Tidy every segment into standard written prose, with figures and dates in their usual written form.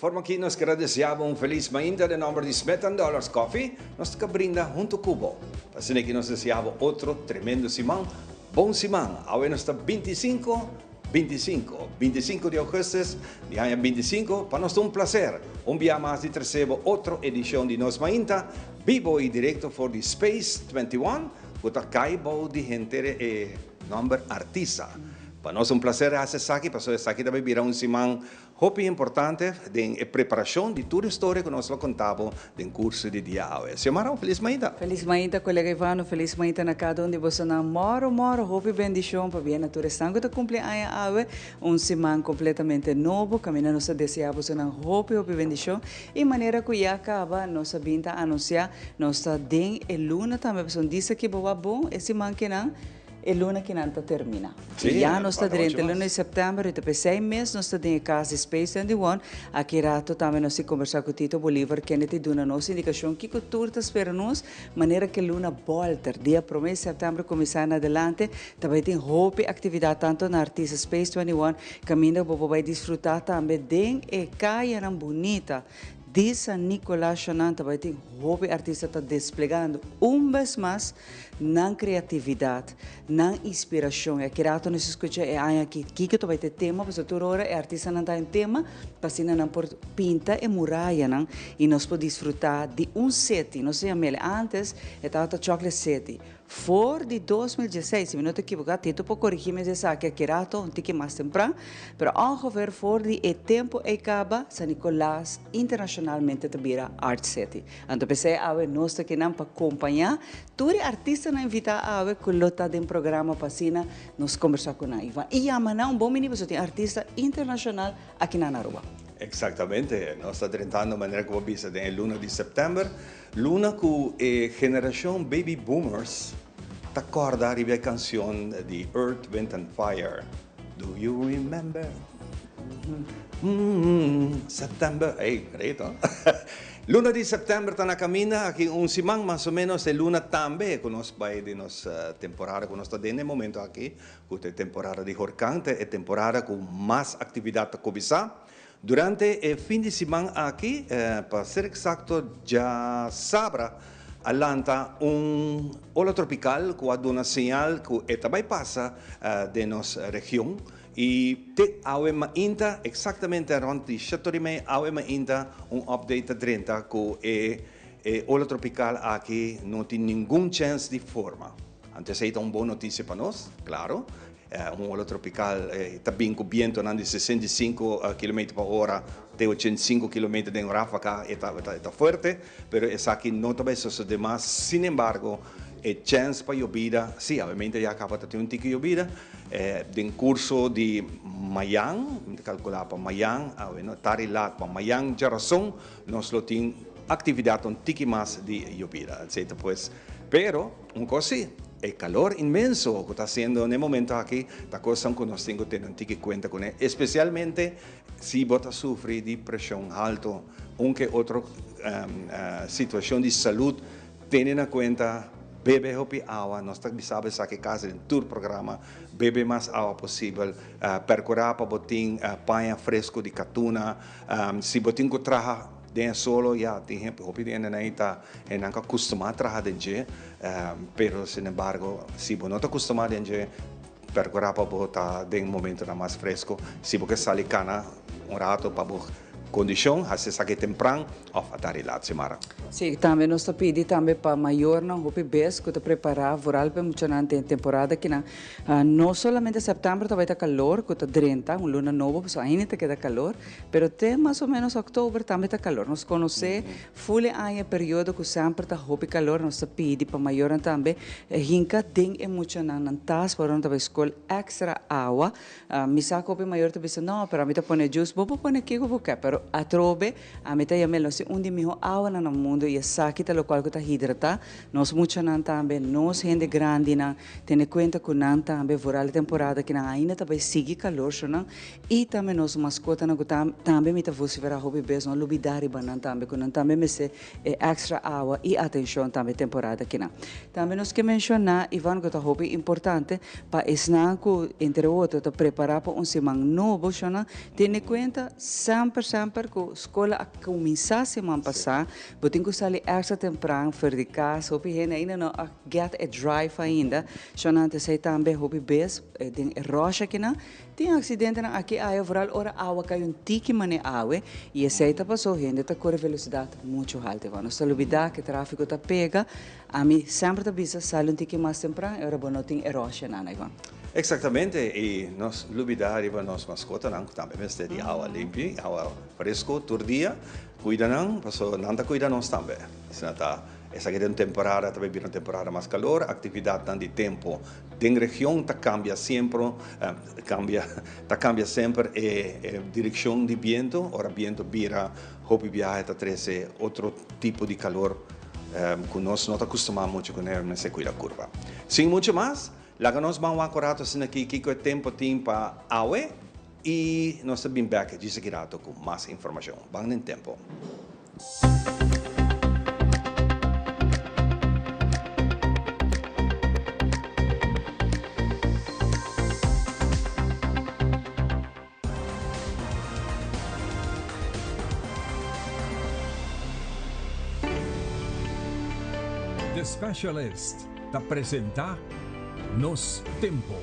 Forma aki nos kier a desea bo un felis mainta den nomber di Smith and Dollars Coffee, nos ta brinda hunto cu bo. Pa asina aki nos desea bo otro tremendo siman. Bon siman! Awe nos ta 25, 25, 25 di augustus di aña 25, pa nos ta un placer un bia mas di trece bo otro edicion di Nos Mainta, bibo y directo for di Space 21, cu ta cay bou di henter e nomber Artisa. Pa nos un placer haci esaki, pasobra esaki ta bay bira un siman hopi importante den e preparacion di tur e storia cu nos lo conta bo den curso di dia awe. Xiomara, un feliz mainta! Feliz mainta, colega Ivano, feliz mainta na cada un di bosonan. Moro, moro, hopi bendicion pabia na tur esnan cu ta cumpli aña awe. Un siman completamente nobo, caminda nos ta desea bosonan hopi, hopi bendicion. Y manera cu ya caba, nos a bin ta anuncia, nos ta den e luna tambe, pasobra disa ki bo wak bon e siman kinan, e luna kinan ta termina. Sí, Ya nos ta falta drenta mucho e luna mas. di september y ta p'esey mes nos ta den e cas di Space 21. Aki rato tambe nos tin conversa cu Tito Bolivar kende tin duna nos indicacion kico tur ta spera nos manera cu e luna bolter. Dia prome di september cuminsa en adelante ta bay tin hopi actividad tanto na Artista Space 21 caminda bo por bay disfruta tambe den e cayanan bunita di San Nicolas. Shonan ta bay tin hopi artista ta desplegando un bes mas nan creatividad, nan inspiracion. E aki rato nos escucha e aña aki kico ta bay ta e tema, pasobra tur ora e artistanan ta un tema pa asina nan por pinta e murayanan y nos por disfruta di un city. Nos ta yam'el antes e tabata Chocolate City. For di 2016, si mi no ta ekivoká, Tito por korigí mi si esaki aki rato, un tiki mas tempran, pero ongeveer for di e tempu ei kaba, San Nicolas internashonalmente ta bira Art City. Anto p'esei awe nos ta kinan pa kompañá tur e artistanan invitá awe ku lo ta den programa pa asina nos kombersá ku nan. Ivan, i yama nan un bon bini pasobra tin artista internashonal aki na Aruba. Eksaktamente, nos ta drentando manera ku bo bisa den e luna di sèptèmber. Luna ku e generashon baby boomers ta kòrda riba e kanshon di Earth, Wind and Fire, Do you remember September? Ey, great ho! Luna di sèptèmber ta na kaminda, aki un siman mas o ménos e luna tambe ku nos bai den nos temporada ku nos ta den e momento aki, ku ta e temporada di horkan, ta e temporada ku mas aktividat ta kuminsá. Durante e fin di siman aki, pa ser eksakto djasabra, a lanta un ola tropikal ku a duna señal ku e ta bai pasa den nos region i te awe mainta, eksaktamente rònt di shete ora i mei awe mainta, un update ta drenta ku e ola tropikal aki no tin ningun chèns di forma. Anto esei ta un bon notisia pa nos, klaro. Un ola tropical ta bin cu bientonan di 65 kilometer pa ora te 85 kilometer den rafaga, e ta fuerte, pero esaki no ta bay sosode mas. Sin embargo, e chens pa yobida, si, obviamente ya caba ta tin un tiki yobida, den curso di mayan, mi ta calcula pa mayan, awe tardi laat pa mayan djarason, nos lo tin actividad un tiki mas di yobida, etcetera. Pues, pero un cos si, e calor inmenso cu ta haciendo n'e momento aki ta cosnan cu nos tin cu tene un tiki cuenta cune, especialmente si bo ta sufri di presion halto, un ke otro situacion di salud, tene na cuenta, bebe hopi awa, nos ta bisa bo esaki casi den tur programa, bebe mas awa posibel, percura pa bo tin paña fresco di catuna, si bo tin cu traha den e solo, ya tin hende, hopi di hendenan ei ta hendenan cu a custuma traha den dje, pero sin embargo si bo no ta custuma den dje, percura pa bo ta den momentonan mas fresco. Si bo ke sali cana un rato pa bo condicion, haci esaki tempran of atardi laat, Xiomara. Sí, tambe nos ta pidi tambe pa mayornan hopi bes cu ta prepara vooral pa e muchanan den temporada kinan. No solamente september ta bay ta calor cu ta drenta un luna nobo pasobra ainda ta keda calor, Pero te mas o menos oktober tambe ta kalor. Nos konosé ful e aña e periodo ku semper ta hopi kalor. Nos ta pidi pa mayornan tambe hinka den e muchanan nan tas pa ora nan ta bai skol èkstra awa. Mi sa ku hopi mayor ta bisa, no, pero ami ta pone jus. Bo por pone kiko bo ke, pero atrobe ami ta yam'é nos tin un di mihó awanan na mundu i esaki ta lokual ku ta hidratá nos muchanan tambe, nos hende grandinan. Tene kuenta ku nan tambe vooral e temporada ku nan ainda ta bai sigui kalor, so nan I tambe nos maskotanan ku tambe mi ta vosifera hopi bes no lubida riba nan tambe ku nan tambe mester e extra awa i atenshon tambe temporada kinan. Tambe nos ke menshoná Ivan ku ta hopi importante pa esnan ku entre otro ta prepara pa un siman nobo shona tene kuenta semper semper. semper ku skol a kuminsá siman pasá, bo tin ku sali èkstra tempran for di kas, hopi hende ainda no a get e drive ainda, shonnan ta esei tambe hopi bes den e rush akinan tin aksidentenan aki aya vooral ora awa kai un tiki manera awe i esei ta pasó hende ta kore velosidat muchu haltu. Nos ta lubidá ku e tráfiko ta pega. Ami semper ta bisa sali un tiki mas tempran e ora bo no tin e roshanan, Ivan. Exactamente, y nos lubida riba nos mascotanan cu tambe mester di awa limpi, awa fresco tur dia. Cuida nan, pasobra nan ta cuida nos tambe. Asina ta, esaki ta un temporada, ta bay bira un temporada mas calor, actividadnan di tempo den region ta cambia siempre, cambia, ta cambia semper e direccion di biento, ora biento bira hopi biahe ta trece otro tipo di calor. Ku nos no ta kustumá muchu kuné, mester kuida kurpa. Sin muchu mas, laga nos ban wak un ratu asina aki kiko e tempu tin pa awe i nos ta bin bèk djis aki ratu ku mas informashon. Ban den tempu. The Specialist ta presenta Nos Tempo.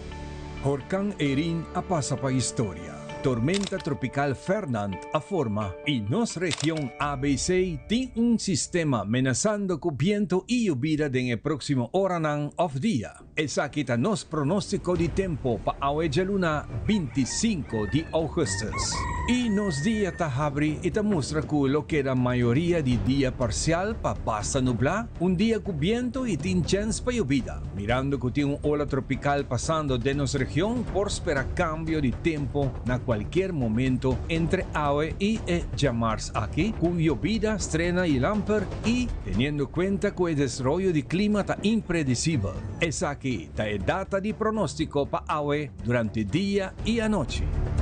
Horcan Erin a pasa pa historia, tormenta tropical Fernand a forma y nos region ABC tin un sistema menasando cu biento y yobida den e proximo oranan of dia. Esaki ta nos pronóstiko di tempu pa awe djaluna 25 di ougùstùs. I nos dia ta habri i ta mustra ku lo keda mayoria di dia parsial pa basta nublá, un dia ku bientu i tin chèns pa yobida. Mirando ku tin un ola tropikal pasando den nos region por spera kambio di tempu na kualkier momento entre awe i e djamars aki ku yobida, strena i lamper i teniendo kuenta ku e desaroyo di klima ta impredisibel. Esaki ta e data di pronóstiko pa awe durante dia i anochi.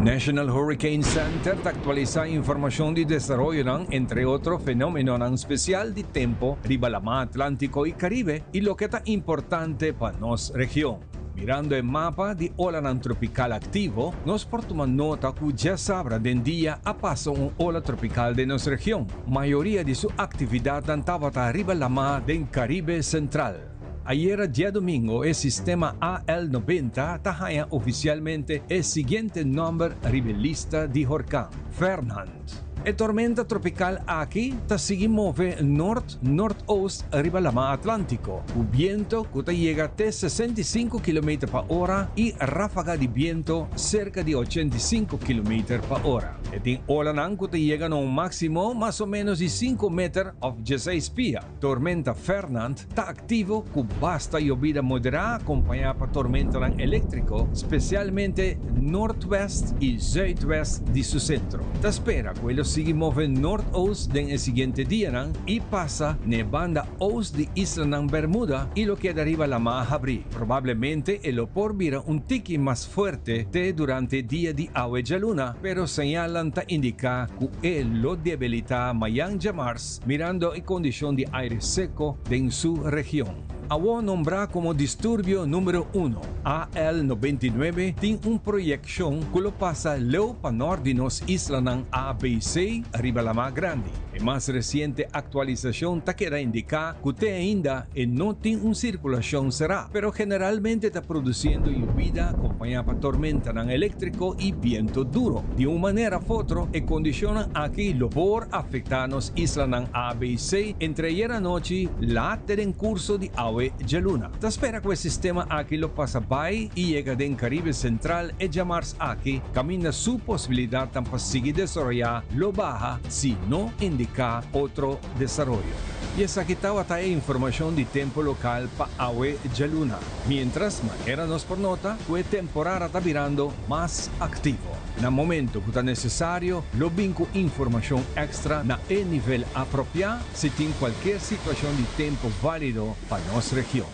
National Hurricane Center ta aktualisá informashon di desaroyonan, entre otro fenómenonan spesial di tempo riba Lamá Atlántiko i Karibe i loke ta importante pa nos region. Mirando e mapa di olanan tropikal aktivo, nos por tuma nota ku djasabra den dia a pasa un ola tropikal den nos region. Mayoria di su aktividatnan tabata riba lamá den Karibe Sentral. Ayera diadomingo e sistema AL 90 ta haña ofisialmente e siguiente nòmber riba e lista di horkan, Fernand. E tormenta tropikal aki ta sigui move nort nortoost riba Laman Atlántiko, ku biento ku ta yega te 65 kilometer pa ora i ráfaga di biento serka di 85 kilometer pa ora. E tin olanan ku ta yega na un máksimo mas o ménos di sinku meter òf dieseis pia. Tormenta Fernand ta aktivo ku basta yobida moderá akompañá pa tormentanan eléktriko, spesialmente nortwèst i zùitwèst di su sentro. Ta spera ku e lo sigui move nortoost den e siguiente dianan i pasa n'e banda oost di islanan Bermuda i lo keda riba lamá habrí. Probablemente e lo por bira un tiki mas fuerte te durante dia di awe djaluna, pero señalnan ta indiká ku e lo debilitá mayan djamars. Mirando e kondishon di aire seko den su region. Awor nombrá komo disturbio numero uno, AL 99 tin un proyekshon ku lo pasa leu pa nòrt di nos islanan ABC riba Lamá Grandi. E mas resiente aktualisashon ta keda indiká ku te ainda e no tin un sirkulashon será, pero generalmente ta produsiendo yubida kompañá pa tormentanan eléktriko i biento duro. Di un manera òf otro e kondishonnan aki lo por afektá nos islanan ABC entre ayer anochi laat te den kurso di awe djaluna. Ta spera ku e sistema aki lo pasa bai i yega den Karibe Sentral e djamars aki, kaminda su posibilidatnan pa sigui desaroyá lo baha si no indiká otro desaroyo. I esaki tabata e informashon di tempu lokal pa awe djaluna. Miéntras, manera nos por nota ku e temporada ta birando mas aktivo. Na momento ku ta nesesario, lo bin ku informashon èkstra na e nivel apropiá si tin kualkier situashon di tempu válido pa nos region.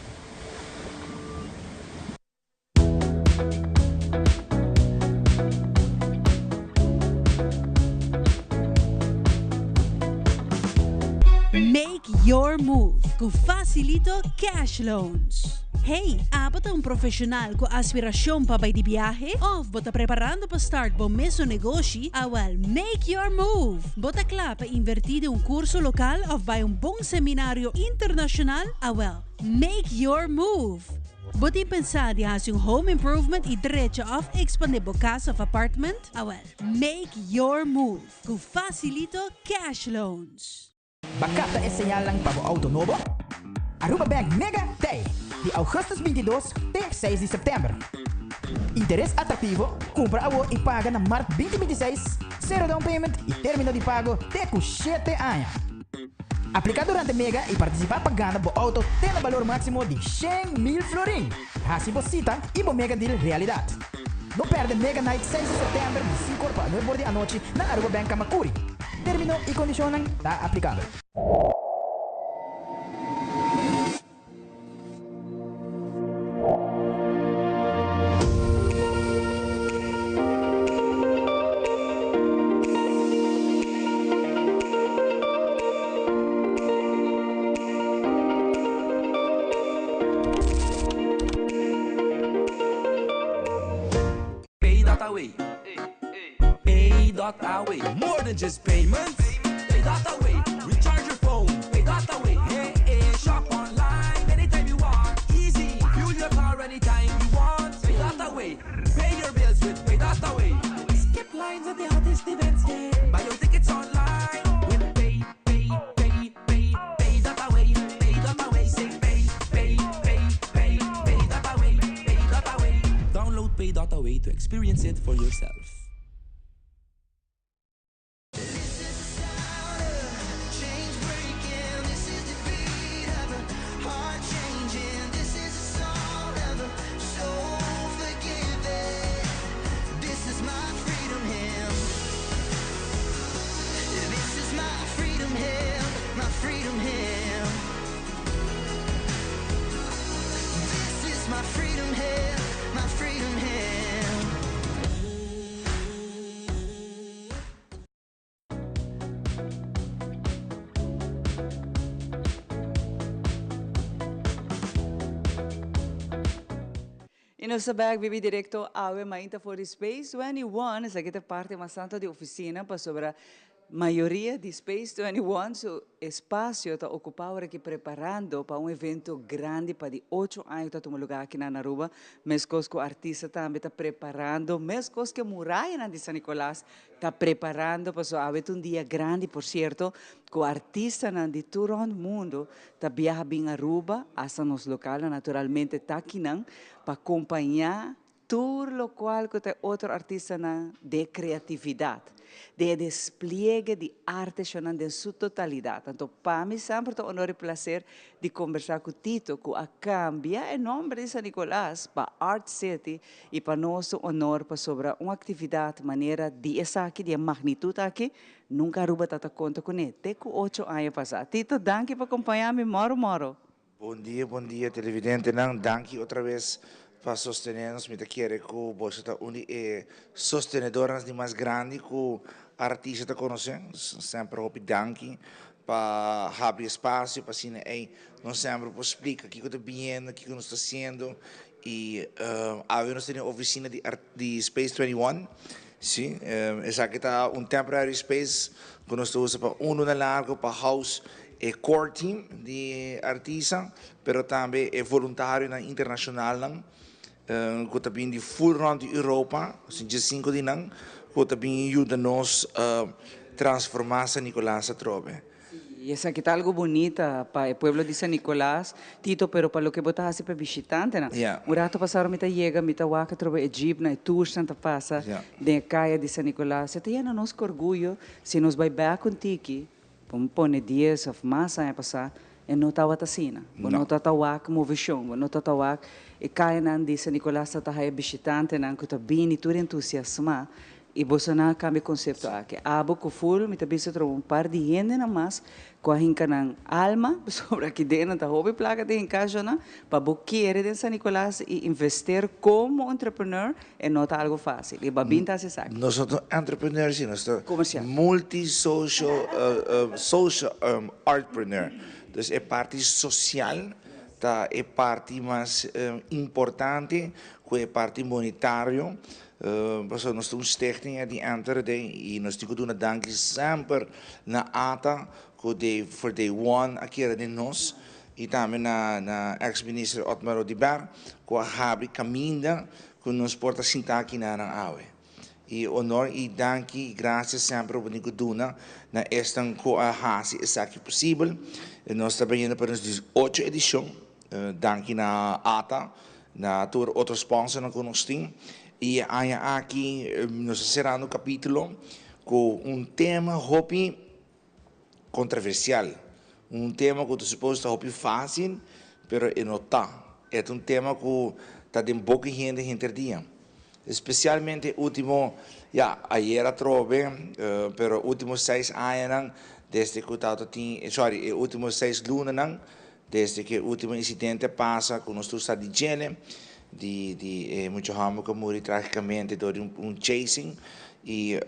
move ku Facilito Cash Loans. Hey, abo ta un profesional ku aspirashon pa bai di biahe? Of bo ta preparando pa start bo mesun negoshi? Awel, make your move! Bo ta kla pa invertí den un kurso lokal of bai un bon seminario internashonal? Awel, make your move! Bo tin pensá di hasi un home improvement i drecha of ekspandé bo kas of apartment? Awel, make your move ku Facilito Cash Loans! Ba capta e señalnan pa bo auto nobo? Aruba Bank Mega Day, di augustus 22 te 6 di september. Interes atractivo, cumpra awo y paga na maart 2026, cero down payment y termino di pago te cu 7 aña. Aplica durante Mega y participa pa gana bo auto te na balor maximo di 100,000 florin. Haci bo cita y bo Mega Deal realidad. No perde Mega Night 6 di september di 5 or pa 9 or di anochi na Aruba Bank Camacuri. Termino y condicionnan ta aplicabel. Pay dot away. Pay dot away. More than just payments. Pay dot away. Recharge your phone. Pay dot away. Hey, hey. Shop online anytime you want. Easy. Fuel your car anytime you want. Pay dot away. Pay your bills with Pay dot away. Skip lines at the hottest events. Yeah. Buy your tickets online with Pay, Pay, Pay, Pay, Pay dot away. Pay dot away. Say pay, pay, pay, pay, pay dot away. Pay dot away. Download Pay dot away to experience it for yourself. Y nos ta bek bibi directo awe mainta for di Space 21. Esaki ta parti mas tanto di oficina pasobra mayoria di Space 21 su espacio ta ocupa ora ki preparando pa un evento grandi pa di ocho aña cu ta tuma lugar aki na Aruba. Mescos cu artista tambe ta preparando, mescos cu e murayanan di San Nicolas ta preparando pasobra awe ta un dia grandi por cierto cu artistanan di tur rond mundo ta biaha bin Aruba, hasta nos localnan naturalmente ta akinan pa compaña tur locual cu ta e otro artistanan den e creatividad, den e despliegue di arte shonan den su totalidad. Anto pa mi semper ta honor y placer di combersa cu Tito cu a cambia e nomber di San Nicolas pa Art City y pa nos ta un honor pasobra un actividad manera di esaki, di e magnitud aki, nunca Aruba ta ta conta cune te cu ocho aña pasa. Tito, danki pa compaña mi moro moro. Bon dia, bon dia televidentenan. Danki otra vez pa sostene nos. Mi ta kere ku boso ta un di e sostenedornan di mas grandi ku artista ta konosé. Semper hopi danki pa habri espasio pa asina ei nos semper por splika kiko ta biniendo, kiko nos ta hasiendo. I awe nos tene ofisina di di Space 21. Si, esaki ta un temporary space ku nos ta usa pa un luna largu pa house e core team di artista, pero tambe e voluntarionan internashonalnan ku ta bin di full rònt di Europa, 5 di nan, ku ta bin yuda nos transformá San Nicolas atrobe. Y esaki ta algo bunita pa e pueblo di San Nicolas, Tito, pero pa loke bo ta haci pa e bishitantenan. Un rato pasa ora mi ta yega, mi ta wak atrobe e jeepnan, e toersnan ta pasa den e caya di San Nicolas. E ta yena nos cu orguyo si nos bay bek un tiki, bo pone dies of mas aña pasa, e no tabata asina. Bo no ta ta wak movecion, bo no ta ta wak e cayanan di San Nicolas ta ta haya bishitantenan cu ta bini tur entusiasma. I boso nan a kambia e konsepto aki. Abo ku ful mi ta bisa troba un par di hendenan mas ku a hinka nan alma, pasobra aki den nan ta hopi plaka ta hinka ashonan, pa bo kere den San Nicolas i invester komo entrepreneur e no ta algo fasil. I Babin ta hasi esaki. Nos no ta entrepreneur si, nos ta multi social social artpreneur. Dus e parti social ta e parti mas importante cu e parti monetario. Pasobra nos ta un stichting at the end of the day y nos tin cu duna danki semper na ATA cu dey for day one a kere den nos y tambe na na ex minister Otmar Oduber cu a habri caminda cu nos por ta sinta aki na nan awe. Y honor y danki y gracias semper bo tin cu duna na esnan cu a haci esaki posibel. Nos ta bayendo pa nos 18 edicion. Danki na ATA, na tur otro sponsornan cu nos tin. Y e aña aki nos ta cerrando un capitulo cu un tema hopi controversial. Un tema cu ta supos ta hopi facil, pero e no ta. E ta un tema cu ta den boca hende henter dia. Especialmente ultimo, ya, ayera atrobe, pero ultimo 6 añanan, desde cu tawata tin, sorry, e ultimo 6 lunanan, desde cu e ultimo incidente pasa, cu nos tur sa di djele, di e mucha homber cu a muri tragicamente door di un chasing, y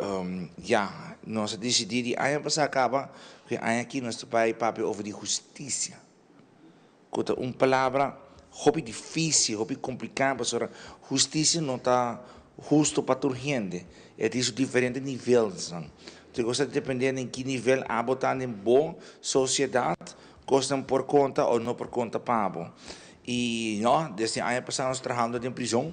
ya, nos a dicidi di aña pasa caba, cu e aña aki nos ta bay papia over di husticia, cu ta un palabra hopi dificil, hopi complica, pasobra husticia no ta husto pa tur hende, e tin su diferente nivelnan, tur cos ta depende den ki nivel abo ta den bo sociedad, cosnan por conta o no por conta pa bo. Y no, desde aña pasa nos trahando den prison,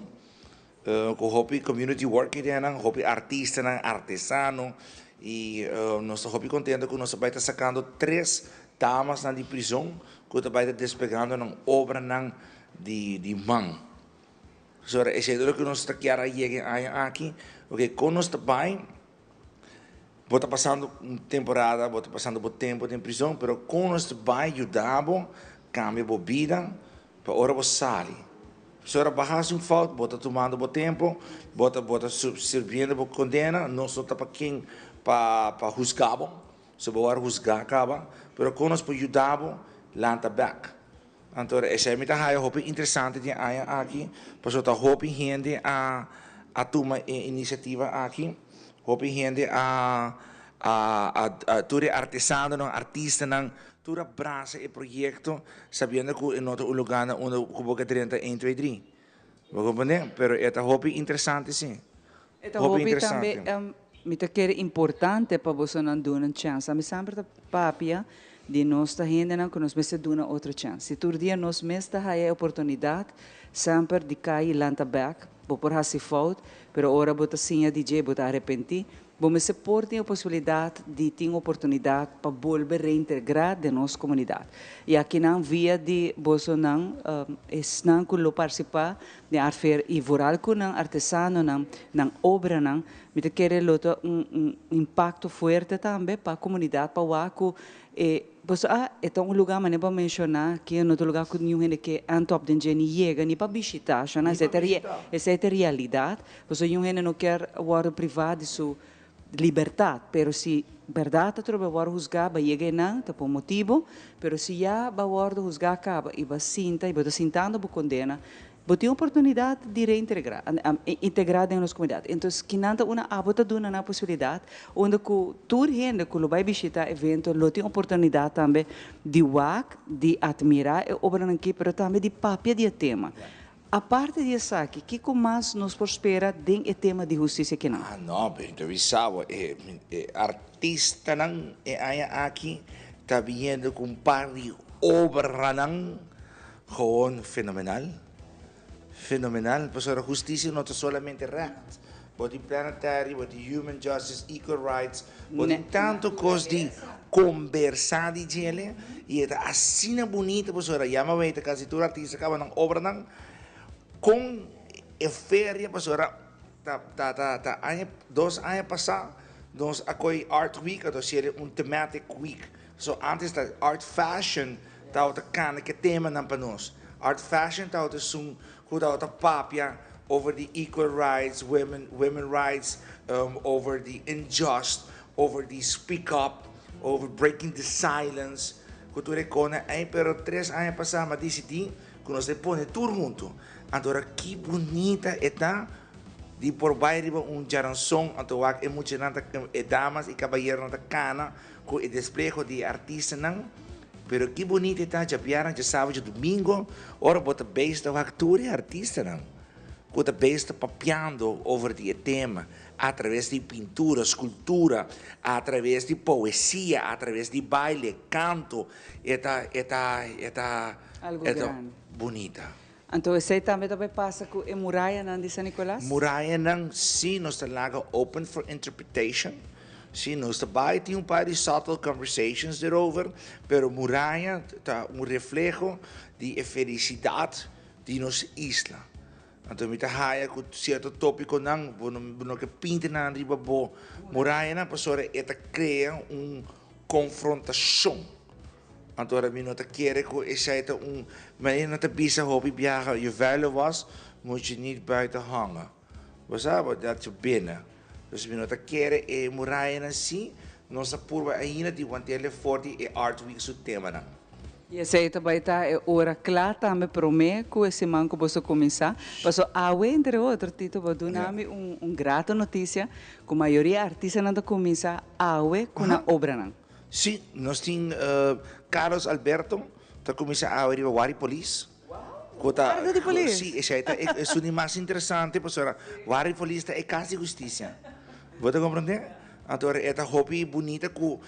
cu hopi community workernan, hopi artistanan, artesano, y nos ta hopi contento cu nos ta bay ta sacando tres damasnan di prison, cu ta bay ta desplegando nan obranan di man. So, esey ta loke nos ta kier a yega e aña aki, ok, con nos ta bay, bo ta pasando un temporada, bo ta pasando bo tempo den prison, pero con nos ta bay yuda bo cambia bo bida, pa ora bo sali. So ora bo haci un fout, bo ta tumando bo tempo, bo ta sirbiendo bo condena, nos no ta pa ken pa husga bo, so bo word husga caba, pero con nos por yuda bo lanta back. Anto, esey mi ta haya hopi interesante di aña aki, pasobra ta hopi hende a tuma e iniciativa aki, hopi hende a tur e artesanonan, artistanan, tur a brasa e proyecto, sabiendo cu e no ta un lugar na unda cu bo ke drenta 1, 2, 3. Bo comprende? Pero e ta hopi interesante, si. E ta hopi tambe, mi ta kere importante pa bosonan duna un chance. Ami semper ta papia di nos ta hendenan cu nos mester duna otro chance. Si tur dia nos mes ta haya e oportunidad, semper di cay y lanta back, bo por haci fout, pero ora bo ta siña di dje, bo ta arrepenti, bo mester por tin e posibilidad di tin oportunidad pa bolbe reintegra den nos comunidad. Y aki nan via di bosonan, esnan cu lo participa den Art Fair y vooral cu nan artesanonan, nan obranan, mi ta kere lo ta un impacto fuerte tambe pa comunidad, pa wak cu e boso a e ta un lugar manera bo menciona cu no ta un lugar cu ningun hende ke antop den dje ni yega ni pa bishita, shona, esey ta realidad, pasobra ningun hende no kier wordo priva di su libertad, pero si berdad ta trobe wordo husga, ba yega einan, ta por motibo, pero si ya ba wordo husga caba y ba sinta y bo ta sintando bo condena, bo tin oportunidad di reintegra, integra den nos comunidad. Entonces, kinan ta una abo ta duna na posibilidad, unda cu tur hende cu lo bay bishita evento lo tin oportunidad tambe di wak, di admira e obranan aki, pero tambe di papia di e tema. Aparte di esaki, kico mas nos por spera den e tema di husticia kinan? Ah, no, pero entrevista bo, e artistanan e aña aki ta biniendo cu un par di obranan gewoon fenomenal. Fenomenal, pasobra husticia no ta solamente recht. Bo tin planetary, bo tin human justice, equal rights, bo tin tanto cos di conversa di djele, y e ta asina bunita, pasobra ya mi a weta casi tur artista caba nan obranan con e feria, pasobra ta aña, 2 aña pasa, nos a coy Art Week, anto seria un thematic week. So antes ta art fashion tabata cana cu temanan pa nos. Art fashion tabata esun cu tabata papia over the equal rights, women rights, over the unjust, over the speak up, over breaking the silence. Cu tur e cosnan ey, pero 3 aña pasa m'a dicidi cu nos ta pone tur hunto. Anto ki bunita e ta di por bay riba un diaranson, anto wak e muchanan ta, e damas y caballeronan ta cana cu e despleego di artistanan. Pero ki bunita ta djabièrnè, djasabra, djadumingu, ora bo ta bezig ta wak tur e artistanan ku ta bezig ta papiando over di e tema a traves di pintura, skultura, a traves di poesia, a traves di baile, kanto, e ta e ta e ta Algo e ta grandi. bunita. Anto esei tambe ta bai pasa ku e murayanan di San Nicolas? Murayanan sí nos ta laga open for interpretation. Sí, nos ta bai tin un par di subtle conversations erover, pero muraya ta un refleho di e felisidat di nos isla. Anto mi ta haya ku sierto tópikonan bo no bo no ke pinta nan riba bo murayanan pasobra e ta krea un konfrontashon. Anto ora mi no ta kere ku esei ta un manera nan ta bisa hopi biaha je vuile was moet je niet buiten hangen. Bo sa bo dat je binnen. Dus mi no ta kere e murayanan si nos a purba ainda di wantele for di e Art Week su temanan. I esei ta bai ta e ora kla tambe promé ku e siman ku boso kuminsá. Paso awe entre otro Tito bo duna mi un un grato notisia ku mayoria artistanan ta kuminsá awe ku nan obranan. Sí, nos tin Carlos Alberto ta kuminsá awe riba Wari Polis. Ku ta, Guarda di polis? Sí, esei ta esun di mas interesante pasobra Wari Polis ta e kas di hustisia. Bo ta komprendé? Anto e ta hopi bunita ku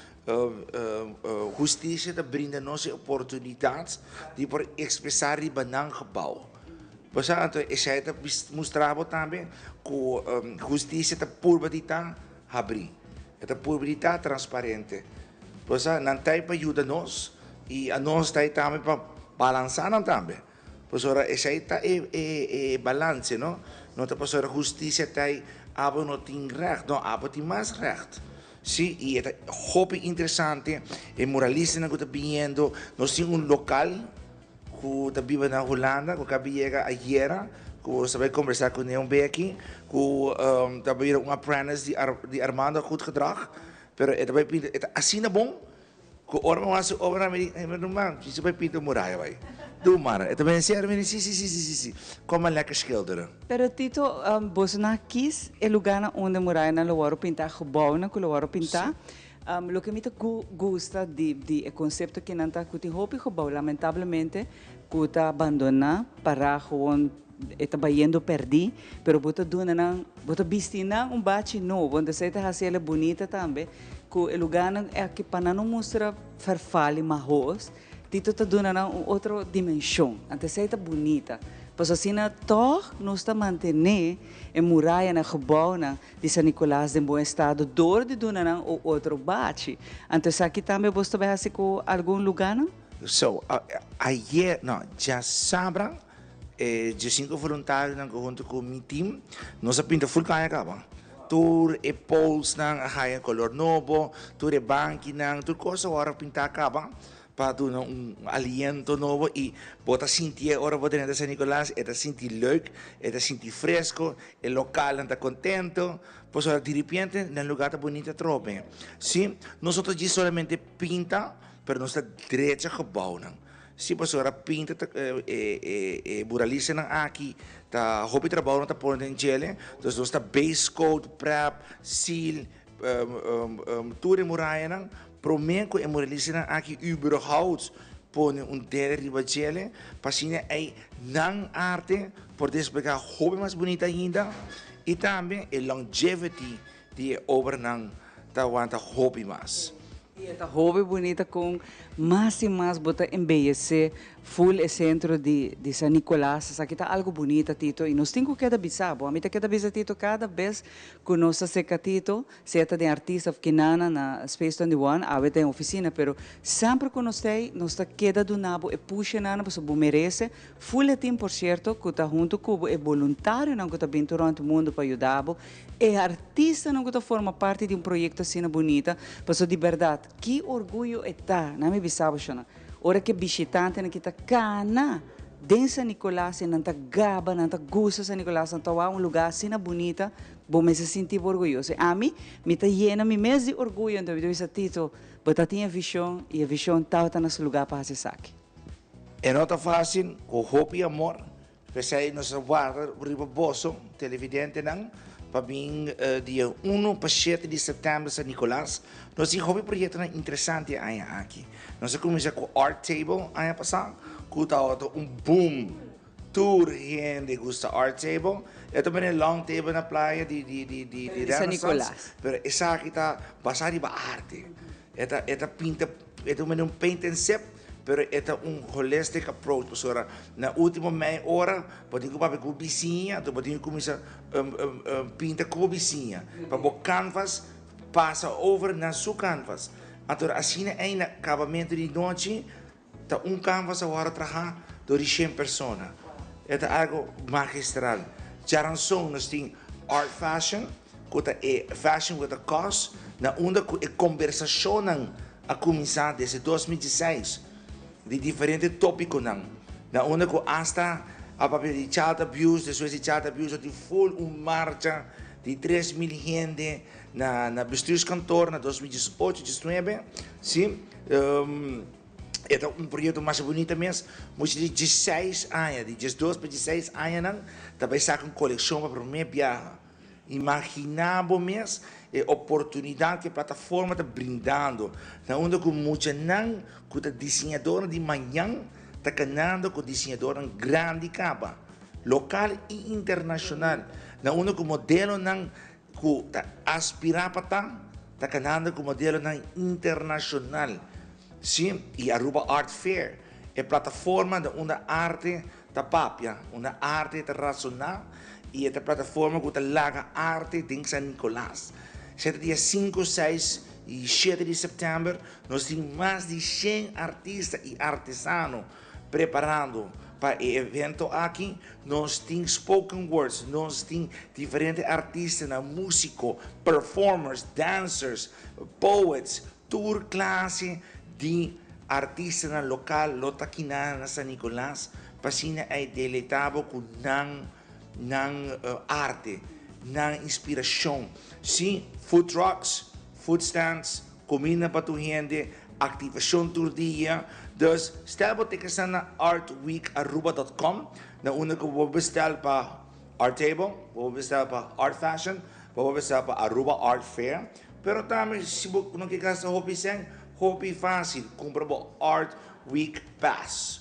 hustisia ta brinda nos e oportunidat di por ekspresá riba nan gebou. Bo sa? Anto esei ta mustra bo tambe ku hustisia ta purba di ta Habrí. E ta publitá transparente. Bo sa, nan ta ei pa yuda nos i anos ta ei tambe pa balansá nan tambe. Pasobra esei ta e e e balanse, no? No ta pasobra hustisia ta ei, abo no tin règt. No, abo tin mas règt. Sí, i e ta hopi interesante e muralistanan ku ta biniendo. Nos tin un lokal ku ta biba na Hulanda ku kabi yega ayera ku nos ta bai kombersá kuné un beki ku ta bira un apprentice di di Armando Goed Gedrag pero e ta bai pinta e ta asina bon ku ora mi wak su obra mi di ey mi ruman si bai pinta un muraya bai du mara e ta bai enseña mi di si si si si si si kom maar lekker schilderen. Pero Tito boso nan a kis e lugarnan unda e murayanan lo wòrdu pintá gebounan ku lo wòrdu pintá. Loke mi ta gusta di di e konsepto kinan ta ku tin hopi gebou lamentablemente ku ta bandoná, pará gewoon e ta bayendo pèrdí, pero bo ta duna nan, bo ta bisti nan un bachi nobo, entonces esei ta hasi el bunita tambe ku e lugánan aki pa nan no mustra fèrfal i mahos, Tito ta duna nan un otro dimenshon, anto esei ta bunita, pasobra asina tòg nos ta mantené e murayanan, gebounan di San Nicolas den bon estado door di duna nan un otro bachi. Anto esaki tambe bos ta bai hasi ku algun lugánan? So, ayer, no, djasabra, e diesinco voluntarionan ku hunto ku mi team, nos a pinta ful kaña kaba. Tur e polesnan a haya kolor nobo, tur e bankinan, tur kos awor a pinta kaba. Pa duna un aliento nobo y bo ta sintié ora bo drenta San Nicolas, e ta sinti leuk, e ta sinti fresco, e localnan ta contento, pasobra diripiente nan lugar ta bunita atrobe. Sí, nos no ta djis solamente pinta, pero nos ta drecha gebouwnan. Sí, pasobra pinta ta e e muralistanan aki ta hopi trabou nan ta pone den djele, dus nos ta base coat, prep, seal, Tur e murayanan, promé ku e muralistanan aki überhaupt pone un dede riba djele, pa asina ei nan arte por desplegá hopi mas bunita ainda i tambe e longevity di e obranan ta wanta hopi mas. I e ta hopi bunita kon mas i mas bo ta embeyesé Full e centro di di San Nicolas, esaki ta algo bunita Tito y nos tin cu keda bisa bo, ami ta keda bisa Tito cada bes cu nos ta seca Tito, sea ta den artista of kinana na Space 21, awe ta den oficina, pero semper cu nos ta ey nos ta keda duna bo e pushenan pasobra bo merece, full e team por cierto cu ta hunto cu bo, e boluntarionan cu ta bin tur rond mundo pa yuda bo, e artistanan cu ta forma parti di un proyecto asina bunita, pasobra di berdad ki orguyo e ta, nan mi bisa bo shona. Ora ku e bishitantenan ki ta kana den San Nicolas i nan ta gaba, nan ta gusta San Nicolas, nan ta wak un lugá asina bunita, bo mester sinti bo orguyoso. I ami, mi ta yena mi mes di orguyo, anto mi ta bisa, Tito, bo ta tin e vishon i e vishon tabata na su lugá pa hasi esaki. E no ta fásil, ku hopi amor, P'esei nos ta warda riba boso, televidentenan, pa bin dia uno pa shete di sèptèmber San Nicolas. Nos tin hopi proyektonan interesante e aña aki. Nos a kuminsá ku Art Table aña pasá ku tabata un boom. Tur hende gusta Art Table. E ta bini long table na playa di di di di di San Renaissance, Nicolas. pero esaki ta basá riba arte. E ta e ta pinta e ta bini un paint and sip, pero e ta un holistic approach pasobra na ultimo mei ora bo tin ku papia ku bo bisiña, anto bo tin ku kuminsá pinta ku bo bisiña pa bo canvas pasa over na su canvas. Anto asina ei na kabamentu di nochi Ta un canvas a wòrdu trahá dor di shen persona. E ta algo magistral. Djaranson nos tin Art Fashion, ku ta e fashion with a cause, na unda ku e kombersashonnan a kuminsá desde 2016 di diferente tópikonan, na unda ku asta a papia di child abuse, despues di child abuse a tin full un marcha di 3000 hende na na bestuurskantoor na 2018, 19, si. E ta un proyekto masha bunita mes. Mucha di diesseis aña, di diesdos pa diesseis añanan ta bai saka un kolekshon pa promé biaha. Imaginá bo mes e oportunidat ku e plataforma ta brindando, na unda ku muchanan ku ta diseñadornan di mañan ta kanando ku diseñadornan grandi kaba, lokal i internashonal, na unda ku modelonan ku ta aspirá pa ta, ta kanando ku modelonan internashonal. Sí, i Aruba Art Fair, e plataforma den unda arte ta papia, unda arte ta rasoná i e ta plataforma ku ta laga arte den San Nicolas. Esei ta dia sinku, seis i shete di sèptèmber. Nos tin mas di shen artista i artesano preparando pa e evento aki. Nos tin spoken words, nos tin diferente artistanan, músiko, performers, dancers, poets, tur klase di artistanan lokal lo ta kinan na San Nicolas pa asina ei deleitá bo ku nan nan arte, nan inspirashon. Sí, food trucks, food stands, Kuminda pa tur hende, aktivashon tur dia. Dus, stel bo teken na artweekaruba dot com, na unda ku bo por bestel pa Art Table, bo por bestel pa Art Fashion, bo por bestel pa Aruba Art Fair. Pero tambe si bo no ke gasta hopi sèn, hopi fásil, kumpra bo Art Week Pass.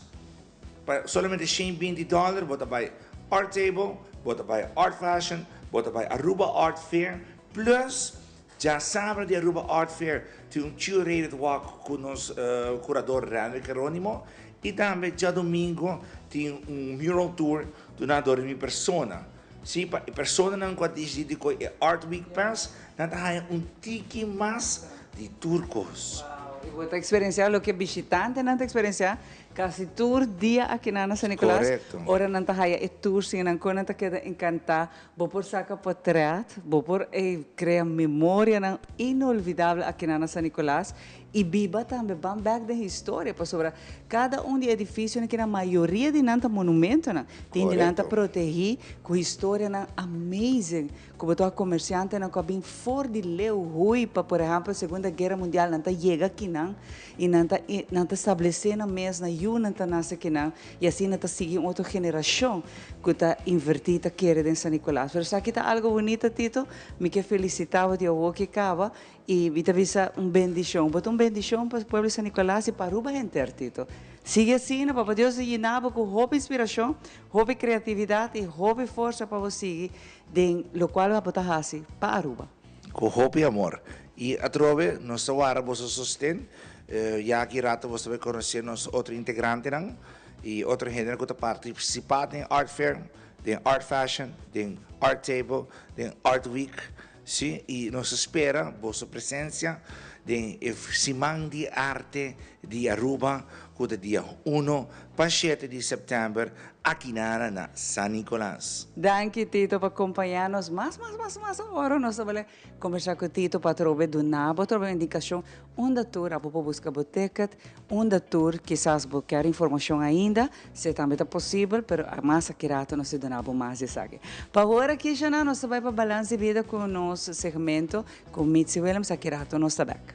Pa solamente 120 dòler bo ta bai Art Table, bo ta bai Art Fashion, bo ta bai Aruba Art Fair, plus Djasabra di Aruba Art Fair tin un curated walk cu nos curador Renwick Geronimo y tambe djadomingo tin un mural tour duna dor di mi persona. Si, pa e personanan cu a dicidi di coy e Art Week Pass nan ta haya un tiki mas di tur cos. Wow, y bo ta experiencia loke bishitantenan ta experiencia Casi tur dia akinan na San Nicolas, Correcto. ora nan ta haya e tour sin nan con nan ta keda encanta, bo por saca potret, bo por crea memorianan inolvidable akinan na San Nicolas y biba tambe ban bek den historia pasobra cada un di e edificionan kinan mayoria di nan ta monumentonan, tin di nan ta Correcto. protegi cu historianan amazing cu bo ta comerciantenan cu a bin for di leu huy pa por ehempel Segunda Guera Mundial nan ta yega akinan I nan ta nan ta stablesé nan mes, nan yunan ta nase kinan, i asina ta sigui un otro generashon ku ta invertí, ta kere den San Nicolas. Pero esaki ta algo bunita, Tito. Mi ke felisitá bo di awor ke kaba i mi ta bisa un bendishon. Bo ta un bendishon pa pueblo di San Nicolas i pa Aruba henter, Tito. Sigui asina, Papa Dios ta yina bo ku hopi inspirashon, hopi kreatividat i hopi forsa pa bo sigui den lokual bo ta hasi pa Aruba. Ku hopi amor. I atrobe nos ta wara boso sosten. Ya aki rato boso ta bai konosé nos otro integrantenan i otro hendenan ku ta partisipá den Art Fair, den Art Fashion, den Art Table, den Art Week. Sí, i nos ta spera boso presensia den e Siman di Arte di Aruba ku ta dia uno pa shete di sèptèmber akinana na San Nicolas. Danki Tito pa kompañá nos mas mas mas mas ora nos ta bale Kombersá ku Tito pa atrobe duna bo atrobe un indikashon unda tur abo por buska bo ticket, unda tur kisas bo kier informashon ainda, si tambe ta posibel, pero mas aki rato nos ta duna bo mas di esaki. Pa awor aki Shana nos ta bai pa Balans di Bida ku nos segmento ku Mitzi Willems, aki rato nos ta bek.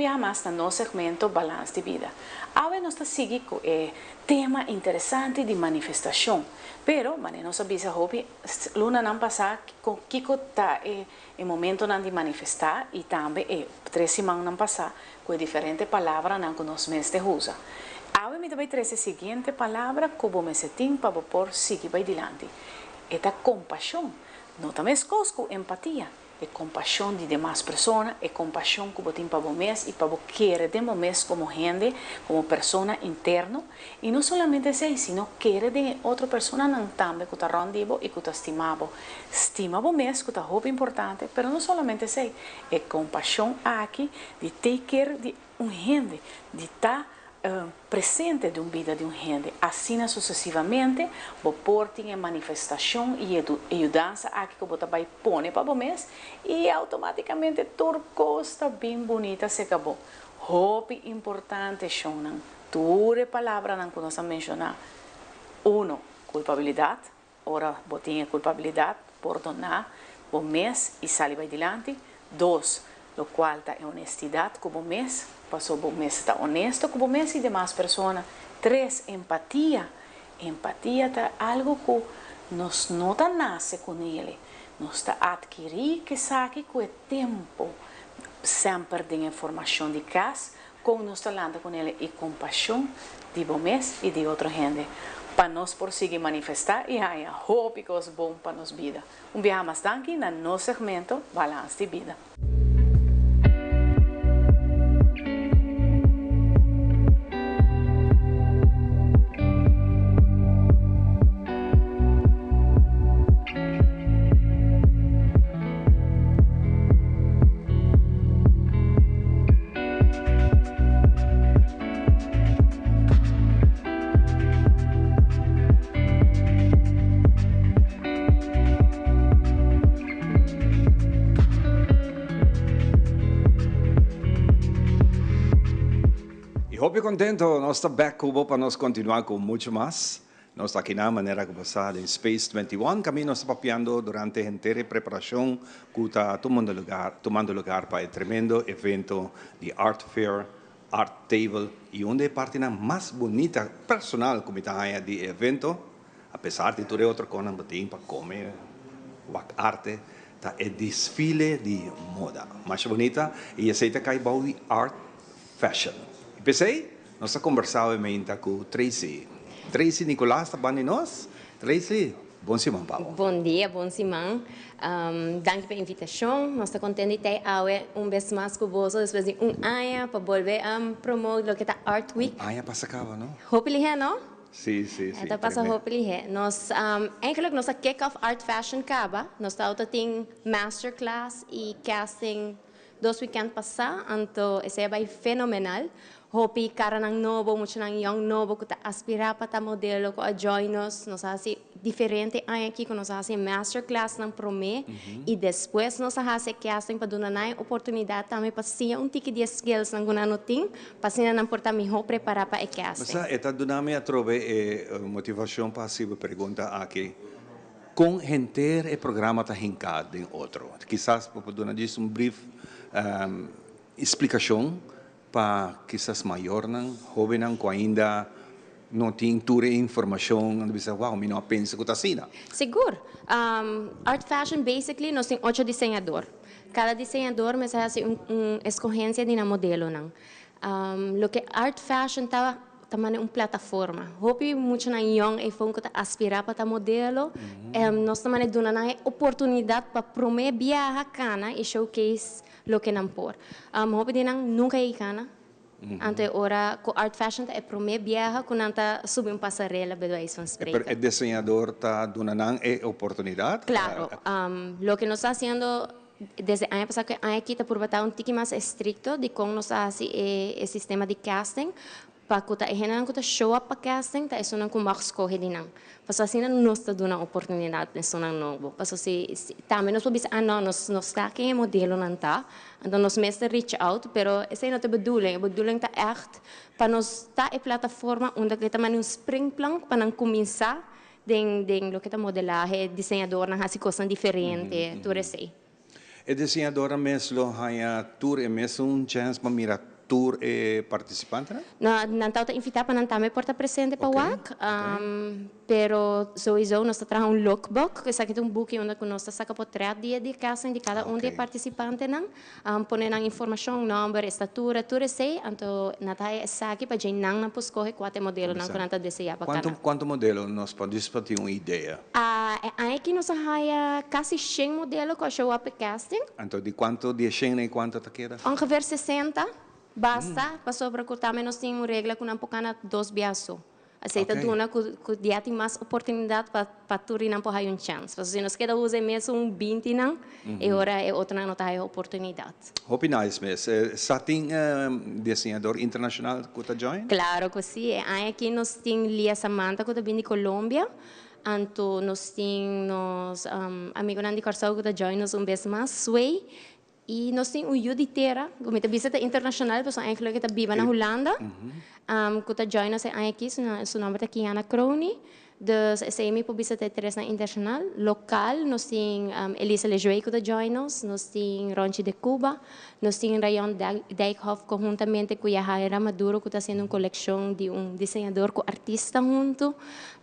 biaha mas na nos segmento Balans di Bida. Awe nos ta sigui ku e tema interesante di manifestashon. Pero, manera nos a bisa hopi lunanan pasá kiko ta e e momentonan di manifestá i tambe e tres simannan pasá ku e diferente palabranan ku nos mester usa. Awe mi ta bai trese e siguiente palabra ku bo mester tin pa bo por sigui bai dilanti. E ta kompashon. No ta meskos ku empatia. E kompashon di demas persona, e kompashon ku bo tin pa bo mes i pa bo kere den bo mes komo hende, komo persona interno. I no solamente esei, sino kere den e otro personanan tambe ku ta rònt di bo i ku ta stima bo. Stima bo mes ku ta hopi importante, pero no solamente esei, e kompashon aki di take care di un hende, di ta presente den un bida di un hende, asina susesivamente bo por tin e manifestashon i e yudansa aki ku bo ta bai pone pa bo mes i outomátikamente tur kos ta bin bunita serka bo. Hopi importante shonnan, tur e palabranan ku nos a menshoná, uno, kulpabilidat, Ora bo tin e kulpabilidat, pordoná bo mes i sali bai dilanti. Dos, lokual ta e honestidat ku bo mes, paso bo mester ta honesto ku bo mes i demas persona. Tres, empatia. Empatia ta algu ku nos no ta nase ku nele, nos ta atkirí esaki ku e tempu. Semper den e formashon di kas, Kon nos ta lanta ku nele i kompashon di bo mes i di otro hende pa nos por sigui manifestá i haña hopi kos bon pa nos bida. Un biaha mas danki na nos segmento Balans di Bida. Y hopi contento nos ta back cu bo pa nos continua cu mucho mas. Nos ta aki na manera cu bo sa den Space 21 caminda nos ta papiando durante henter e preparacion cu ta tumando lugar tumando lugar pa e tremendo evento di Art Fair, Art Table y un di e partinan mas bunita personal cu mi ta haña di e evento, apesar di tur e otro conan bo tin pa come, wak arte, ta e desfile di moda. Masha bunita y esey ta cay bao di Art Fashion. Y p'esey Nos ta kombersá awe meinta ku Tracy. Tracy Nicolaas ta banda di nos. Tracy, bon siman pa bo. Bon dia, bon siman. Danki pa e invitashon. Nos ta kontent di ta awe un bes mas ku boso despues di un aña pa bolbe promote loke ta Art Week. Un aña pasa kaba, no? Hopi lihé, no? Sí, sí, sí. E ta pasa hopi lihé. Nos, eigenlijk nos a kick off Art Fashion kaba. Nos ta auto tin masterclass i casting Dos weekend pasá, anto esei a bai fenomenal. Hopi karanan nobo, muchanan yòn nobo ku ta aspirá pa ta modelo ku a join nos. Nos a hasi diferente aña aki ku nos a hasi e masterclassnan promé i despues nos a hasi e casting pa duna nan e oportunidat tambe pa siña un tiki di e skillsnan ku nan no tin pa asina nan por ta mihó prepará pa e casting. Basta e ta duna mi atrobe e motivashon pa hasi bo pregunta aki. Kon henter e programa ta hinká den otro? Kisas bo por duna djis un brief splikashon pa kisas mayornan, hóbennan ku ainda no tin tur e informashon, nan ta bisa, wow, mi no a pensa ku ta asina. Sigur. Art Fashion basically nos tin ocho diseñador. Kada diseñador mester hasi un eskohensia di nan modelonan. Loke Art Fashion ta Ta manda un plataforma. Hopi muchanan yong eyfon ku ta aspirá pa ta modelo, nos ta manda duna nan e oportunidat pa promé biaha kana i showcase loke nan por. Hopi di nan nunka a kana, anto e ora ku Art Fashion ta e promé biaha ku nan ta subi un pasarela bij wijze van spreken. Pero e diseñador ta duna nan e oportunidat? Klaro. Loke nos ta hasiendo Desde aña pasá ku e aña aki ta purba ta un tiki mas estrikto di kon nos ta hasi e sistema di casting pa ku ta e hendenan ku ta show up pa casting ta esunnan ku mag skohe di nan. Pasobra asina nos ta duna oportunidat na esunnan nobo. Pasobra si tambe nos por bisa ah no nos no sa ken e modelonan ta anto nos mester reach out pero esei no ta e bedoeling. E bedoeling ta ègt pa nos ta e plataforma unda ku e ta manda un springplank pa nan kuminsá Den den loke ta modelahe, diseñadornan hasi kosnan diferente, tur esei. E diseñadornan mes lo haña tur e mesun chèns pa mira tur e participantenan? No, nan tabata invita pa nan tambe por ta presente pa wak, pero souiso nos ta traha un lookbook, esaki ta un buki unda cu nos ta saca potret di e di casting di cada un di e participantenan, pone nan informacion, nomber, estatura, tur esey, anto nan ta haya esaki pa djey nan nan por scoge cua ta e modelonan cu nan ta desea pa cana. Cuanto modelo nos por djis pa tin un idea? E aña aki nos a haya casi shen modelo cu a show up e casting. Anto di cuanto di e shen ei cuanto ta keda? Ongeveer 60, basta, pasobra cu tambe nos tin un regla cu nan por cana dos bia so. Esey ta duna cu ya tin mas oportunidad pa tur di nan por haya un chance. Pasobra si nos keda usa e mesun 20 nan, e ora e otronan no ta haya oportunidad. Hopi nice mes. Sa tin diseñador internacional cu ta join? Claro cu si. E aña aki nos tin Lia Samantha cu ta bin di Colombia. Anto nos tin nos amigonan di Kòrsou ku ta join nos un bes mas, Sway. I nos tin un yu di tera, ku mi ta bisa ta internashonal pasobra eigenlijk e ta biba na Hulanda, ku ta join nos e aña aki, su nòmber ta Kiana Crony. Dus esei mi por bisa ta e tresnan internashonal. Lokal nos tin Elisa Lejuey ku ta join nos, nos tin Ronchi de Cuba, Nos tin Rayon Dijkhoff conhuntamente cu Yahaira Maduro cu ta haciendo un coleccion di un diseñador cu artista hunto.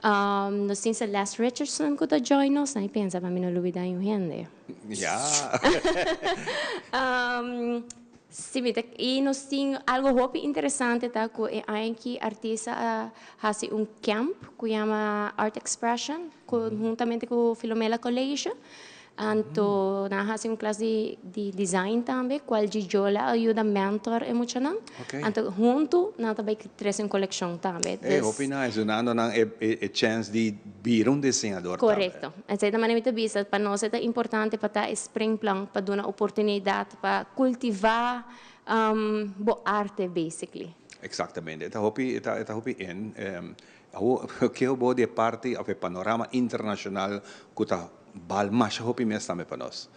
Nos tin Celeste Richardson cu ta join nos. Nan pensa pa mi no lubida niun hende. Ya. Si mi ta y nos tin algo hopi interesante ta cu e aña aki artista a haci un camp cu yama Art Expression conhuntamente cu Philomela College. Anto nan a hasi un klas di di design tambe kual Gigiola a yuda mentor e muchanan. Anto huntu nan ta bai trese un kolekshon tambe. Ey, hopi nice, dunando nan e e chèns di bira un diseñador tambe. Korekto. Esei ta manera mi ta bisa, pa nos e ta importante pa ta e springplan pa duna oportunidat pa kultivá bo arte basically. Eksaktamente. E ta hopi e ta e ta hopi in. Awor, ke bo di e parti of e panorama internashonal ku ta bal masha hopi mes tambe pa nos?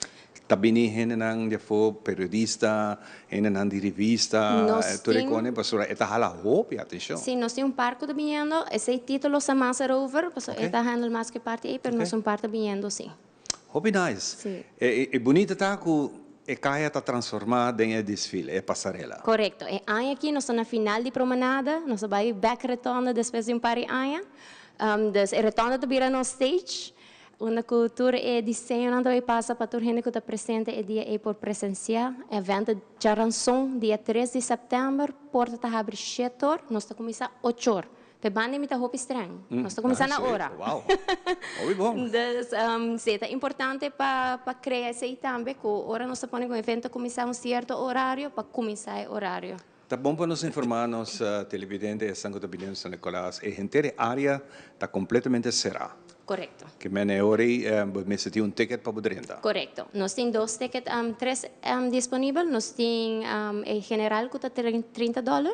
Ta bini hendenan di afó, periodista, hendenan di revista, tur e kone, pasobra e ta hala hopi atenshon. Sí, nos tin un par ku ta biniendo. Esei Tito lo sa mas erover, pasobra e ta handle mas ku e parti ei, pero nos un par ta biniendo sí. Hopi nice. Sí. E bunita ta ku e kaya ta transformá den e desfile, e pasarela. Korekto. E aña aki nos ta na final di Promenade. Nos a bai bèk Retònde despues di un par di aña. Dus e Retònde ta bira nos stage, unda ku tur e diseñonan ta bai pasa pa tur hende ku ta presente e dia ei por presensiá. E evento djaranson, dia tres di sèptèmber, porta ta habri shet'or, nos ta kuminsá och'or. P'e banda mi ta hopi streng. Nos ta kuminsá na ora. Wow. Hopi bon. Dus, sí, ta importante pa pa krea esei tambe ku ora nos ta pone ku un evento kuminsá un sierto orario, pa kuminsá e orario. Ta bon pa nos informá nos televidente esnan ku ta bini na San Nicolas, e henter e área ta kompletamente será. Korekto. Ke men e ora ei bo mester tin un ticket pa bo drenta. Korekto. Nos tin dos ticket, tres disponibel. Nos tin e general ku ta 30 dòler.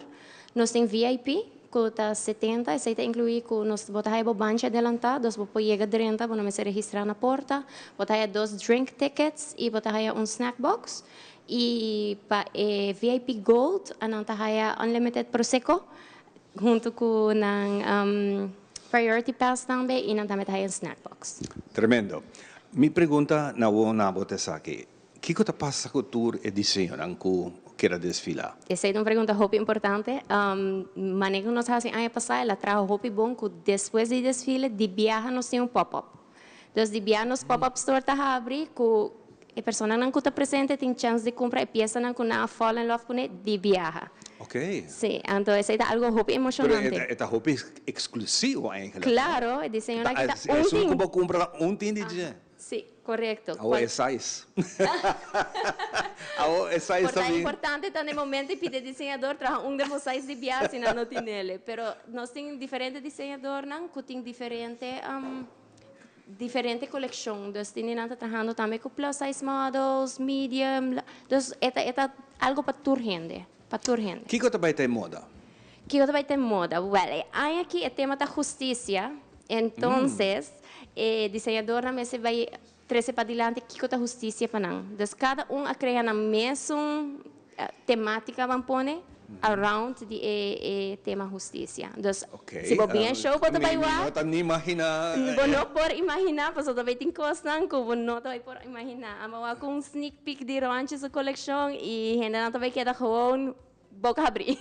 Nos tin VIP ku ta 70, esei ta inkluí ku nos bo ta haya bo banchi adelantá, dus bo por yega drenta, bo no mester registrá na porta. Bo ta haya dos drink tickets i bo ta haya un snack box. I pa e VIP Gold nan ta haya unlimited prosecco huntu ku nan priority pass tambe i nan tambe ta haya un snack box. Tremendo. Mi pregunta na bo na bo ta esaki, Kiko ta pasa ku tur e diseñonan ku keda desfilá? Esei ta un pregunta hopi importante. Manera ku nos hasi aña pasá el a traha hopi bon ku despues di desfile di biaha nos tin un pop-up. Dus di biaha nos pop-up store ta habri ku e personanan ku ta presente tin chèns di kumpra e piesanan ku nan a fall in love kuné di biaha. Oké. Sí, anto esei ta algu hopi emoshonante. Pero e ta hopi eksklusivo eigenlijk. Klaro, e diseñonan aki ta un tin. Esun ku bo kumpra ta un tin di dje. Sí, korekto. Awor e size. Awor e size Por ta ta bin. importante ta na e momento di pidi e diseñador traha un den bo size di bia si nan no tinele. Pero nos tin diferente diseñadornan ku tin diferente diferente kolekshon. Dus tin di nan ta trahando tambe ku plus size models, medium, dus e ta e ta algo pa tur hende, pa tur hende. Kiko ta bai ta e moda? Kiko ta bai ta e moda? Wèl, e aña aki e tema ta hustisia. Entonces, e diseñadornan mester bai trece padilanti kiko ta husticia pa nan. Dus cada un a crea nan mesun tematica ban pone around di e e tema husticia. Dus si bo bin e show bo ta bai Mi wak. no ta ni imagina. Bo no por imagina pasobra ta bai tin cosnan cu bo no ta bai por imagina. Amba wak un sneak peek di Ronchi su coleccion y hendenan ta bai keda gewoon. boka habrí.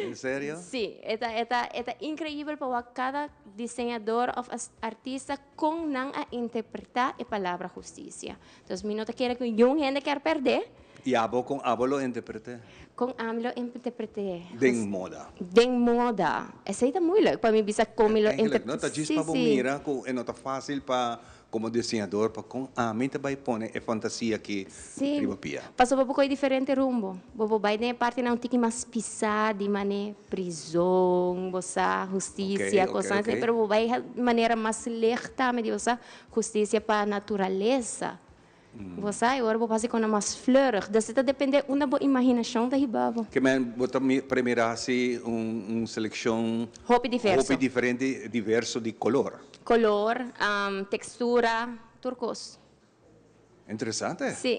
En serio? Sí, e ta e ta e ta increibel pa wak kada diseñador of artista kon nan a interpretá e palabra hustisia. Entonces mi no ta kere ku niun hende kier pèrdè. I abo kon abo lo interpret'é? Kon ami lo interpret'é? Den moda. Den moda. Esei ta moeilijk pa mi bisa kon mi lo Eigenlijk no ta djis pa bo mira ku e no ta fásil pa komo diseñador pa kon ami ta bai pone e fantasia aki riba pia. Pasobra bo kohe diferente rumbo. Bo por bai den e partinan un tiki mas pisá di mane prizon, bo sa, hustisia, kosnan asina, pero bo bai manera mas licht tambe di bo sa, hustisia pa naturalesa. Bo sa, e ora bo hasi kona mas fleurig. Dus e ta depende unda bo imaginashon ta hiba bo. Ke men bo ta premira hasi un selekshon Hopi diverso. hopi diferente, diverso di kolor. Kolor, tekstura, tur kos. Interesante. Sí.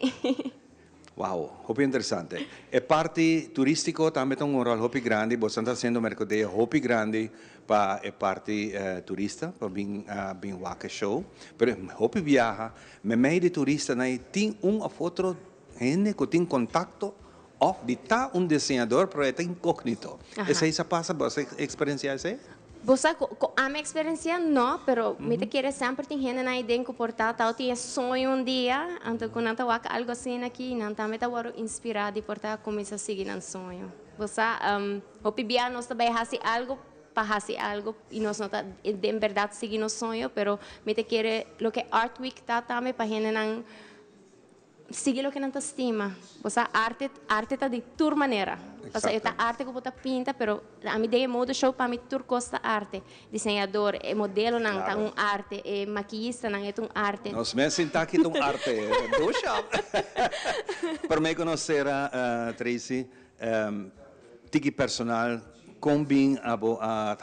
Wow, hopi interesante. E parti turístiko tambe ta un ròl hopi grandi. Boso ta hasiendo merkadeo hopi grandi pa e parti turista pa bin bin wak e show. Pero hopi biaha Memei di turistanan ei tin un of otro hende ku tin kontakto of di ta un diseñador pero e ta inkognito. Esei sa pasa? Bo a eksperensiá esei? Bo sa ku ku ami eksperensiá no, pero mi ta kere semper tin hendenan ei den ku por ta tau tin e soño un dia, anto ku nan ta wak algu asina aki nan tambe ta wòrdu inspirá di por ta kuminsá sigui nan soño. Bo sa, hopi bia nos ta bai hasi algu pa hasi algo y nos no ta den berdad sigui nos soño, pero mi ta kere loke Art Week ta tambe pa hendenan sigui loke nan ta stima. Bo sa arte, arte ta di tur manera. Pasobra e ta arte ku bo ta pinta, pero ami den e mode show pa mi tur kos ta arte. Diseñador, e modelonan ta un arte, e makiyistanan e ta un arte. Nos mes sinta aki ta un arte. Dusha! Prome ku nos sera Tracy, Tiki personal, kon bin abo a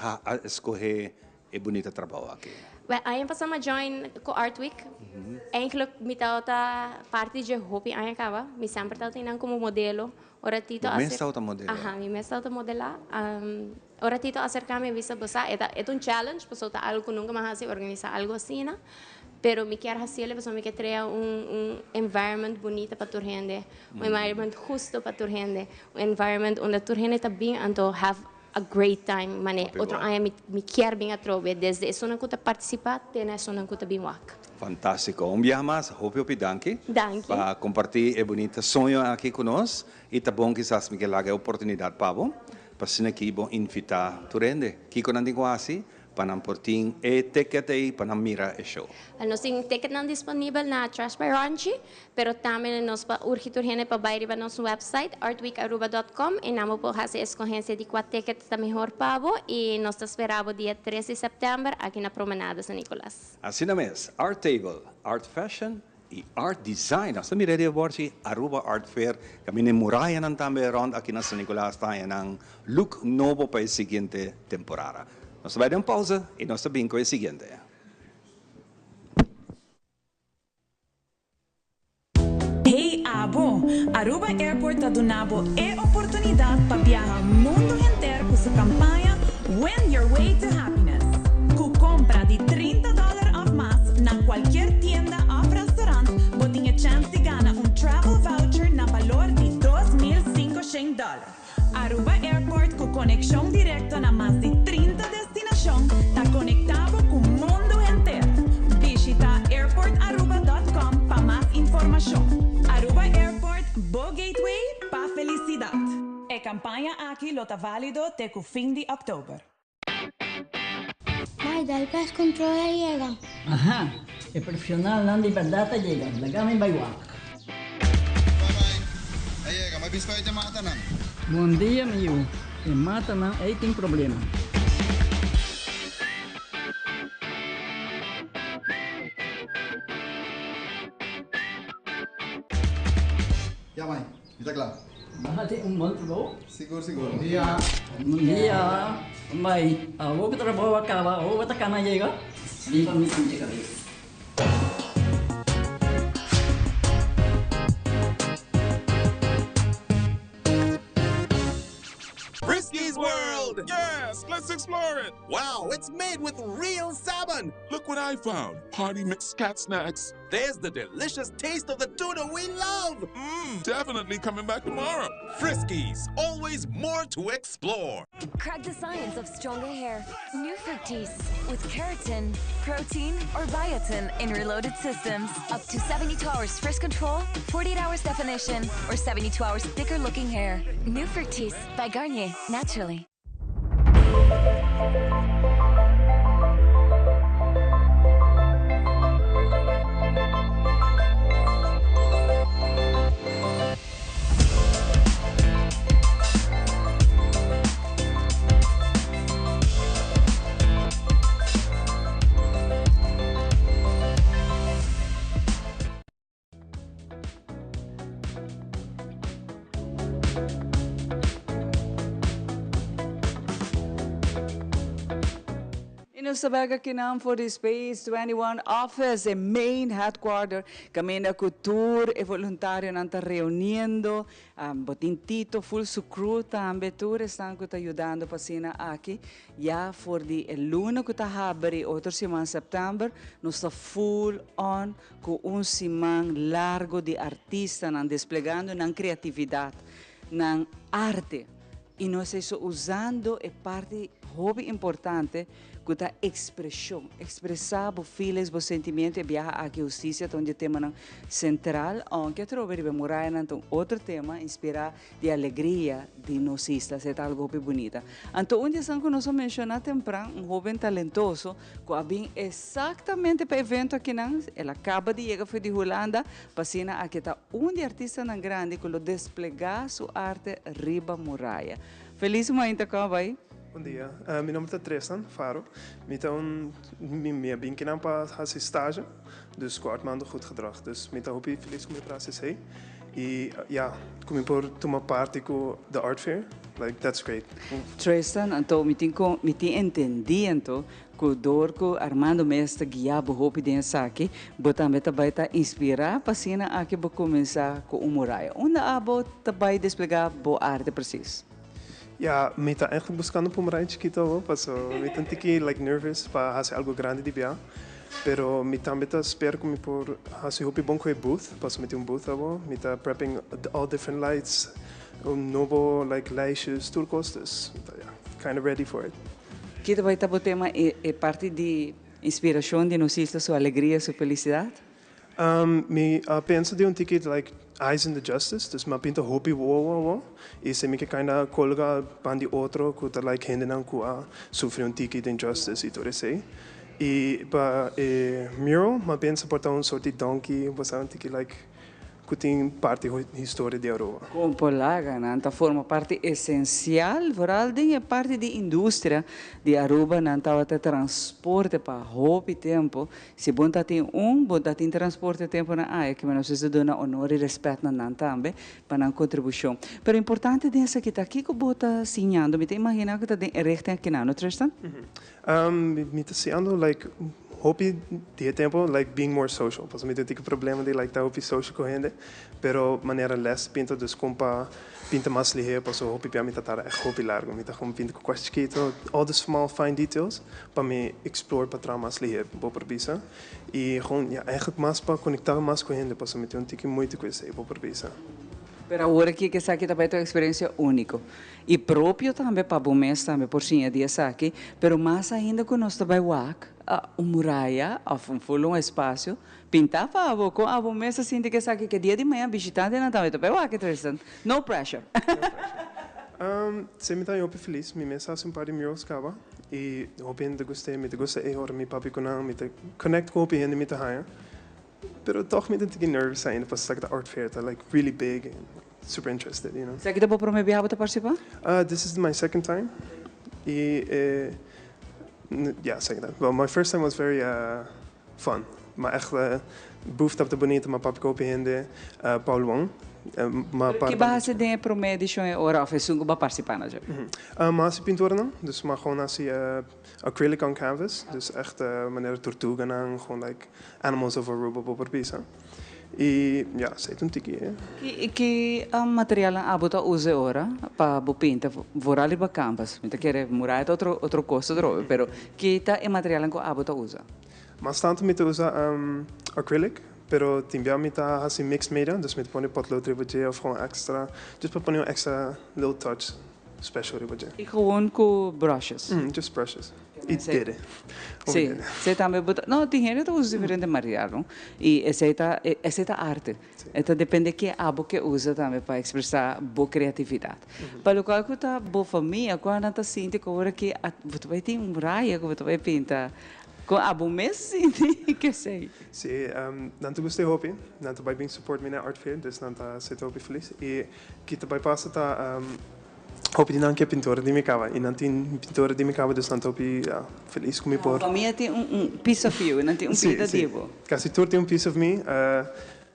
escohe e bunita trabou aki? Wel, aña pasa mi a join cu Art Week. Eigenlijk mi tabata parti dje hopi aña caba. Mi semper tabata einan como modelo. Ora Tito Bo mes tabata modela? Aha, mi mes tabata modela. Ora Tito acerca mi a bisa, bo sa, e ta e ta un challenge pasobra ta algo cu nunca mi a haci, organisa algo asina. Pero mi kier haciele pasobra mi kier crea un un environment bunita pa tur hende. Un environment husto pa tur hende. Un environment unda tur hende ta bin anto have a great time. Mane otro aña mi mi kier bin atrobe desde esunnan cu ta participa te na esunnan cu ta bin wak. Fantastico. Un biaha mas hopi hopi danki. Danki. Pa comparti e bunita soño aki cu nos. Y ta bon kisas mi ke laga e oportunidad pa bo pa asina aki bo invita tur hende. Kico nan tin cu haci Pa nan por tin e ticket ei pa nan mira e show. Nos tin ticketnan disponibel na Trash by Ronchi, pero tambe nos pa urgi tur hende pa bai riba nos website artweekaruba dot com i nan bo por hasi escogencia di cua ticket ta mehor pa bo i nos ta spera bo dia tres di september aki na Promenade San Nicolas. Asina mes, Art Table, Art Fashion i Art Design. Nos ta mira riba borchi Aruba Art Fair kaminda e murayanan tambe rond aki na San Nicolas ta haña nan look nobo pa e siguiente temporada. Nos ta bai den un pausa i nos ta bin ku e siguiente. Hey abo! Aruba Airport ta duna bo e oportunidad pa biaha mundo henter cu su campaña Win Your Way to Happiness. Cu compra di 30 dollar of mas na cualkier tienda of restaurant bo tin e chance di gana un travel voucher na balor di 2500 dollar. Aruba Airport cu conexion directo na mas di 30 destinacion ta conecta bo cu mundo henter. Bishita airportaruba.com pa mas informacion. Aruba Airport, bo gateway pa felicidad. E campaña aki lo ta valido te cu fin di october. Mai, dal pest control a yega. Aha, e profesionalnan di berdad a yega, laga mi bai wak. Bai bai, a yega, ma biscoit e matanan. Bon dia mi yu, e matanan ei tin problema. Ya mai, Mi ta kla. Bo hasi un bon trabou. Sigur, sigur. Bon dia. Bon dia. Bai, awor ku trabou a kaba, awor bo ta kana yega? Riba mi sinti kabes. Frisky's World! world! Yes, let's explore it! Wow, it's made with real salmon! Look what I found! Party mix cat snacks. There's the delicious taste of the tuna we love! Mmm, definitely coming back tomorrow. Friskies, always more to explore. Crack the science of stronger hair. New Fructis with keratin, protein, or biotin in reloaded systems. Up to 72 hours fresh control, 48 hours definition, or 72 hours thicker looking hair. New Fructis by Garnier, naturally. Y nos ta bek akinan for di Space 21 Office, e main headquarter, caminda cu tur e voluntarionan ta reuniendo. Bo tin Tito full su crew tambe, tur esnan cu ta yudando pa asina aki. Ya for di e luna cu ta habri otro siman september, nos ta full on cu un siman largo di artistanan desplegando nan creatividad, nan arte y nos ta eso usando e parti hopi importante cu ta expresion, expresa bo feelings, bo sentimiento. E biaha aki husticia ta un di e temanan central, aunke atrobe riba e murayanan ta un otro tema inspira di alegria di nos isla, esei ta algo hopi bunita. Anto un di esnan cu nos a menciona tempran, un hoben talentoso cu a bin exactamente pa evento akinan, el a caba di yega for di Hulanda, pa asina aki ta un di artistanan grandi cu lo desplega su arte riba muraya. Feliz mainta con bay. Bon dia, mi nomber ta Tristan Faro, mi ta un mi a bin kinan pa haci stage, dus cu Armando Goed Gedrag, dus mi ta hopi feliz cu mi por haci esey. Y ya, cu mi por tuma parti cu the art fair, like that's great. Tristan, anto mi tin cu, mi tin entendi anto cu door cu Armando mes ta guia bo hopi den esaki, bo tambe ta bay ta inspira pa asina aki bo cuminsa cu un muraya. Unda abo ta bay desplega bo arte precies? Ya, mi ta eigenlijk buscando pa un muraya chikito awo, paso mi ta un tiki like nervous pa haci algo grandi di bia. Pero mi tambe ta spera cu mi por haci hopi bon cu e booth, pasobra mi tin un booth awo. Mi ta prepping all different lights, un nobo like lijstjes, tur cos, dus mi ta ya, kinda ready for it. Ki ta bay ta bo tema e e parti di inspiracion di nos isla, su alegria, su felicidad? Mi a pensa di un tiki like eyes in the justice, dus mi a pinta hopi wowo awo y esei mi ke kinda colga pan di otro cu ta like hendenan cu a sufri un tiki den justice y tur esei. Y pa e mural mi a pensa por ta un soort di donkey, bo sa un tiki like cu tin parti historia di Aruba. Con por laga nan ta forma parti esencial, vooral den e parti di industria di Aruba, nan tabata transporte pa hopi tempo. Si bon ta tin un, bon ta tin transporte temponan aya, kimen nos mester duna honor i respet na nan tambe pa nan kontribushon. Pero importante den esaki ta kiko bo ta siñando? Mi ta imagina ku ta den e richting akinan, no Tristan? Mi ta siñando like hopi di e tempo like being more social, pasobra mi tin tiki problema di like ta hopi social ku hende, pero manera les pinta dus kon pa pinta mas lihé pasobra hopi bia mi ta tarda ègt hopi largu. Mi ta kon pinta ku kos chikito, all the small fine details pa mi explore pa traha mas lihé, bo por bisa. I gewoon ya eigenlijk mas pa konektá mas ku hende pasobra mi tin un tiki moeite ku esei, bo por bisa. Pero awor aki ke esaki ta bai ta un eksperensia úniko i propio tambe pa bo mes tambe por siña di esaki, pero mas ainda ku nos ta bai wak un muraya òf un ful un espasio Pintá pa abo, kon abo mes a sinti ke esaki ke dia di maña bishitantenan tambe ta bai wak Tristan. No pressure. Sí, mi ta hopi felis. Mi mes a hasi un par di murals kaba i hopi hende ta gust'é. Mi ta gusta e ora mi papia ku nan, mi ta connect ku hopi hende mi ta haña. Pero tòg mi ta un tiki nervous ainda pasobra esaki ta art fair, ta like really big and super interested, you know. Esaki ta bo promé biaha bo ta partisipá? This is my second time i e, yeah, second time. Well, my first time was very Fun. Ma echt booth tabata bunita, ma papia ku hopi hende, Paul Wong, ma Pero ki base den e prome edicion e ora of esun ku bo a participa na dje? Ma hasi pinturanan, dus ma gewoon hasi acrylic on canvas, dus echt manera tortuganan, gewoon like animals of Aruba bo por bisa. Y ja, esey ta un tiki e. Ki ki materialnan abo ta usa e ora pa bo pinta? Vooral riba canvas. Mi ta kere muraya ta otro otro cos otro, pero ki ta e materialnan cu abo ta usa? Mas tanto mi ta usa acrylic, pero tin bia mi ta haci mixed media, dus mi ta pone potlood riba dje of gewoon extra, just pa pone un extra little touch special riba dje. Y gewoon cu brushes? Just brushes. Y dede. Sí, esey tambe bo ta, no, tin hende ta usa diferente material, no? Y esey ta, esey ta arte. E ta depende ke abo ke usa tambe pa expresa bo creatividad. Pa locual cu ta bo famia, cua nan ta sinti cu ora ki bo ta bay tin un raya cu bo ta bay pinta, con abo mes sinti ke esey? Sí, nan ta gusta e hopi, nan ta bay bin support mi na art fair, dus nan ta sete hopi feliz. Y ki ta bay pasa ta Hopi di nan ke pintura di mi kaba y nan tin pintura di mi kaba dus nan ta hopi feliz cu mi por. Famia tin un piece of you, nan tin un pida di bo. Si, casi tur tin un piece of mi.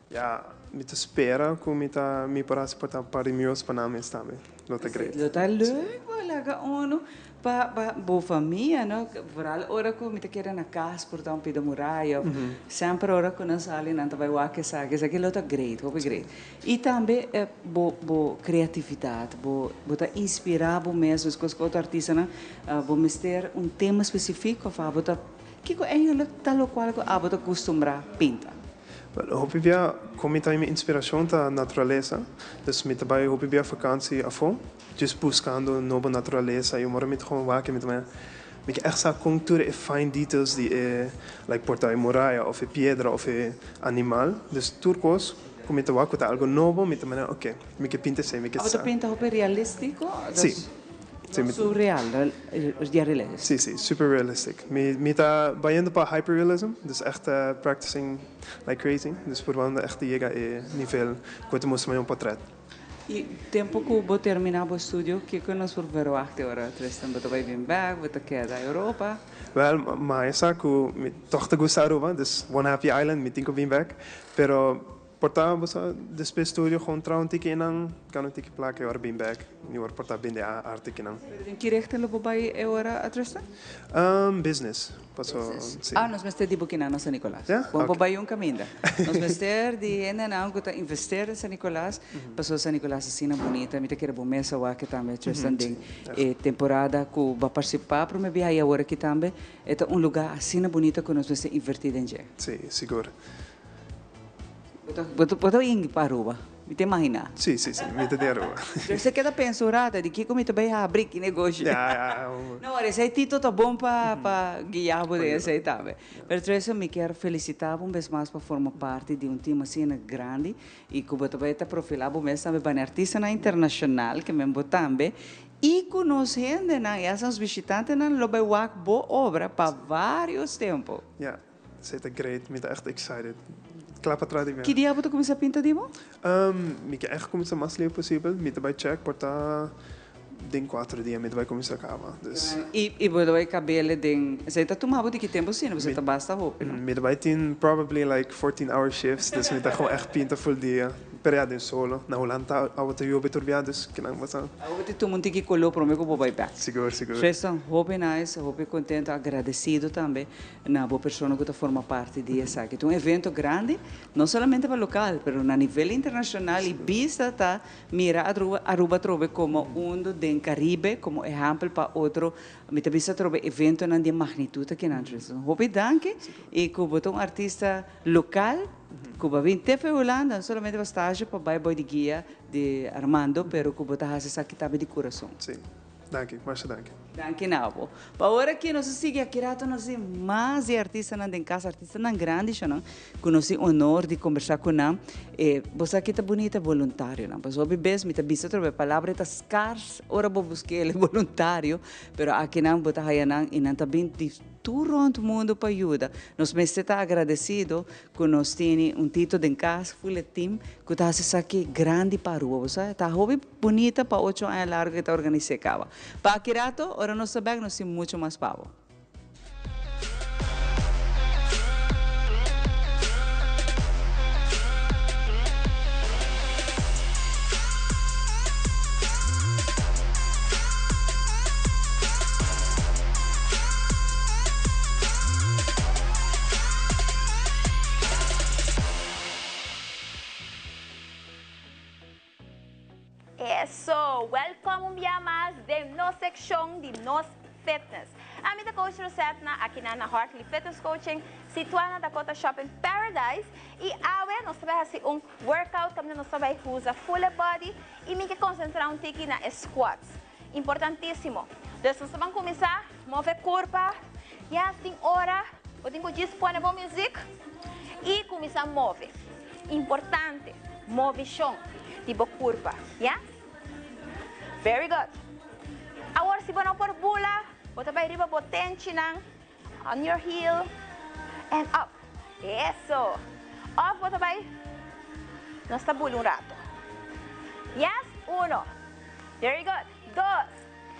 Ya, mi ta spera cu mi ta mi por haci por ta un par di murals pa nan mes tambe. Lo ta great. Lo ta leuk bo laga uno Pa pa bo famia no, vooral ora ku mi ta keda na kas por ta un pida muraya of semper ora ku nan sali nan ta bai wak esaki, esaki lo ta great, hopi great. I tambe bo bo kreatividat, bo bo ta inspirá bo mes meskos ku otro artistanan, bo mester un tema spesifiko of abo ta, kiko eigenlijk ta lokual ku abo ta kustumbrá pinta? Wel, hopi bia kon mi ta mi inspirashon ta naturalesa, dus mi ta bai hopi bia vakansi afó. Just buscando nobo naturalesa y ora mi ta gewoon wak mi ta mira mi ke echt sa con tur e fine details di e like por ta e muraya of e piedra of e animal dus tur cos cu mi ta wak cu ta algo nobo mi ta mira ok mi ke pinta esey mi ke Abo ta sa. pinta hopi realistico? Si. Si No surreal, realistic. Si si super realistic mi mi ta bayendo pa hyperrealism dus echt practicing like crazy dus probando echt di yega e nivel cu e ta mustra mi un portret. I tempu ku bo terminá bo estudio, kiko nos por verwachta e ora, Tristan? Bo ta bai bin bèk? Bo ta keda Europa? Wèl, mi a sa ku mi tòg ta gusta Aruba, dus One Happy Island, mi tin ku bin bèk. Pero por ta bo sa despues estudio gewoon traha un tiki einan, gana un tiki plaka i ora bin bèk. Mi ora por ta bende arte kinan. Pero den ki richting lo bo bai e ora, Tristan? Business. Paso, si. Ah, nos mester di bo kinan na San Nicolas. Ya? Bo por Ok. bai un caminda. Nos mester di hendenan cu ta investeer den San Nicolas, pasobra San Nicolas asina bunita. Mi ta kere bo mes a wak tambe, Tristan, den e temporada cu bo a participa prome biaha y awor aki tambe. E ta un lugar asina bunita cu nos mester inverti den dje. Si, sigur. Bo ta, bo ta yingi pa Aruba? Mi ta imaginá. Sí, sí, sí, mi ta di Aruba. Pero se keda pensa un rato, di kiko mi ta bai habri ki negoshi? Ya, ya. No, ora esei Tito ta bon pa, pa guia bo den esei tambe. Pero Tristan, mi kier felicitá bo un bes mas pa forma parti di un team asina grandi y ku bo ta bai ta profilá bo mes tambe bani artistanan internacional, ke men bo tambe, y ku nos hendenan, ya nos bishitantenan lo bai wak bo obra pa varios tempo. Ya. Esei ta great, mi ta echt excited. Kla pa traha di mi. Ki dia bo ta kuminsá pinta di bo? Mi ke echt kuminsá mas leu posibel. Mi ta bai check por ta den kuater dia mi ta bai kuminsá kaba. Dus. I bo ta bai kabele den, esei ta tuma bo di ki tempu asina? Pasobra ta basta hopi, no? Mi ta bai tin probably like 14 hour shifts, dus mi ta gewoon echt pinta full dia. Pero ya den solo. Na Hulanda ta awa ta yobe tur bia, dus kinan bo sa. Awa ta tuma un tiki koló promé ku bo bai bèk. Sigur, sigur. Tristan, hopi nice, hopi kontento, agradesido tambe. Na bo persona cu ta forma parti di esaki. Ta un evento grandi, no solamente pa local, pero na nivel internacional y bista ta mira Aruba, Aruba atrobe como undo den Caribe, como ehempel pa otro, mi ta bisa atrobe eventonan di e magnitud aki nan. Hopi danki y cu bo ta un artista local cu bo a bin te for Hulanda, no solamente pa stage pa bay boy di guia di Armando, pero cu bo ta haci esaki tambe di curason. Sí. Danki, masha danki. Danki na bo. Pa ora aki nos a sigui aki rato nos tin mas di artistanan den cas, artistanan grandi shonan, cu nos tin honor di combersa cu nan. E bo sa ki ta bunita boluntarionan. Pasobra hopi bes mi ta bisa otro bes, palabra e ta scars ora bo busca el boluntario, pero akinan bo ta haya nan y nan ta bin di tur rond mundo pa yuda. Nos mester ta agradecido Cu nos tene un Tito den cas, full e team, cu ta haci esaki grandi pa Aruba. Bo sa, ta hopi bunita pa ocho aña largo cu ta organise caba. Pa aki rato, ora nos ta bek, nos tin mucho mas pa bo. nos fitness. Ami ta Coach Rosette na akinan na Hartley Fitness Coaching, situa na Dakota Shopping Paradise y awe nos ta bay haci un workout caminda nos ta bay usa full e body y mi ke concentra un tiki na e squats. Importantisimo. Dus nos ta ban cuminsa move curpa, yes tin ora bo tin cu djis pone bo music y cuminsa move. Importante, movicion di bo curpa, yes. Very good. Awor si bo no por bula, bo ta bai riba bo tenchinan, on your heel and up. Eso. Of bo ta bai, nos ta bula un rato. Yes, uno. Very good. Dos.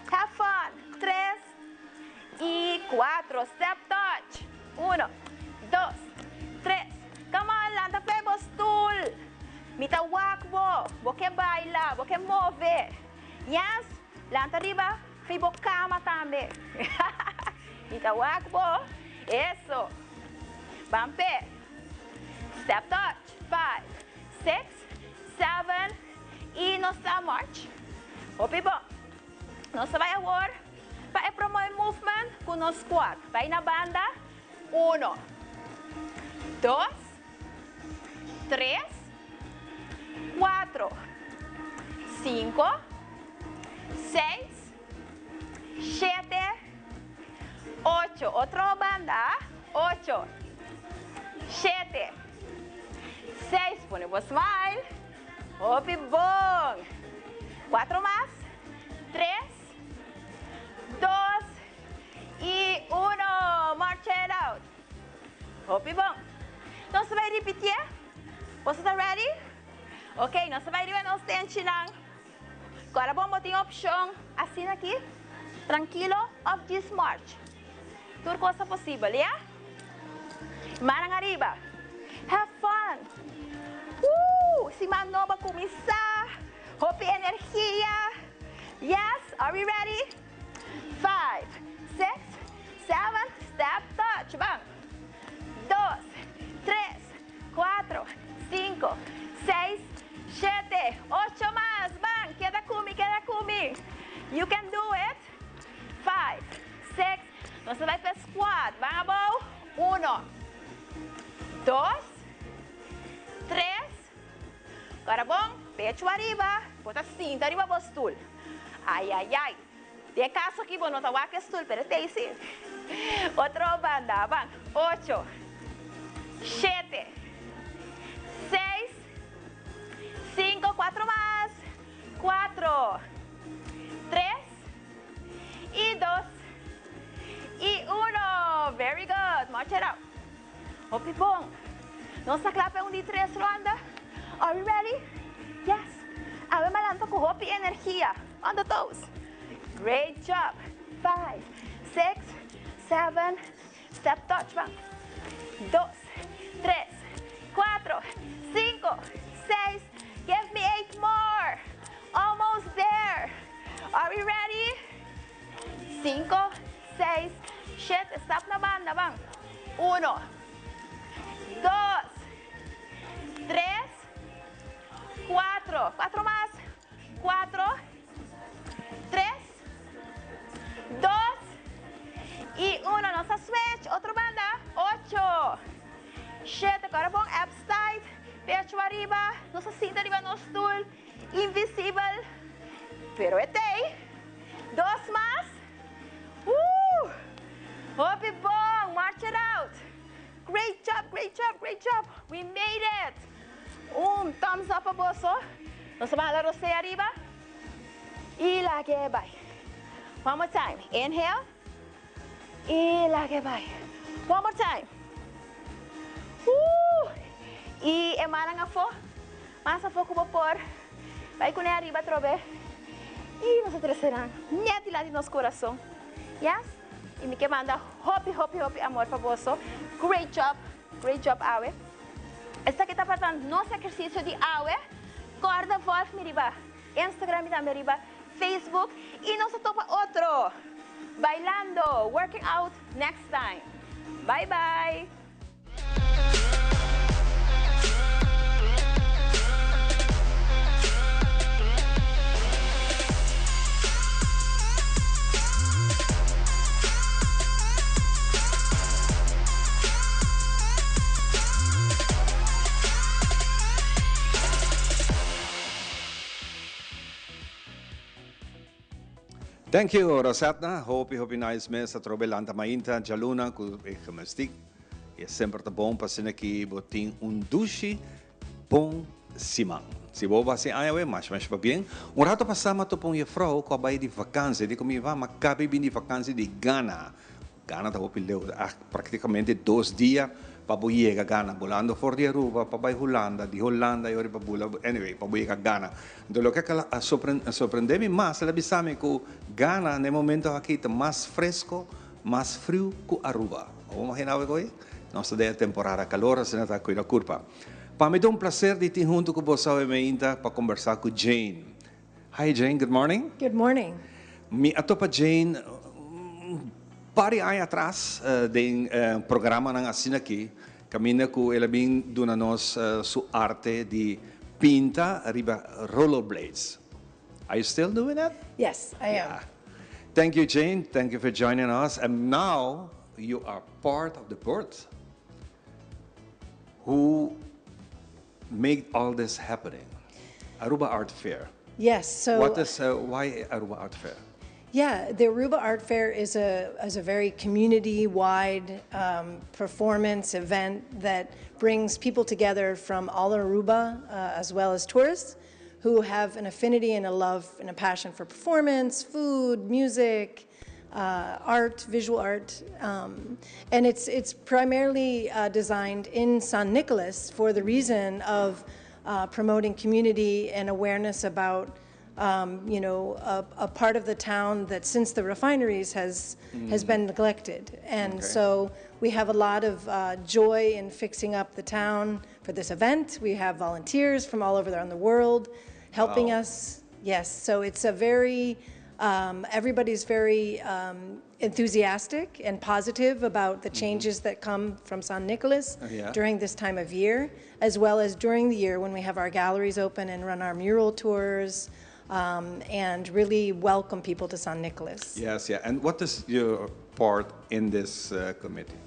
Have fun. Tres y cuatro. Step touch. Uno, dos, tres. Come on, lanta p'e bo stoel. Mi ta wak bo. Bo ke baila, bo ke move. Yes, lanta riba fi bo kama tambe. Mi ta wak bo. Eso. Ban p'e. Step touch. Five, six, seven y nos ta march. Hopi bon. Nos ta bai awor pa e promoi movement ku nos squat. Bai na banda, uno, dos, tres, cuatro, cinco, seis, shete, ocho. Otro banda, ocho, shete, seis. Pone bo smile. Hopi bon. Cuatro mas. Tres, dos y uno. March it out. Hopi bon. Nos ta bay ripitié. Boso ta ready? Ok, nos ta bay riba nos tenchinan. Cu bon bo tin opcion asina aki, trankilo of djis march. Tur cos ta posibel, ya? Mannan ariba. Have fun! Woo! Siman nobo a cuminsa. Hopi energia. Yes, are we ready? Five, six, seven, step touch. Ban. Dos, tres, cuatro, cinco, seis, shete, ocho mas. Ban, keda cu mi, keda cu mi. You can do it. Five, six, nos ta bay pa squat. Ban abou. Uno, dos, tres. Ora bon, pecho ariba, bo ta sinta riba bo stoel. Ay, ay, ay. Den e caso aki bo no ta wak e stoel, pero e ta ey si. Otro banda, ban. Ocho, shete, seis, cinco, cuatro mas, cuatro, tres y dos y uno. Very good. March it out. Hopi bon. Nos ta kla pa un di tres ronda. Are we ready? Yes. Awe m'a lanta ku hopi energia. On the toes. Great job. Five, six, seven, step touch. Ban. Dos, tres, cuatro, cinco, seis. Give me eight more. Almost there. Are we ready? Cinco, seis, shete. Stap na banda, ban. Uno, dos, tres, cuatro. Cuatro mas. Cuatro, tres, dos y uno. Nos a switch. Otro banda. Ocho, shete. Awor bon abs tight. Pecho ariba. Nos a sinta riba nos stoel. Invisibel. Pero e t'ey. Dos mas. Woo! Hopi bon. March it out. Great job, great job, great job. We made it. Un thumbs up pa boso. Nos ta hala rosea ariba. Y lag'e bay. One more time. Inhale. Y lag'e bay. One more time. Woo! Y e mannan afo. Mas afo cu bo por. Bay cune ariba atrobe. Y nos ta trece nan net dilanti nos curason. Yes? Y mi ke manda hopi, hopi, hopi amor pa boso. Great job. Great job, awe. Esaki tabata nos ehercicio di awe. Corda volg mi riba Instagram y tambe riba Facebook. Y nos ta topa otro bailando, working out next time. Bye bye. Thank you, Rosetna. Hopi, hopi nice mes atrobe lanta mainta djaluna ku e gymnastiek. E semper ta bon pa asina ki bo tin un dushi bon siman. Si bo hasi aña awe, masha masha pabien. Un rato pasá mi a topa un jefrouw ku a bai di vakansi. Di ku mi va, mi a kabi bin di vakansi di Ghana. Ghana ta hopi leu, praktikamente dos dia pa bo yega Ghana, bulando for di Aruba pa bai Hulanda, di Hulanda e ora pa bula, anyway, pa bo yega Ghana. Anto loke a sorprende mi mas, el a bisa mi ku Ghana na e momento aki ta mas fresco, mas friu ku Aruba. Bo imagina bo e? Nos ta den e temporada kalor, asina ta kuida kurpa. Pa mi ta un placer di tin huntu ku bo awe meinta pa kombersa ku Jane. Hi Jane, good morning. Good morning. Mi a topa Jane un par di aña atras den programanan asina aki, kaminda ku el a bin duna nos su arte di pinta riba rollerblades. Are you still doing that? Yes, I am. Yeah. Thank you Jane, thank you for joining us and now you are part of the board who make all this happening. Aruba Art Fair. Yes. So what is why Aruba Art Fair? Yeah, the Aruba Art Fair is a very community-wide performance event that brings people together from all Aruba, as well as tourists who have an affinity and a love and a passion for performance, food, music, art, visual art. And it's primarily designed in San Nicolas for the reason of promoting community and awareness about a part of the town that since the refineries has been neglected. And so we have a lot of joy in fixing up the town for this event. We have volunteers from all over around the world helping us. Yes, so it's a very, everybody's very enthusiastic and positive about the changes that come from San Nicolas during this time of year, as well as during the year when we have our galleries open and run our mural tours and really welcome people to San Nicolas. Yes, yeah. And what is your part in this committee?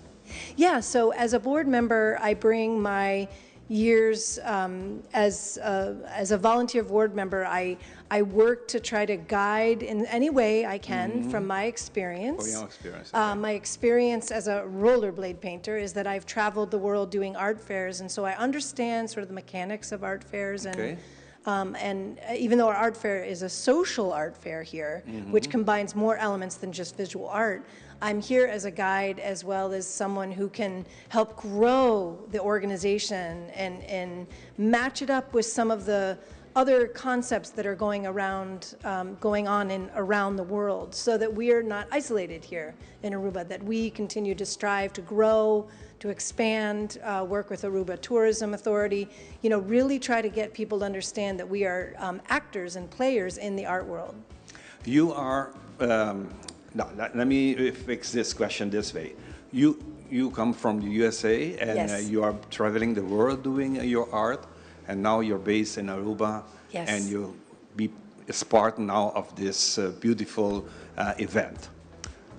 Yeah, so as a board member, I bring my years as a volunteer board member. I work to try to guide in any way I can from my experience. For your experience. My experience as a rollerblade painter is that I've traveled the world doing art fairs, and so I understand sort of the mechanics of art fairs and. And even though our art fair is a social art fair here, which combines more elements than just visual art, I'm here as a guide as well as someone who can help grow the organization and match it up with some of the other concepts that are going on in around the world, so that we are not isolated here in Aruba, that we continue to strive to grow, to expand, work with Aruba Tourism Authority, really try to get people to understand that we are actors and players in the art world. You are, no, let me fix this question this way. You come from the USA and you are traveling the world doing your art, and now you're based in Aruba. Yes. And you be is part now of this beautiful event.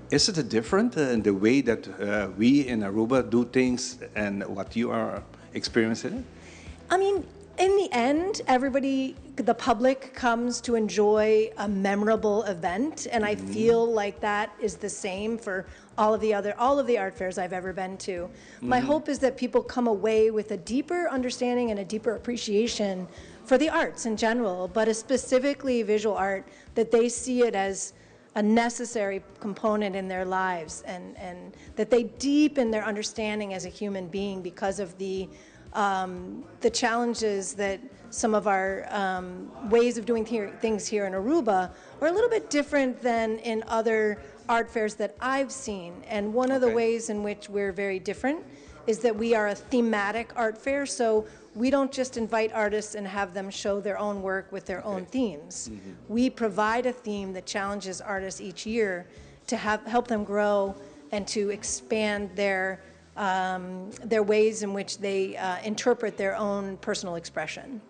Is it a different in the way that we in Aruba do things and what you are experiencing? I mean, in the end, everybody, the public comes to enjoy a memorable event, and I feel like that is the same for all of the art fairs I've ever been to. My hope is that people come away with a deeper understanding and a deeper appreciation for the arts in general, but specifically visual art, that they see it as a necessary component in their lives and that they deepen their understanding as a human being because of the challenges that some of our ways of doing things here in Aruba are a little bit different than in other art fairs that I've seen. And one of the ways in which we're very different is that we are a thematic art fair. So we don't just invite artists and have them show their own work with their own themes. We provide a theme that challenges artists each year to help them grow and to expand their ways in which they interpret their own personal expression.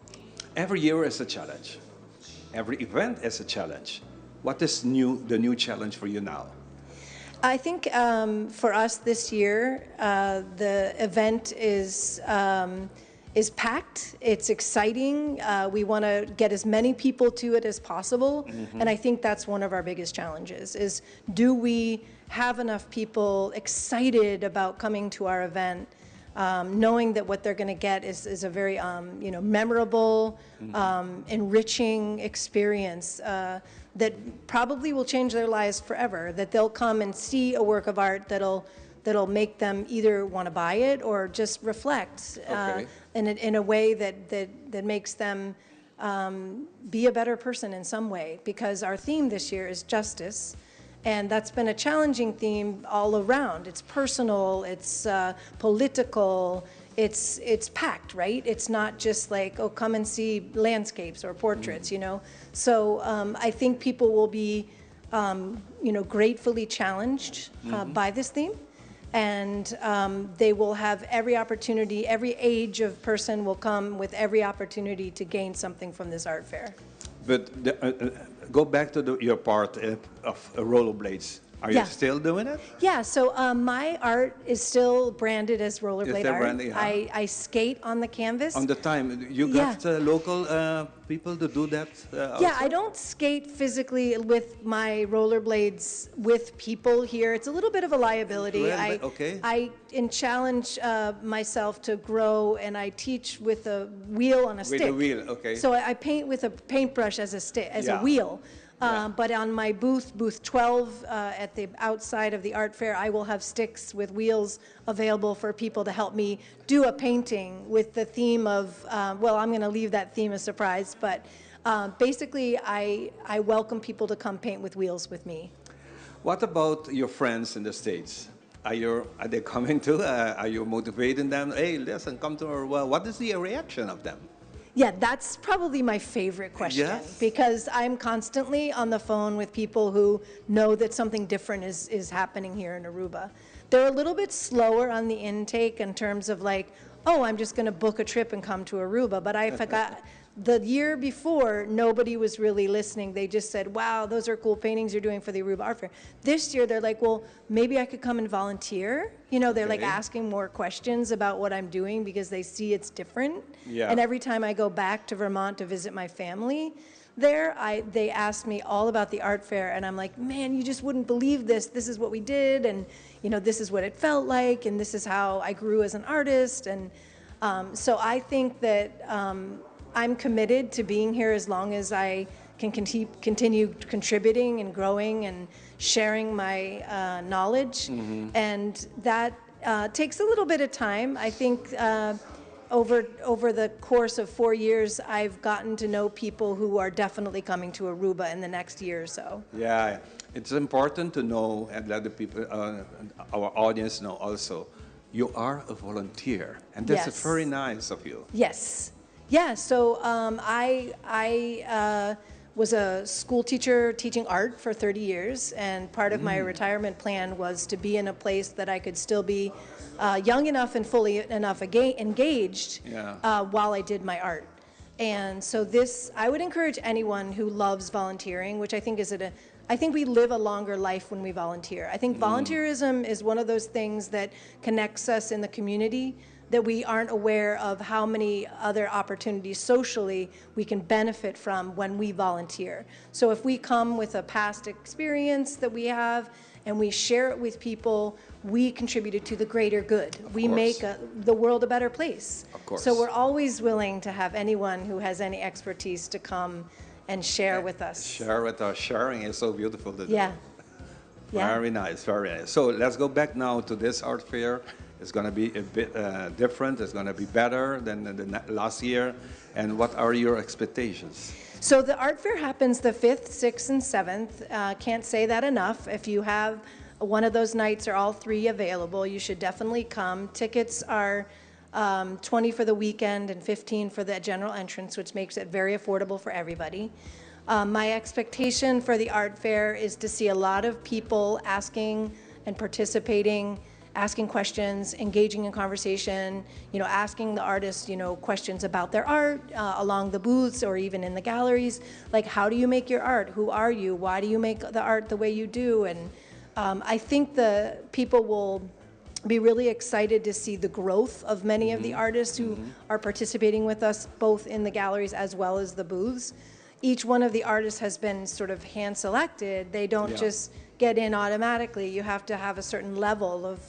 Every year is a challenge. Every event is a challenge. What is new, the new challenge for you now? I think for us this year, the event is is packed. It's exciting. We want to get as many people to it as possible. And I think that's one of our biggest challenges is, do we have enough people excited about coming to our event, knowing that what they're going to get is a very memorable, enriching experience that probably will change their lives forever, that they'll come and see a work of art that'll make them either want to buy it or just reflect in a way that makes them be a better person in some way. Because our theme this year is justice. And that's been a challenging theme all around. It's personal, it's political, it's packed, right? It's not just like, "Oh, come and see landscapes or portraits." So I think people will be gratefully challenged by this theme. And they will have every opportunity, every age of person will come with every opportunity to gain something from this art fair. But go back to your part of rollerblades. Are you still doing it? Yeah, so my art is still branded as rollerblade Still art. Branded, yeah. I skate on the canvas. On the time, you got local people to do that Yeah, also? I don't skate physically with my rollerblades with people here. It's a little bit of a liability. Little I, bit, okay. I in challenge myself to grow, and I teach with a wheel on a With stick. a wheel, okay. So I paint with a paintbrush as a stick, as a wheel. But on my booth, booth 12, at the outside of the art fair, I will have sticks with wheels available for people to help me do a painting with the theme of, well, I'm going to leave that theme a surprise, but basically I welcome people to come paint with wheels with me. What about your friends in the States? Are they coming too? Are you motivating them? "Hey, listen, come to our," well, what is the reaction of them? Yeah, that's probably my favorite question because I'm constantly on the phone with people who know that something different is happening here in Aruba. They're a little bit slower on the intake in terms of like, "Oh, I'm just going to book a trip and come to Aruba." But I forgot the year before, nobody was really listening. They just said, "Wow, those are cool paintings you're doing for the Aruba Art Fair." This year, they're like, "Well, maybe I could come and volunteer." They're like asking more questions about what I'm doing because they see it's different. And every time I go back to Vermont to visit my family there, they ask me all about the art fair, and I'm like, "Man, you just wouldn't believe this. This is what we did, and this is what it felt like, and this is how I grew as an artist." And so I think that I'm committed to being here as long as I can continue contributing and growing and sharing my knowledge. And that takes a little bit of time. I think over the course of 4 years, I've gotten to know people who are definitely coming to Aruba in the next year or so. Yeah, it's important to know and let the people, our audience know also, you are a volunteer, and that's very nice of you. Yes. Yeah, so I was a school teacher teaching art for 30 years, and part of my retirement plan was to be in a place that I could still be young enough and fully enough engaged while I did my art. And so this, I would encourage anyone who loves volunteering, which I think is a, I think we live a longer life when we volunteer. I think volunteerism is one of those things that connects us in the community, that we aren't aware of how many other opportunities socially we can benefit from when we volunteer. So if we come with a past experience that we have and we share it with people, we contributed to the greater good. We Course. Make the world a better place. Of course. So we're always willing to have anyone who has any expertise to come and share with us. Share with us. Sharing is so beautiful to do. Very nice, very nice. So let's go back now to this art fair. It's going to be a bit different. It's going to be better than the last year. And what are your expectations? So the art fair happens the 5th, 6th, and 7th. Can't say that enough. If you have one of those nights or all three available, you should definitely come. Tickets are 20 for the weekend and 15 for the general entrance, which makes it very affordable for everybody. My expectation for the art fair is to see a lot of people asking and participating, asking questions, engaging in conversation, asking the artists questions about their art along the booths or even in the galleries. Like, how do you make your art? Who are you? Why do you make the art the way you do? And I think the people will be really excited to see the growth of many of the artists who are participating with us, both in the galleries as well as the booths. Each one of the artists has been sort of hand selected. They don't just get in automatically. You have to have a certain level of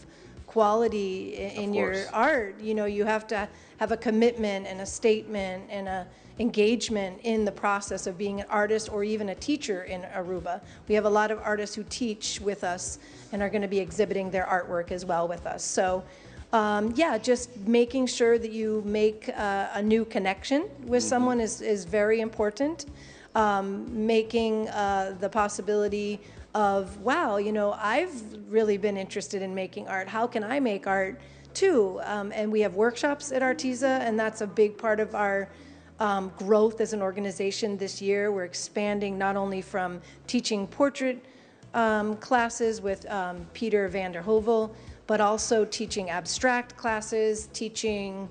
quality in your course. art. You know, you have to have a commitment and a statement and a engagement in the process of being an artist or even a teacher in Aruba. We have a lot of artists who teach with us and are going to be exhibiting their artwork as well with us. So, yeah, just making sure that you make a new connection with someone is very important. Making the possibility of, wow, I've really been interested in making art. How can I make art too? And we have workshops at Artiza, and that's a big part of our growth as an organization this year. We're expanding not only from teaching portrait classes with Peter van der Hovel, but also teaching abstract classes, teaching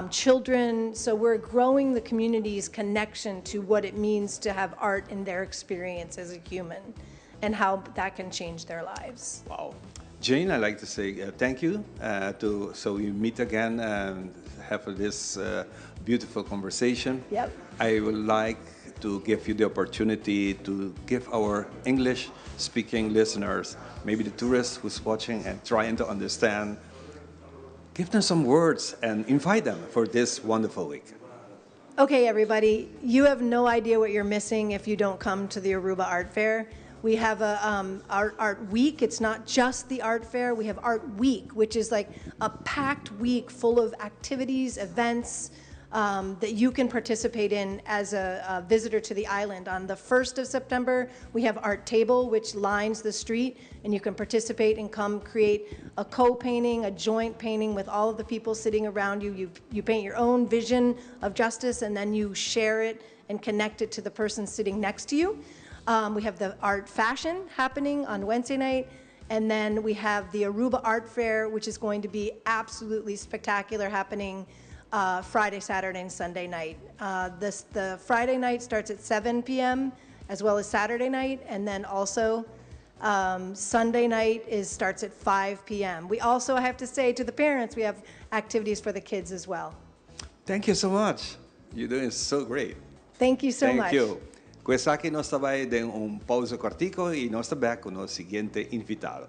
children. So we're growing the community's connection to what it means to have art in their experience as a human and how that can change their lives. Wow. Jane, I'd like to say thank you to so we meet again and have this beautiful conversation. I would like to give you the opportunity to give our English-speaking listeners, maybe the tourists who's watching and trying to understand, give them some words and invite them for this wonderful week. Okay, everybody, you have no idea what you're missing if you don't come to the Aruba Art Fair. We have a art week. It's not just the art fair. We have Art Week, which is like a packed week full of activities, events that you can participate in as a visitor to the island. On the 1st of September, we have Art Table, which lines the street, and you can participate and come create a co-painting, a joint painting with all of the people sitting around you. You paint your own vision of justice, and then you share it and connect it to the person sitting next to you. We have the art fashion happening on Wednesday night, and then we have the Aruba Art Fair, which is going to be absolutely spectacular, happening Friday, Saturday, and Sunday night. The Friday night starts at 7 p.m. as well as Saturday night, and then also Sunday night is starts at 5 p.m. We also have to say to the parents, we have activities for the kids as well. Thank you so much. You're doing so great. Thank you so Thank much. you. Cu esaki nos ta bay den un pausa cortico y nos ta back cu nos siguiente invitado.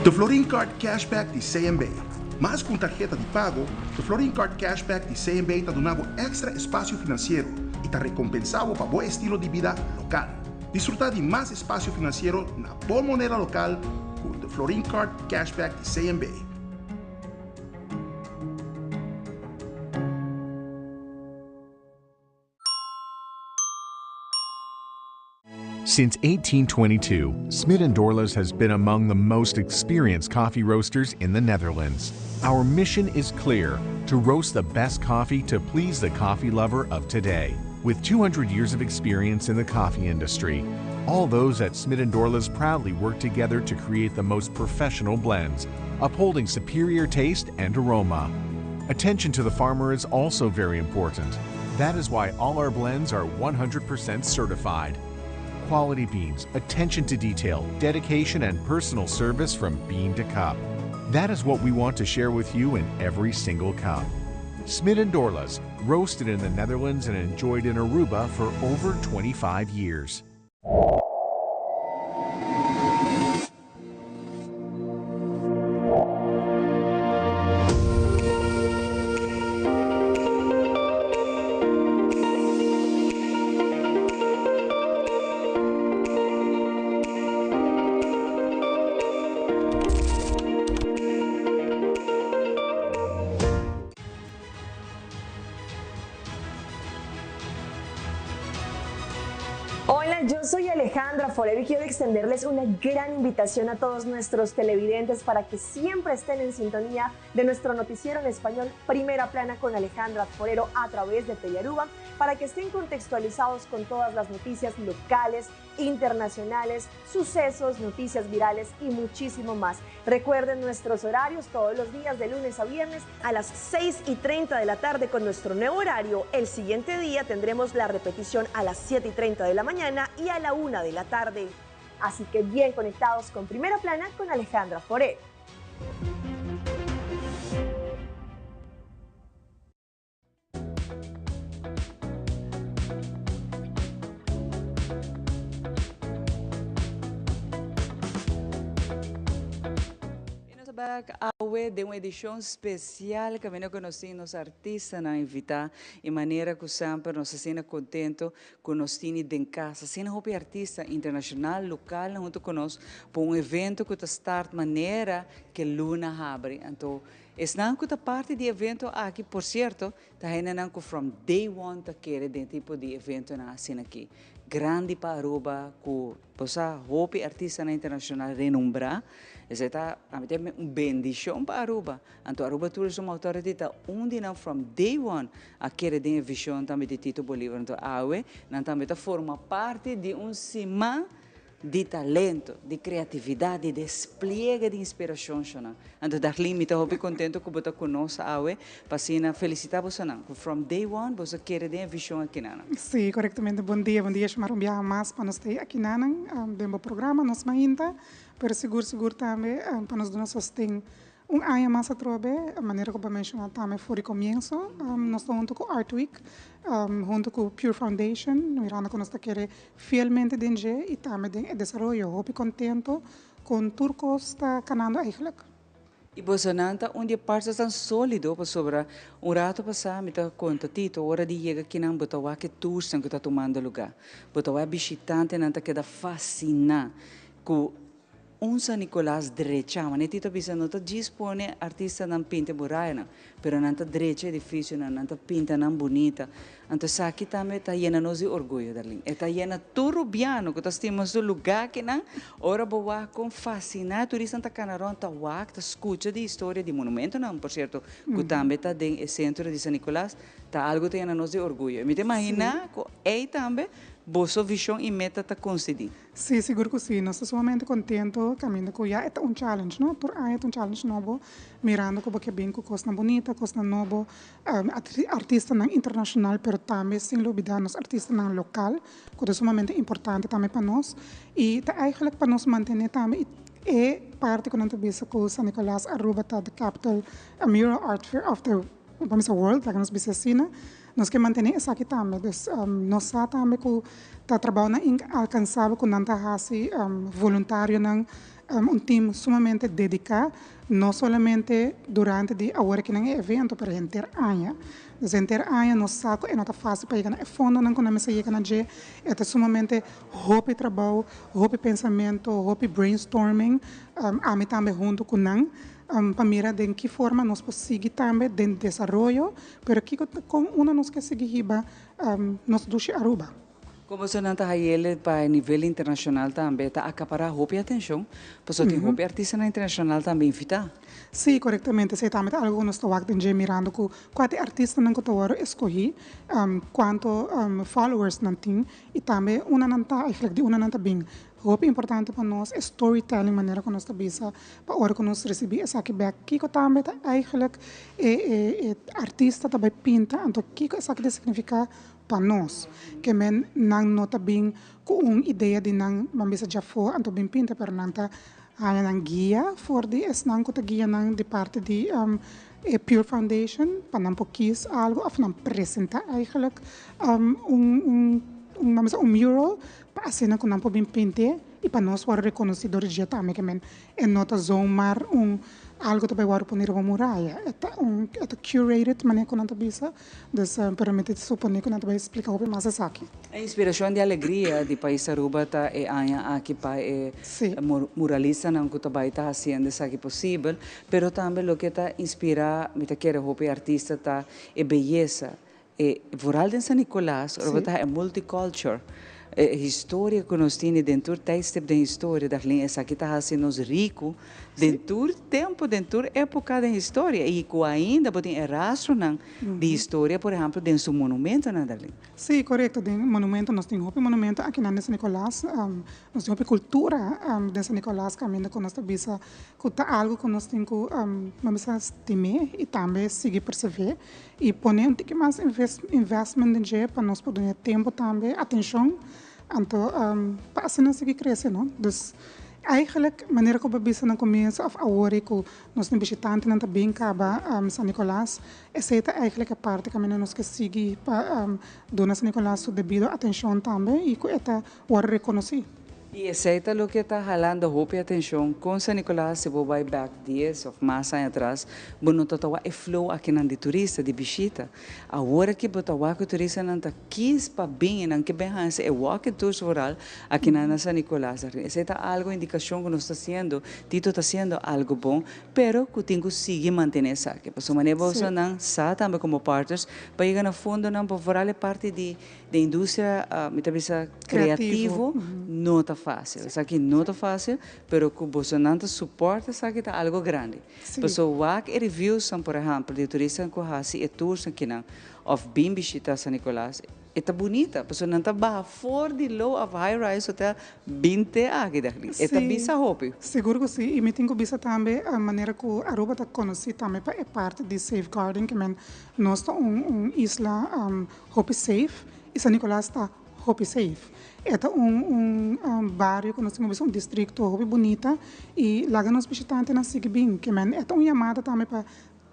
The Florin Card Cashback di CMB. Mas cu un tarheta di pago, The Florin Card Cashback di CMB ta duna bo extra espacio financiero y ta recompensa bo pa bo estilo di bida local. Disfruta di mas espacio financiero na bo moneda local cu The Florin Card Cashback di CMB. Since 1822, Smit & Dorlas has been among the most experienced coffee roasters in the Netherlands. Our mission is clear: to roast the best coffee to please the coffee lover of today. With 200 years of experience in the coffee industry, all those at Smit & Dorlas proudly work together to create the most professional blends, upholding superior taste and aroma. Attention to the farmer is also very important. That is why all our blends are 100% certified. Quality beans, attention to detail, dedication, and personal service from bean to cup. That is what we want to share with you in every single cup. Smit and Dorlas, roasted in the Netherlands and enjoyed in Aruba for over 25 years. Hola, yo soy Alejandra Forero y quiero extenderles una gran invitación a todos nuestros televidentes para que siempre estén en sintonía de nuestro noticiero en español Primera Plana con Alejandra Forero a través de Telearuba, para que estén contextualizados con todas las noticias locales, internacionales, sucesos, noticias virales y muchísimo más. Recuerden nuestros horarios todos los días de lunes a viernes a las 6 y 30 de la tarde con nuestro nuevo horario. El siguiente día tendremos la repetición a las 7 y 30 de la mañana y a la 1 de la tarde. Así que bien conectados con Primera Plana con Alejandra Foré. Bek awe den un edicion special caminda cu nos tin nos artistanan invita y manera cu semper nos asina contento cu nos tini den cas asina hopi artista internacional, local hunto cu nos pa un evento cu ta start manera ke luna habri. Anto esnan cu ta parti di evento aki por cierto ta hendenan cu from day one ta kere den tipo di eventonan asina aki. Grandi pa Aruba cu bo sa hopi artistanan internacional renombra. Esey ta ami ta un bendicion pa Aruba. Anto Aruba Tourism Authority ta un di nan from day one a kere den e vision tambe di Tito Bolivar. Anto awe nan tambe ta forma parti di un siman di talento, di creatividad, di despliegue di inspiracion shonan. Anto Darlene mi ta hopi contento cu bo ta cu nos awe pa asina felicita bosonan cu from day one boso kere den e vision akinanan. Si, corectamente. Bon dia, bon dia Shomar un biaha mas pa nos ta akinanan den bo programa Nos Mainta, pero sigur sigur tambe pa nos duna sosten Un aña mas atrobe, manera ku bo a menshoná tambe for di komienso, nos ta huntu ku Art Week, huntu ku Pure Foundation, mirando ku nos ta kere fielmente den dje i tambe den e desaroyo. Hopi kontento kon tur kos ta kanando eigentlik. I bosonan ta un di e partenan sólido pasobra un rato pasá mi ta konta Tito ora di yega kinan bo ta wak e toersnan ku ta tumando lugá. Bo ta wak bishitantenan ta keda fasiná ku Un San Nicolas drecha, manera Tito a bisa, no ta djis pone artistanan pinta e murayanan, pero nan ta drecha edificionan, nan ta pinta nan bunita. Anto esaki tambe ta yena nos di orguyo, Darlene. E ta yena tur Rubiano cu ta stima su lugar akinan. Ora bo wak con fascina e turistanan ta cana rond, ta wak, ta scucha di historia di monumentonan, por cierto, cu tambe ta den e centro di San Nicolas, ta algo ta yena nos di orguyo. Y mi ta imagina cu ey tambe boso vision y meta ta coincidi. Sí, sigur ku sí. Nos ta sumamente kontento kaminda ku ya e ta un challenge, no? Tur aña ta un challenge nobo, mirando ku bo ke bin ku kosnan bunita, kosnan nobo, artistanan internashonal, pero tambe sin lubidá nos artistanan lokal, ku ta sumamente importante tambe pa nos. I ta eigenlijk pa nos mantené tambe e parti ku nan ta bisa ku San Nicolas, Aruba ta the capital mural art fair of the, bo bisa world, laga nos bisa asina. Nos ke mantené esaki tambe. Dus nos sa tambe ku ta trabounan inalkansabel ku nan ta hasi voluntarionan, un tim sumamente dediká, no solamente durante di awor aki nan e evento, pero henter aña. Dus henter aña nos sa ku e no ta fásil pa yega na e fondonan ku nan mester yega na dje. E ta sumamente hopi trabou, hopi pensamentu, hopi brainstorming, ami tambe huntu ku nan, pa mira den ki forma nos por sigui tambe den desaroyo. Pero kiko ta kon unda nos ke sigui hiba nos dushi Aruba? Komo esnan ta hayele pa e nivel internashonal tambe ta akapará hopi atenshon, pasobra tin hopi artistanan internashonal tambe invitá. Sí, korektamente. Esei tambe ta algu ku nos ta wak den dje mirando ku kua ta e artistanan ku ta wòrdu eskohí, kuantu followers nan tin i tambe unda nan ta, eigenlijk di unda nan ta bin. Hopi importante pa nos e storytelling manera ku nos ta bisa pa ora ku nos risibí esaki bèk. Kiko tambe ta eigenlijk e e artista ta bai pinta anto kiko esaki ta signifiká pa nos. Ke men nan no ta bin ku un idea di nan ban bisa djafó anto bin pinta pero nan ta haña nan guia for di esnan ku ta guia nan di parti di e Pure Foundation pa nan por kies algu òf nan presentá eigenlijk un un ban bisa un mural Pa asina ku nan por bin pint'é i pa nos wòrdu rekonosí dor di dje tambe ke men e no ta zomaar un algu ta bai wòrdu pone riba un muraya. E ta un e ta curated manera ku nan ta bisa. Dus pero mi ta suponé ku nan ta bai splika hopi mas esaki. E inspirashon di alegria di pais Aruba ta e aña aki pa e muralistanan ku ta bai ta hasiendo esaki posibel, pero tambe loke ta inspirá mi ta kere hopi artista ta e beyesa E vooral den San Nicolas, ora bo ta e multiculture, e historia cu nos tini den tur tijdstip den historia, Darlene, esaki ta haci nos rico Den tur tempo, den tur epoca den historia y cu ainda bo tin e rastronan di historia, por ehempel den su monumentonan, Darlene. Sí, corecto. Den monumento, nos tin hopi monumento akinan den San Nicolas. Nos tin hopi cultura den San Nicolas caminda cu nos ta bisa cu ta algo cu nos tin cu ban bisa stim'é y tambe sigui persevé y pone un tiki mas investment den dje pa nos por duna tempo tambe, atencion. Anto pa asina sigui crece, no? Dus eigenlijk manera cu bo a bisa na comienzo of awor cu nos tin bishitantenan ta bin caba San Nicolas, esey ta eigenlijk e parti caminda nos ke sigui pa duna San Nicolas su debido atencion tambe y cu e ta worde reconoci. Y esey ta loke ta halando hopi atencion con San Nicolas, si bo bay back dies of mas aña atras, bo no ta ta wak e flow akinan di turista, di bishita. Awor aki bo ta wak cu turistanan ta Kis pa bin i nan ke ben hasi e walking tours vooral akinan na San Nicolas. Esei ta algo indikashon ku nos ta hasiendo, Tito ta hasiendo algo bon, pero ku tin ku sigui mantene esaki. Pasobra manera boso nan sa tambe komo partners pa yega na fondonan pa vooral e parti di di industria mi ta bisa kreativo no ta fásil. Esaki no ta fásil, pero ku bosonan ta support esaki ta algo grandi. Pasobra wak e reviewsnan por ehèmpel di turistanan ku hasi e tours akinan Of bin bishita San Nicolas, e ta bunita, pasobra nan ta baha for di low of high rise hotel bin te aki dagli. E ta bisa hopi. Sigur ku si, i mi tin ku bisa tambe manera ku Aruba ta konosí tambe pa e parti di safeguarding, ke men nos ta un un isla hopi safe i San Nicolas ta hopi safe. E ta un un bario ku nos tin ku bisa un distrikto hopi bunita i laga nos bishitantenan sigui bin, ke men e ta un yamada tambe pa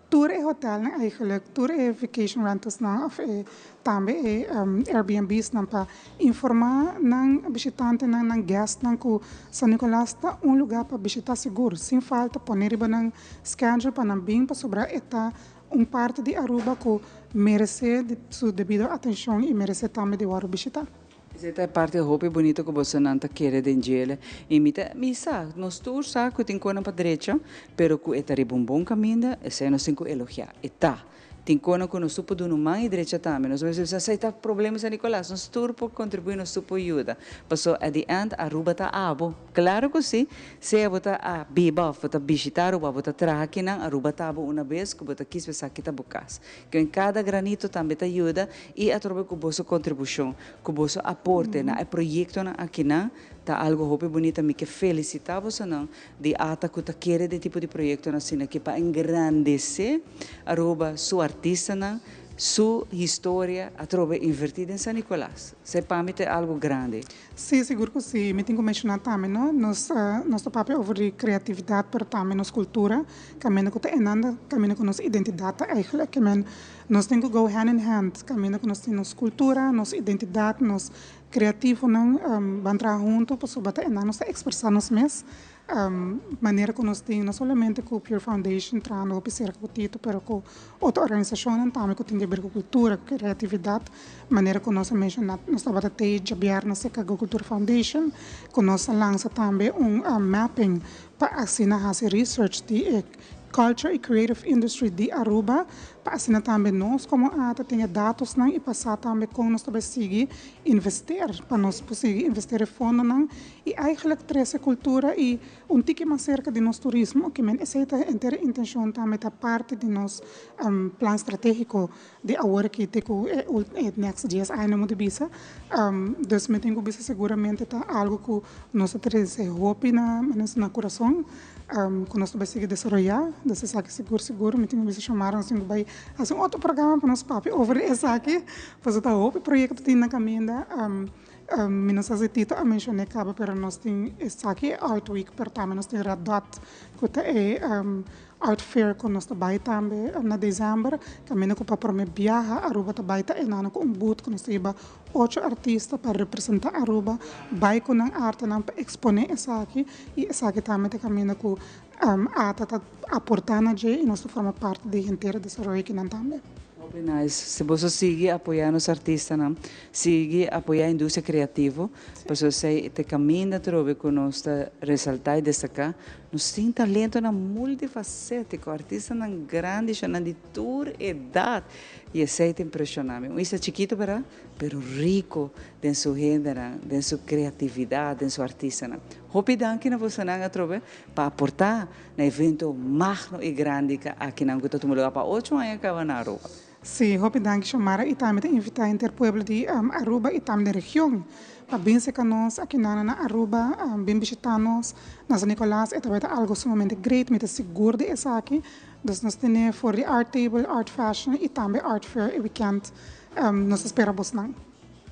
Tur e hotelnan eigenlijk, tur e vacation rentalsnan of e tambe e Airbnbsnan pa informa nan bishitantenan, nan guestnan ku San Nicolas ta un lugar pa bishita sigur, sin falta pone riba nan schedule pa nan bin pasobra e ta un parti di Aruba ku merece di su debido atencion y merece tambe di wòrdu bishita. Esei ta e parti hopi bunito ku bosonan ta kere den djele. I mi ta, mi sa, nos tur sa ku tin konan pa drecha, pero ku e ta riba un bon kaminda, esei nos tin ku elogiá. E ta. Tin konan ku nos tur por duna un man i drecha tambe. Nos mester bisa, esei ta problema di San Nicolas. Nos tur por kontribuí, nos tur por yuda. Pasobra at the end Aruba ta abo. Klaro ku si, sea bo ta a biba òf bo ta bishitá Aruba òf bo ta traha akinan, Aruba ta abo una bes ku bo ta kis pa esaki ta bo kas. Ku en kada granito tambe ta yuda i atrobe ku boso kontribushon, ku boso aporte na e proyektonan akinan ta algu hopi bunita. Mi ke felisitá bosonan di ata ku ta kere den tipo di proyektonan asina aki pa engrandesé Aruba, su artistanan, su historia, atrobe invertí den San Nicolas. Esei pa mi ta algu grandi. Sí, sigur ku sí. Mi tin ku menshoná tambe, no? Nos nos ta papia over di kreatividat, pero tambe nos kultura, kaminda ku ta enanda, kaminda ku nos identidat ta eigenlijk. Ke men nos tin ku go hand in hand, kaminda ku nos tin nos kultura, nos identidat, nos kreativonan ban traha huntu pasobra ta enan nos ta ekspresá nos mes. Manera ku nos tin no solamente ku Pure Foundation trahando hopi serka ku Tito pero ku otro organisashonnan tambe ku tin di aber ku kultura, ku kreatividat, manera ku nos a menshoná nos tabata tei djabièrnè serka Go Cultura Foundation ku nos a lansa tambe un mapping pa asina hasi research di e culture y creative industry di Aruba pa asina tambe nos komo ata tin e datosnan y pa sa tambe kon nos ta bai sigui invester pa nos por sigui invester e fondonan Y eigenlijk trece cultura y un tiki mas cerca di nos turismo, ke men esey ta henter e intencion tambe ta parti di nos plan strategico di awor aki te cu e next dies aña no di bisa. Dus mi tin cu bisa seguramente ta algo cu nos ta trece hopi na na curason cu nos ta bay sigui desaroya. Dus esaki sigur sigur mi tin cu bisa Xiomara nos tin cu bay haci un otro programa pa nos papia over di esaki pasobra ta hopi proyecto tin na caminda. Mi no sa si Tito a mencion'é caba pero nos tin esaki e Art Week pero tambe nos tin Red Dot cu ta e Art Fair cu nos ta bay tambe na december caminda cu pa prome biaha Aruba ta bay ta enano cu un booth cu nos ta hiba ocho artista pa representa Aruba bay cu nan artenan pa expone esaki y esaki tambe ta caminda cu ata ta aporta na dje y nos ta forma parti di henter e desaroyo kinan tambe. Hopi nice. Si boso sigui apoya nos artistanan, sigui apoya industria creativo, pasobra esey ta e caminda atrobe cu nos ta resalta y destaca. Nos tin talentonan multifacetico, artistanan grandi, shownan di tur edad y esey ta impresiona mi. Un isla chikito bera, pero rico den su hendenan, den su creatividad, den su artistanan. Hopi danki na bosonan atrobe pa aporta na evento magno y grandi ka akinan cu ta tuma lugar pa ocho aña caba na Aruba. Sí, hopi danki Xiomara y tambe ta invita henter pueblo di Aruba y tambe den region pa bin seca nos akinan na Aruba, bin bishita nos na San Nicolas, e tabata algo sumamente great, mi ta sigur di esaki, dus nos tene for di Art Table, Art Fashion y tambe Art Fair e weekend, nos ta spera bosnan.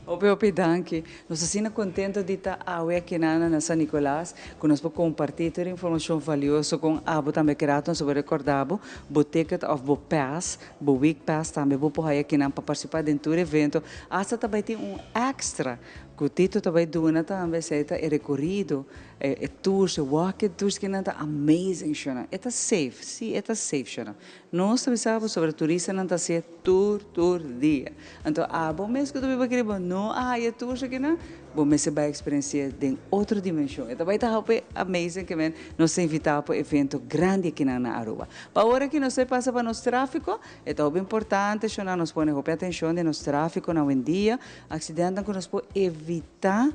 Hopi hopi danki. Nos asina contento di ta awe aki nan na San Nicolas cu nos por comparti tur informacion valioso con abo tambe kerato nos por recorda bo, bo ticket of bo pass, bo week pass tambe bo por haya aki nan pa participa den tur evento. Hasta ta bay tin un extra cu Tito ta bay duna tambe esey ta e recorido e tours e walking tours kinan ta amazing shona. E ta safe, si e ta safe shona. Nos ta bisa bo sobre turistanan ta hacié tur tur dia. Anto abo mes cu ta biba aki riba no a haya tur esaki-nan, bo mester bay experiencié den otro dimension. E ta bay ta hopi amazing ke men nos ta invita pa evento grandi akinan na Aruba. Pa ora ki nos ta pasa pa nos trafico, e ta hopi importante shona nos pone hopi atencion den nos trafico na awendia, accidentan cu nos por evita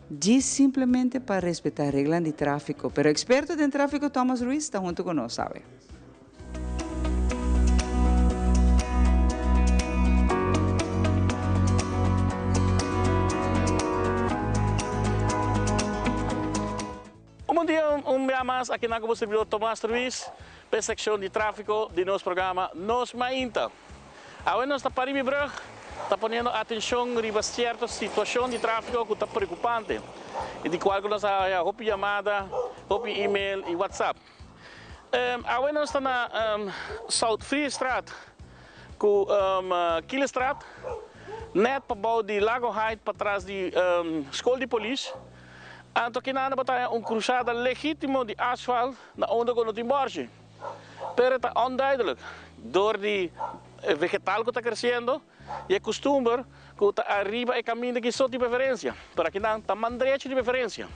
djis simplemente pa respeta reglanan di trafico. Pero experto den trafico Thomas Ruiz ta hunto cu nos awe. Un bon dia un bia mas aki nan ku bo servidor Tomas Ruiz pa e sekshon di tráfiko di nos programa Nos Mainta. Awe nos ta Paribi Brug ta poniendo atenshon riba sierto situashon di tráfiko ku ta preokupante i di kual ku nos a haya hopi yamada, hopi email i whatsapp. Awe nos ta na South Friestraat ku Kielestraat, nèt pabou di Lago Height patras di Skol di Polis. Anto kinan bo ta haña un krusada legítimo di asfalt na unda ku no tin bòrchi. Pero e ta onduidelijk dor di e vegetal ku ta kresiendo i e kustumber ku ta ariba e kaminda ki so tin preferensia. Pero akinan ta mandrechi di preferensia.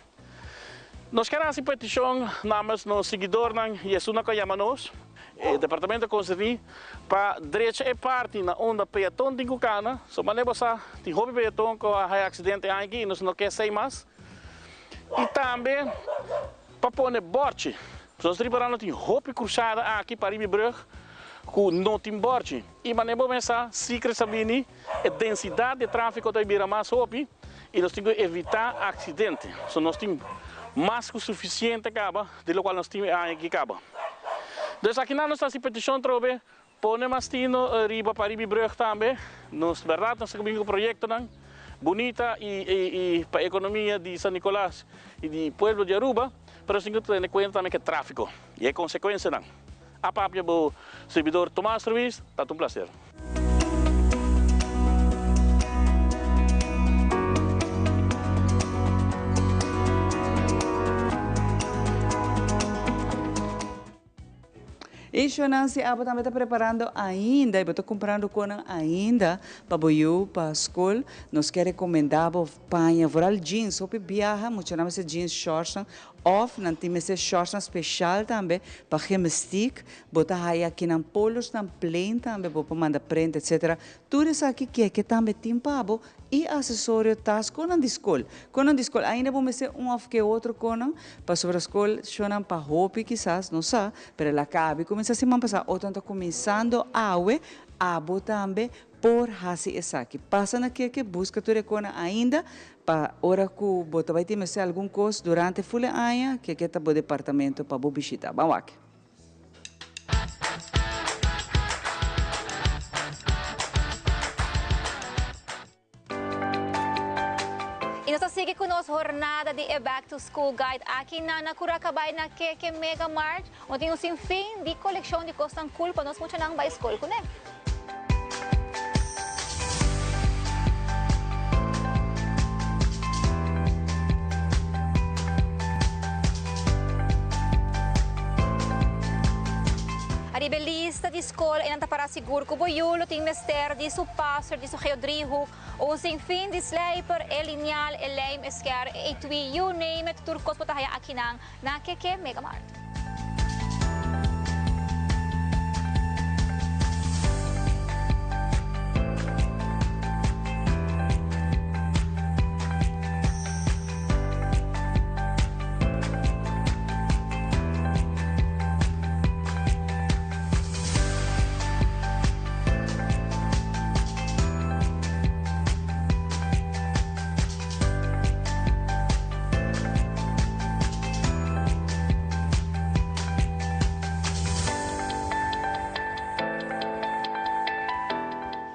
Nos kier hasi petishon namens nos siguidornan i esunnan ku a yama nos, e departamento konserní, pa drecha e parti na unda peaton tin ku kana. So manera bo sa, tin hopi peaton ku a haya aksidente aña aki i nos no ke esei mas. I tambe pa pone bòrchi. Nos ripará no tin hopi krusada aki pa riba e brùg ku no tin bòrchi. I manera bo mes sa, Secret sa bini, e densidat di e tráfiko ta bira mas hopi i nos tin ku evitá aksidente. So nos tin mas ku sufisiente kaba di lokual nos tin e aña aki kaba. Dus akinan nos ta hasi petishon trobe, pone mas tino riba pa riba e brùg tambe. Nos bèrdat nos ta bin ku proyektonan bunita i pa ekonomia di San Nicolas i di pueblo di Aruba, pero nos tin ku tene kuenta tambe ku e tráfiko i e konsekuensianan. A papia bo sirbidor Tomas Ruiz, ta ta un placer. E shownan si abo tambe ta preparando ainda y bo ta cumprando conan ainda pa bo yu pa school, nos kier recomenda bo paña vooral jeans, hopi biaha muchanan mester jeans shortsnan Of nan tin mester shortsnan special tambe pa gymnastiek, bo ta haya akinan polosnan plain tambe bo por manda print etc. Tur esaki keke tambe tin pa bo y accesorio tas konan di skol. Konan di skol ainda bo mester un of ke otro konan pasobra skol shownan pa hopi kisas no sa pero el a kabi kuminsa siman pasa otro nan ta kuminsando awe abo tambe por hasi esaki. Pasa na keke buska tur e konan ainda Pa ora ku bo ta bai tin mester algun kos durante ful e aña, keke ta bo departamento pa bo bishita. Ban wak. Y nos ta sigui cu nos jornada di e Back to School Guide aki na na Curacabay na Keke Mega Mart, unda tin un sinfin di coleccion di cosnan cool pa nos muchanan bay school cune. Ariba e lista di. skol einan ta para sigur ku bo yu lo tin mester di su passer, di su geodriehoek, un sinfin di slijper, e liniaal, e lijm, e skèr, e etui, you name it, tur kos bo ta haya akinan na Keke Mega Mart.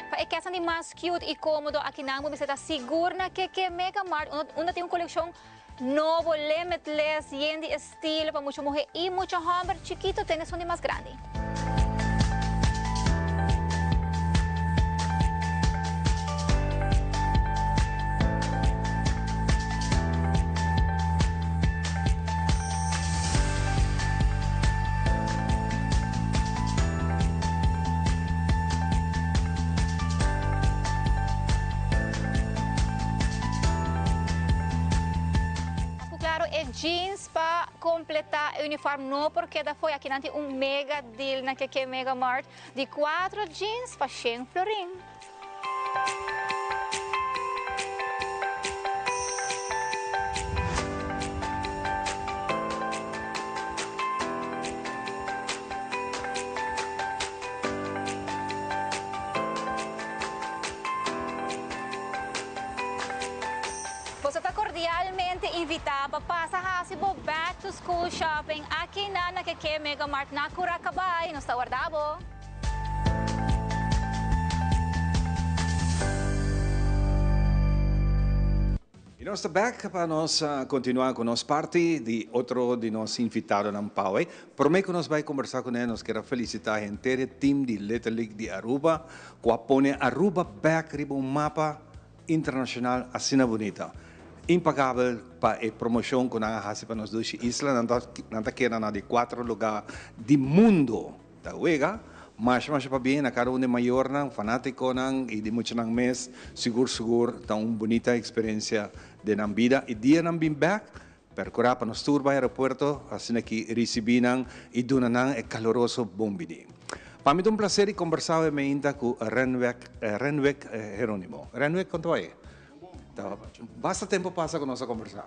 Pa e kesnan di mas cute y comodo akinan bo mester ta sigur na Keke Mega Mart unda tin un coleccion Nobo limitless yen di estilo pa mucha muhe y mucha homber chikito ten esun di mas grandi. Cu claro e jeans pa completa e uniform no por keda fo'i. Aki nan tin un mega deal na Keke Mega Mart di cuatro jeans pa shen florin. Boso ta cordialmente invita pa pasa haci bo back to school shopping aki na na Keke Mega Mart na Curacabay. Nos ta warda bo! Y nos ta bek pa nos continua cu nos parti di otro di nos invitadonan pawe. Prome cu nos bay combersa cu ne nos kier a felicita henter e team di Little League di Aruba cu a pone Aruba bek riba un mapa internacional asina bunita. Impagabel pa e promocion cu nan a haci pa nos dushi isla. Nan ta nan ta keda na di cuatro lugar di mundo. Ta wega masha masha pabien na cada un di mayornan, fanaticonan y di muchanan mes. Sigur sigur ta un bunita experiencia den nan bida y dia nan bin bek percura pa nos tur bai aeropuerto asina ki ricibi nan y duna nan e caloroso bon bini. Pa mi ta un placer di combersa awe meinta cu Renwick Renwick Heronimo. Renwick con ta bai? Ta basta tempo pasa cu nos a combersa.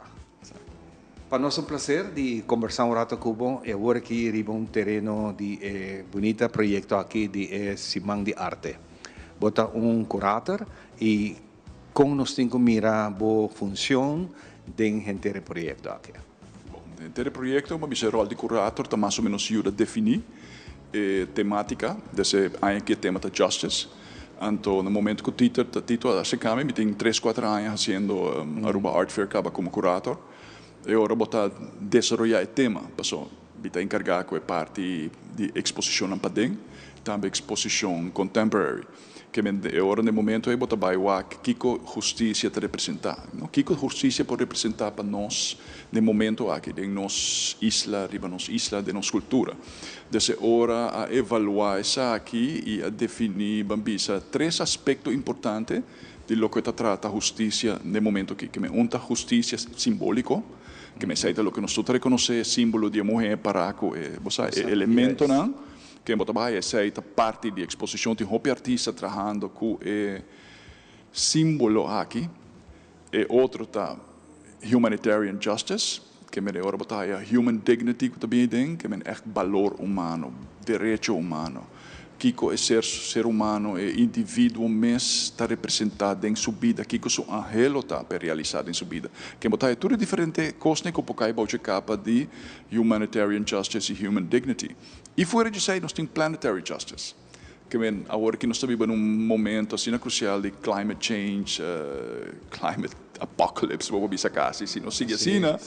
Pa nos un placer di combersa un rato cu bo y awor aki riba un tereno di e bunita proyecto aki di e Siman di Arte. Bo ta un curator y con nos tin cu mira bo funcion den henter e proyecto aki? Bon, den henter e proyecto bo bisa e rol di curator ta mas o menos yuda defini e tematica, desde aña aki e tema ta Justice. Anto na momento cu Tito Tito a acerca mi, mi tin tres cuater aña haciendo Aruba Art Fair caba como curator. E ora bo ta desaroya e tema, paso mi ta encarga cu e parti di exposicionnan paden, tambe exposicion contemporary. Ke men e ora na e momento ei bo ta bai wak kiko husticia ta representa, no? Kiko husticia por representa pa nos na e momento aki den nos isla, riba nos isla, den nos cultura. Des e ora a evaluá esaki i a definí, ban bisa, tres aspekto importante di loke ta trata hustisia n'e momento aki. Ke men un ta hustisia simbóliko, ke men esei ta loke nos tur ta rekonosé, e símbolo di e muhé pará ku e, bo sa, e elementonan ke bo ta bai, esei ta parti di eksposishon. Tin hopi artista trahando ku e símbolo aki. E otro ta humanitarian justice, ke men e ora bo ta haya human dignity ku ta bini den, ke men ègt balor humano, derecho humano. Kiko e ser ser humano, e individuo mes ta representá den su bida, kiko su anhelo ta pa e realisá den su bida. Ke bo ta haya tur e diferente kosnan ku por kai bou dje kapa di humanitarian justice i human dignity. I fuera djesei nos tin planetary justice. Ke men awor ki nos ta biba na un momento asina krusial di climate change, climate apocalypse bo por bisa kasi si nos sigui asina,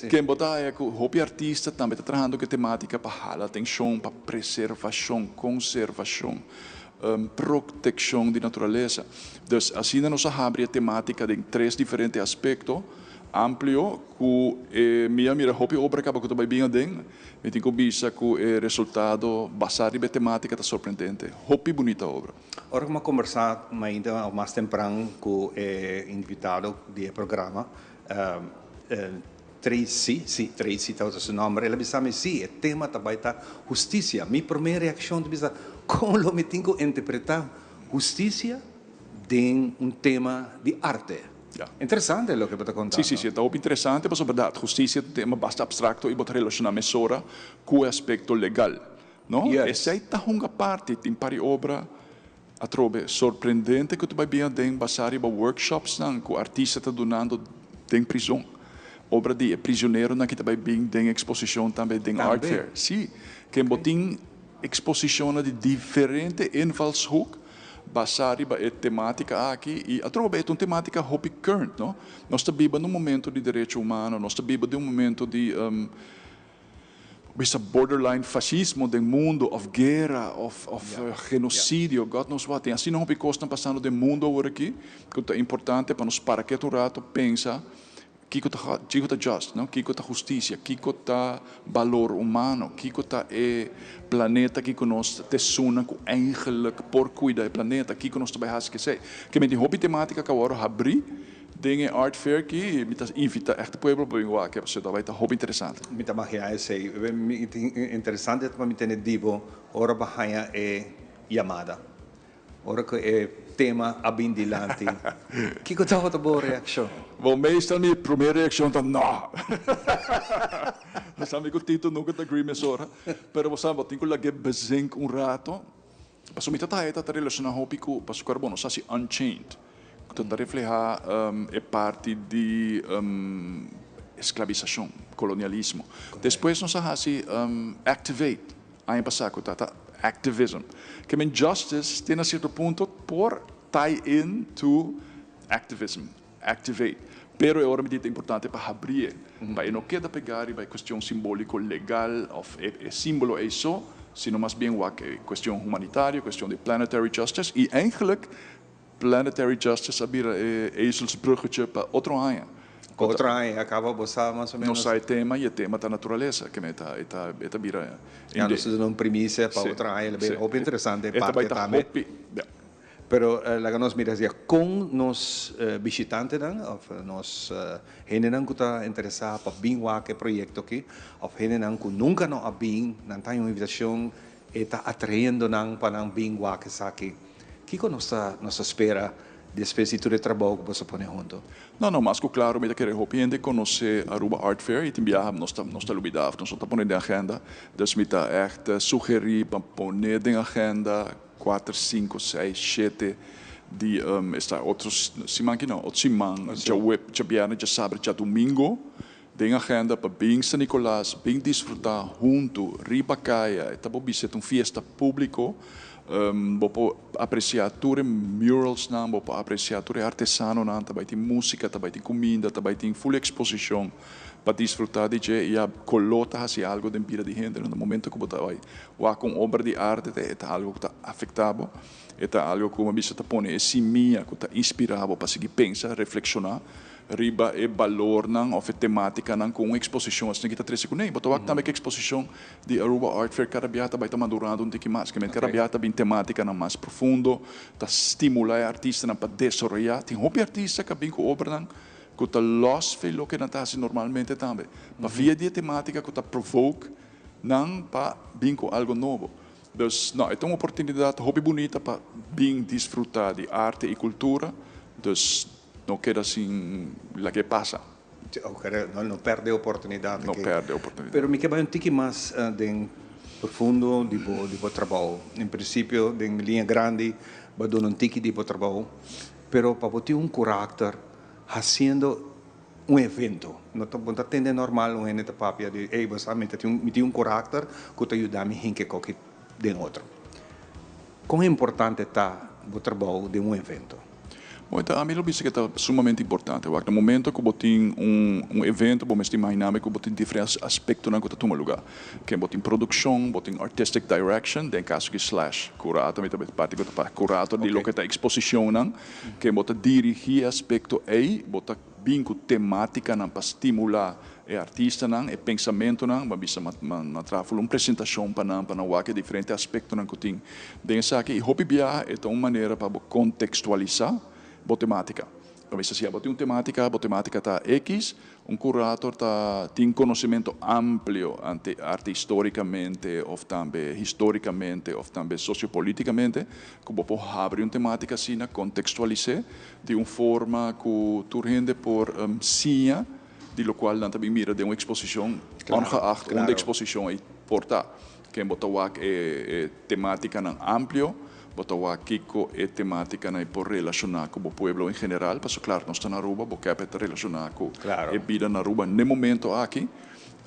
ken bo ta haya ku hopi artista tambe ta trahando ku e tematika pa hala atenshon pa preservashon, konservashon, protekshon di naturalesa. Dus asina nos a habri e tematika den tres diferente aspekto. Amplio ku e mi a mira hopi obra kaba ku ta bai bin aden. Mi tin ku bisa ku e resultado basá riba e temátika ta sorprendente. Hopi bunita obra. Ora ku mi a kombersá mainta òf mas tempran ku e invitado di e programa, Tracy, sí, Tracy tabata su nòmber, el a bisa mi, sí, e tema ta bai ta hustisia. Mi promé reakshon ta bisa, kon lo mi tin ku interpretá hustisia den un tema di arte? Interesante loke bo ta kontando. Sí, sí, sí, e ta hopi interesante pasobra bèrdat, hustisia ta un tema basta abstrakto i bo ta relashoná mesora ku e aspekto legal, no? Esei ta hunga parti, tin par di obra atrobe sorprendente ku ta bai bin aden basá riba workshopsnan ku artista ta dunando den prizon. Obra di e prisioneronan ki ta bai bin den eksposishon tambe den Art Fair. Sí, ken bo tin eksposishonnan di diferente invalshoek Basá riba e temátika aki i atrobe e ta un temátika hopi current, no? Nos ta biba na un momento di derecho humano, nos ta biba den un momento di bisa borderline fascismo den mundo of guera of of genocidio, God knows what. Tin asina hopi kosnan pasando den mundo awor aki ku ta importante pa nos para ketu un rato pensa Kiko ta kiko ta just, no? Kiko ta hustisia? Kiko ta balor humano? Kiko ta e planeta ki ku nos ta esunnan ku eigenlijk por kuida e planeta? Kiko nos ta bai hasi ku esei? Ke men tin hopi tematika ku a wòrdu habrí den e art fair aki i mi ta invitá ègt e pueblo pa bin wak pasobra ta bai ta hopi interesante. Mi ta maginá esei. Mi tin interesante ta pa mi tene di bo ora bo haña e yamada. Ora ku e tema a bin dilanti, kiko tabata bo reakshon? Bon, meestal mi promé reakshon ta no! Bo sa mi ku Tito nunka ta agree mesora, pero bo sa bo tin ku lag'é bezink un rato, pasobra mi ta ta e ta relashoná hopi ku pasobra bo no sa si Unchained, ku ta reflehá e parti di esklabisashon, kolonialismo. Despues nos a hasi Activate. Aña pasá ku ta ta activism. Ke men justice te na sierto punto por tie in to activism, activate. Pero e ora mi di ta importante pa habrié, pa e no keda pegá riba e kuestion simbóliko legal òf e e símbolo ei so, sino mas bien wak e kuestion humanitario, kuestion di planetary justice i eigenlijk Planetary Justice a bira e ezelsbruggetje pa otro aña. Cu otro aña a caba bo sa mas o menos. Nos sa e tema y e tema ta naturalesa, ke ta e ta e ta bira. Ya nos ta duna un primicia pa otro aña, lo bay hopi interesante e parte tambe. Pero laga nos mira hacia con nos bishitantenan of nos hendenan cu ta interesa pa bin wak e proyecto aki of hendenan cu nunca no a bin, nan ta haña un invitacion E ta atrayendo nan pa nan bin wak esaki. Kiko nos ta nos ta spera despues di tur e trabou ku boso pone hunto? No, no, mas ku klaro mi ta kere hopi hende konosé Aruba Art Fair i tin biaha nos ta nos ta lubidá of nos no ta pone den agenda. Dus mi ta ègt sugerí pa pone den agenda kuater, sinku, seis, shete di esta otro siman ki no, otro siman djawe, djabièrnè, djasabra, djadumingo. Den agenda pa bin San Nicolas, bin disfruta hunto riba caya, e ta bo bisa ta un fiesta publico, bo por aprecia tur e muralsnan, bo por aprecia tur e artesanonan, ta bay tin musica, ta bay tin cuminda, ta bay tin full exposicion pa disfruta di dje y ya color ta haci algo den bida di hende, na momento cu bo ta bay wak un obra di arte e ta algo cu ta afecta bo, e ta algo cu bo bisa ta pone e simia cu ta inspira bo pa sigui pensa, reflexiona. Riba e balornan of e tematikanan ku un eksposishon asina ki ta trese kuné. Bo ta wak tambe ku eksposishon di Aruba Art Fair kada biaha ta bai ta madurando un tiki mas. Kimente kada biaha ta bin tematikanan mas profundo, ta stimulá e artistanan pa desaroyá. Tin hopi artista ku a bin ku obranan ku ta lòs fe loke nan ta hasi normalmente tambe. Pa via di e tematika ku ta provoke nan pa bin ku algu nobo. Dus, no, e ta un oportunidat hopi bunita pa bin disfrutá di arte i kultura. Dus. No keda sin laga e pasa. No, no perde oportunidad. No perde oportunidad. Pero mi ke bai un tiki mas den profundo di bo di bo trabou. En principio den liña grandi bo a duna un tiki di bo trabou, pero pa bo tin un karakter haciendo un evento. No ta bo ta tende normal un hende ta papia di ey bo sa mi ta tin mi tin un karakter cu ta yuda mi hinca e koki den otro. Con importante ta bo trabou den un evento? Bon, ta, ami lo bisa ku ta sumamente importante. Wak, na momento ku bo tin un evento, bo mester imaginá ku bo tin diferente aspektonan ku ta tuma lugá. Ke bo tin produkshon, bo tin artistic direction, den kaso ku slash curator, mi ta parti ku ta pa curator di loke ta eksposishonnan, ke bo ta dirigí e aspekto ei, bo ta bin ku temátikanan pa stimulá e artistanan, e pensamentunan, bo a bisa m'a m'a traha un presentashon pa nan, pa nan wak e diferente aspektonan ku tin den esaki. I hopi biaha e ta un manera pa bo kontekstualisá bo temátika. Bo a bisa si abo tin un temátika, bo temátika ta X, un kurator ta tin konosementu amplio ante arte histórikamente òf tambe histórikamente òf tambe sosiopolítikamente, ku bo por habri un temátika asina, kontekstualis'é di un forma ku tur hende por siña di lokual nan ta bin mira den un eksposishon, ongeacht unda e eksposishon ei por ta. Ken bo ta wak e temátikanan amplio, bo ta wak kiko e temátikanan ei por relashoná ku bo pueblo en general, pasobra klaro nos ta na Aruba, bo kèp e ta relashoná ku e bida na Aruba n'e momento aki.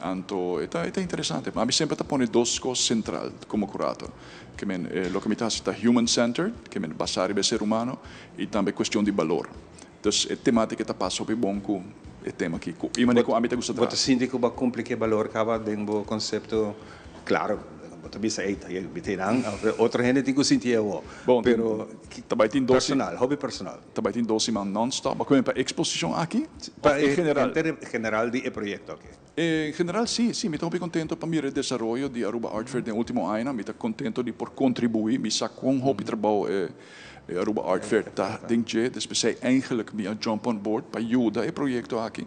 Anto e ta e ta interesante. Ma mi semper ta pone dos kos sentral komo kurator. Ke men loke mi ta hasi ta human centered, ke men basá riba e ser humano, i tambe kuestion di balor. Dus e temátika ta pasa hopi bon ku e tema aki. Ku i manera ku ami ta gusta Bo traha. ta sinti ku bo a kumpli ku e balor kaba den bo konsepto? Klaro, bo ta bisa ey, mi ta einan, otro hende tin ku sinti e awor. Bon, Pero ta bai tin dos personal, hopi personal. Ta bai tin dos siman non-stop. Bo a kume pa eksposishon aki Pa òf en e general? henter general di e proyekto aki. En general sí, sí, mi ta hopi contento pa mira e desaroyo di Aruba Art Fair den ultimo añanan. Mi ta contento di por contribui. Mi sa con hopi trabou e Aruba Art Fair ta den dje. Despues eigenlijk mi a jump on board pa yuda e proyecto aki.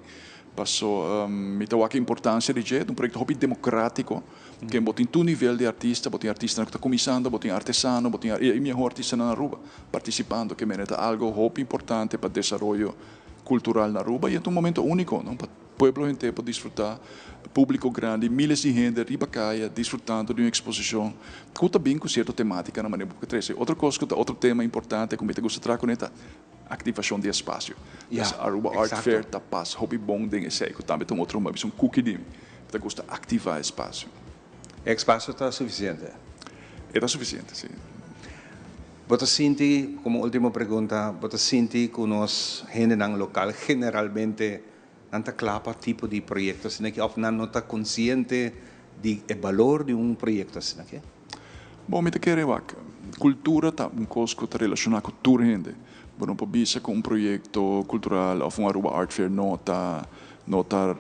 Paso mi ta wak e importancia di dje. Ta un proyecto hopi democratico. Ken bo tin tur nivel di artista. Bo tin artistanan cu ta cuminsando, bo tin artesano, bo tin e mihor artistanan na Aruba participando. Ke mene ta algo hopi importante pa desaroyo cultural na Aruba y e ta un momento unico, no, pa. Pueblo henter por disfrutá, públiko grandi, míles di hende riba kaya disfrutando di un eksposishon ku ta bin ku sierto temátika na manera bo por trese. Otro kos ku ta otro tema importante ku mi ta gusta traha kuné ta aktivashon di espasio. Dus Aruba Art Fair ta pas hopi bon den esei ku tambe ta un otro un kuki di mi. Mi ta gusta aktivá espasio. E espasio ta sufisiente? E ta sufisiente, si. Bo ta sinti, komo último pregunta, bo ta sinti ku nos hendenan lokal generalmente Nan ta kla pa tipo di proyekto asina aki òf nan no ta konsiente di e balor di un proyekto asina aki? Bon, mi ta kere wak. Kultura ta un kos ku ta relashoná ku tur hende. Bo no por bisa ku un proyekto kultural òf un Aruba Art Fair no ta no ta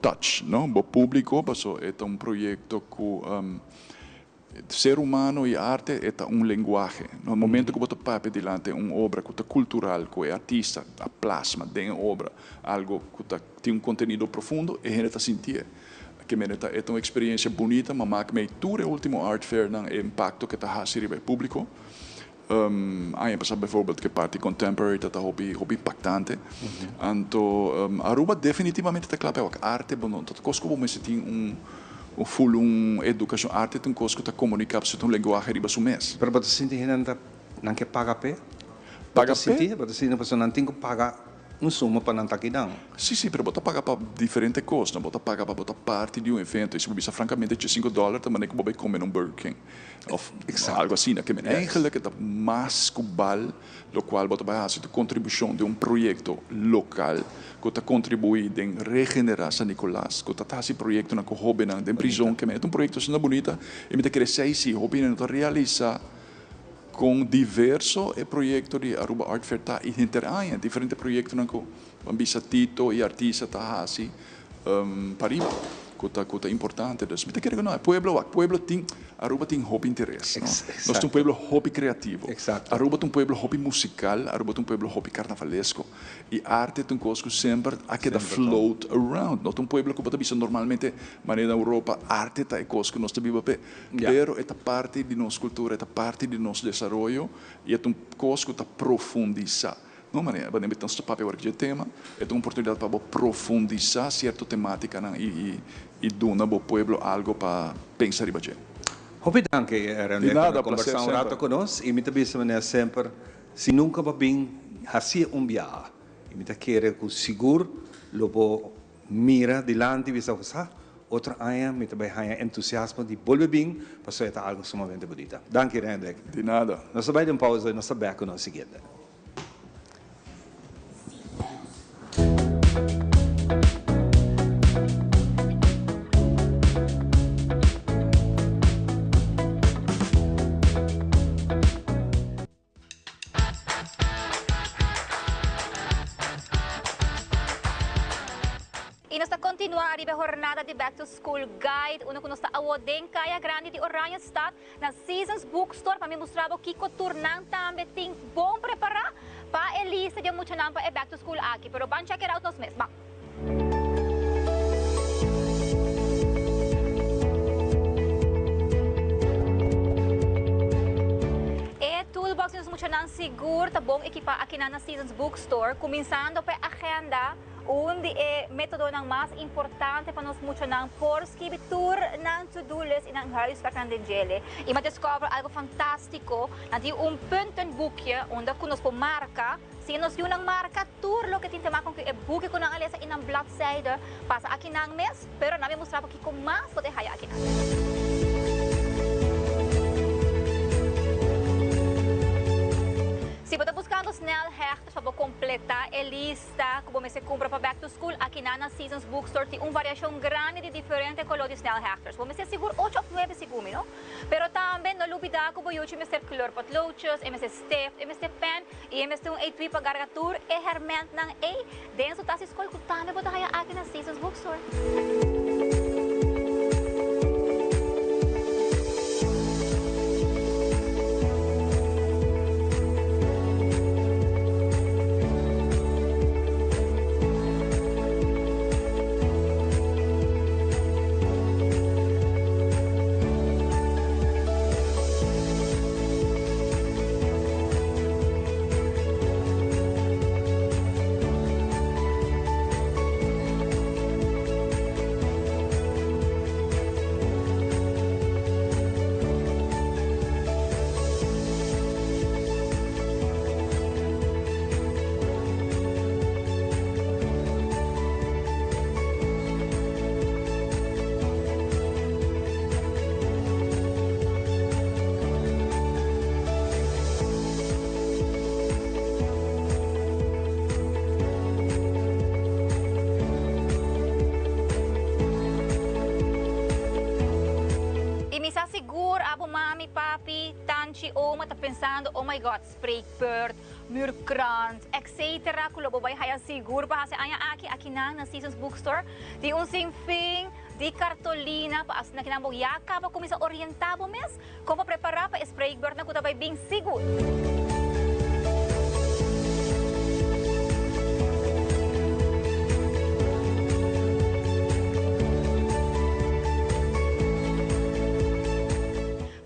touch no bo públiko paso e ta un proyekto ku Ser humano y arte e ta un lenguahe. No momento cu bo ta papia dilante un obra cu ta cultural, cu e artista a plasma den e obra algo cu ta tin un contenido profundo, e hende ta sintié. Ke mende ta e ta un experiencia bunita, ma mak mei tur e ultimo art fairnan e impacto ke ta haci riba e publico. Aña pasa bijvoorbeeld ke parti contemporary ta ta hopi hopi impactante. Anto Aruba definitivamente ta kla pa wak arte bo no ta kos ku bo mester tin un un full un edukashon. Arte ta un kos ku ta komunika pasobra ta un lenguahe riba su mes. Pero bo ta sinti hende nan ta nan ke paga p'e? Bo Paga ta p'e? sinti bo ta sinti pasobra nan tin ku paga Un suma pa nan ta kidan. Sí, sí, pero bo ta paga pa diferente kos, no? Bo ta paga pa bo ta parti di un evento. I si bo bisa frankamente dje sinku dòler ta manera ku bo bai kome na un Burger King òf algu asina. Ke men eigenlik e ta mas ku bal lokual bo ta bai hasi tu kontribushon den un proyekto lokal ku ta kontribuí den regenerá San Nicolas, ku ta hasi proyektonan ku hóbennan den prizon. Ke men e ta un proyekto asina bunita i mi ta kere esei si hopi hende no ta realisá. Con diverso e proyecto di Aruba Art Fair ta y henter aña diferente proyectonan cu ban bisa Tito y artista ta haci pariba cu ta cu ta importante. Dus mi ta kere cu no e pueblo wak pueblo tin Aruba tin hopi interes no. Nos ta un pueblo hopi creativo. Aruba ta un pueblo hopi musical, Aruba ta un pueblo hopi carnavalesco y arte ta un cos cu semper a keda float around. No ta un pueblo cu bo ta bisa normalmente manera na Europa arte ta e cos cu nos ta biba p'e. Pero e ta parti di nos kultura, e ta parti di nos desaroyo i e ta un kos ku ta profundisá. No manera, bo nos ta papia awor dje tema, e ta un oportunidat pa bo profundisá sierto temátikanan i i duna bo pueblo algo pa pensa riba dje. Hopi danki René Di pa nada, placer kombersá un rato semper. ku nos i mi ta bisa manera semper si nunka bo bin hasié un biaha i mi ta kere ku sigur lo bo Mira dilanti bisa ku sa, otro aña mi ta bai haña entusiasmo di bolbe bin pasobra e ta algo sumamente bunita. Danki Rendrick. Di nada. Nos ta bai den pausa y nos ta bek ku nos siguiente. nos ta continua ariba e jornada di Back to School Guide, unda cu nos ta awo den Caya Grandi di Oranjestad na Seasons Bookstore pa mi mustra bo kico tur nan tambe tin bon prepara pa e lista di e muchanan pa e Back to School aki. Pero ban check it out nos mes, ban. E toolbox di nos muchanan sigur ta bon ekipa akinan na Seasons Bookstore, cuminsando pa e agenda. Un di e metodonan mas importante pa nos muchanan por skibi tur nan to-do list i nan huiswerknan den djele. I mi a discover algo fantastico, nan tin un puntenboekje unda cu nos por marca, si nos yunan marca tur loke tin te maken cu e buki cu nan a lesa i nan bladzijde pasa akinan mes, pero nan mi mustra bo kico mas bo ta haya akinan. Si bo ta buscando snelhechters pa bo completa e lista, Ta ku bo mester kumpra pa back to school, akinan na Seasons Bookstore tin un variashon grandi di diferente koló di snelhechters. Bo mester sigur ocho òf nuebe segun mi, no? Pero tambe no lubidá ku bo yuchi mester kleurpotloodjes, e mester stift, e mester pen i e mester un etui pa garga tur e hèrmèntnan ei den su tas di skol ku tambe bo ta haña aki na Seasons Bookstore. I mi sa sigur abo mami, papi, tanchi, oma ta pensando, oh my God, spreekbeurt, muurkrant, etc. Ku lo bo bai haya sigur pa hasi aña aki, akinan na Seasons Bookstore tin un sinfin di kartolina pa asina kinan bo ya kaba kuminsá orientá bo mes kon pa prepará pa e spreekbeurtnan ku ta bai bin sigur.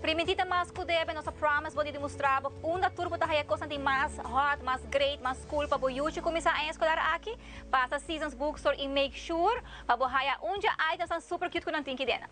Primintí ta mas ku debe, nos a promise bo di demostrá bo unda tur bo ta haya kosnan di mas hot, mas great, mas cool pa bo yuchi kuminsá aña eskolar aki. Pasa Seasons Bookstore i make sure pa bo haya un dje itemsnan super cute ku nan tin ki dena.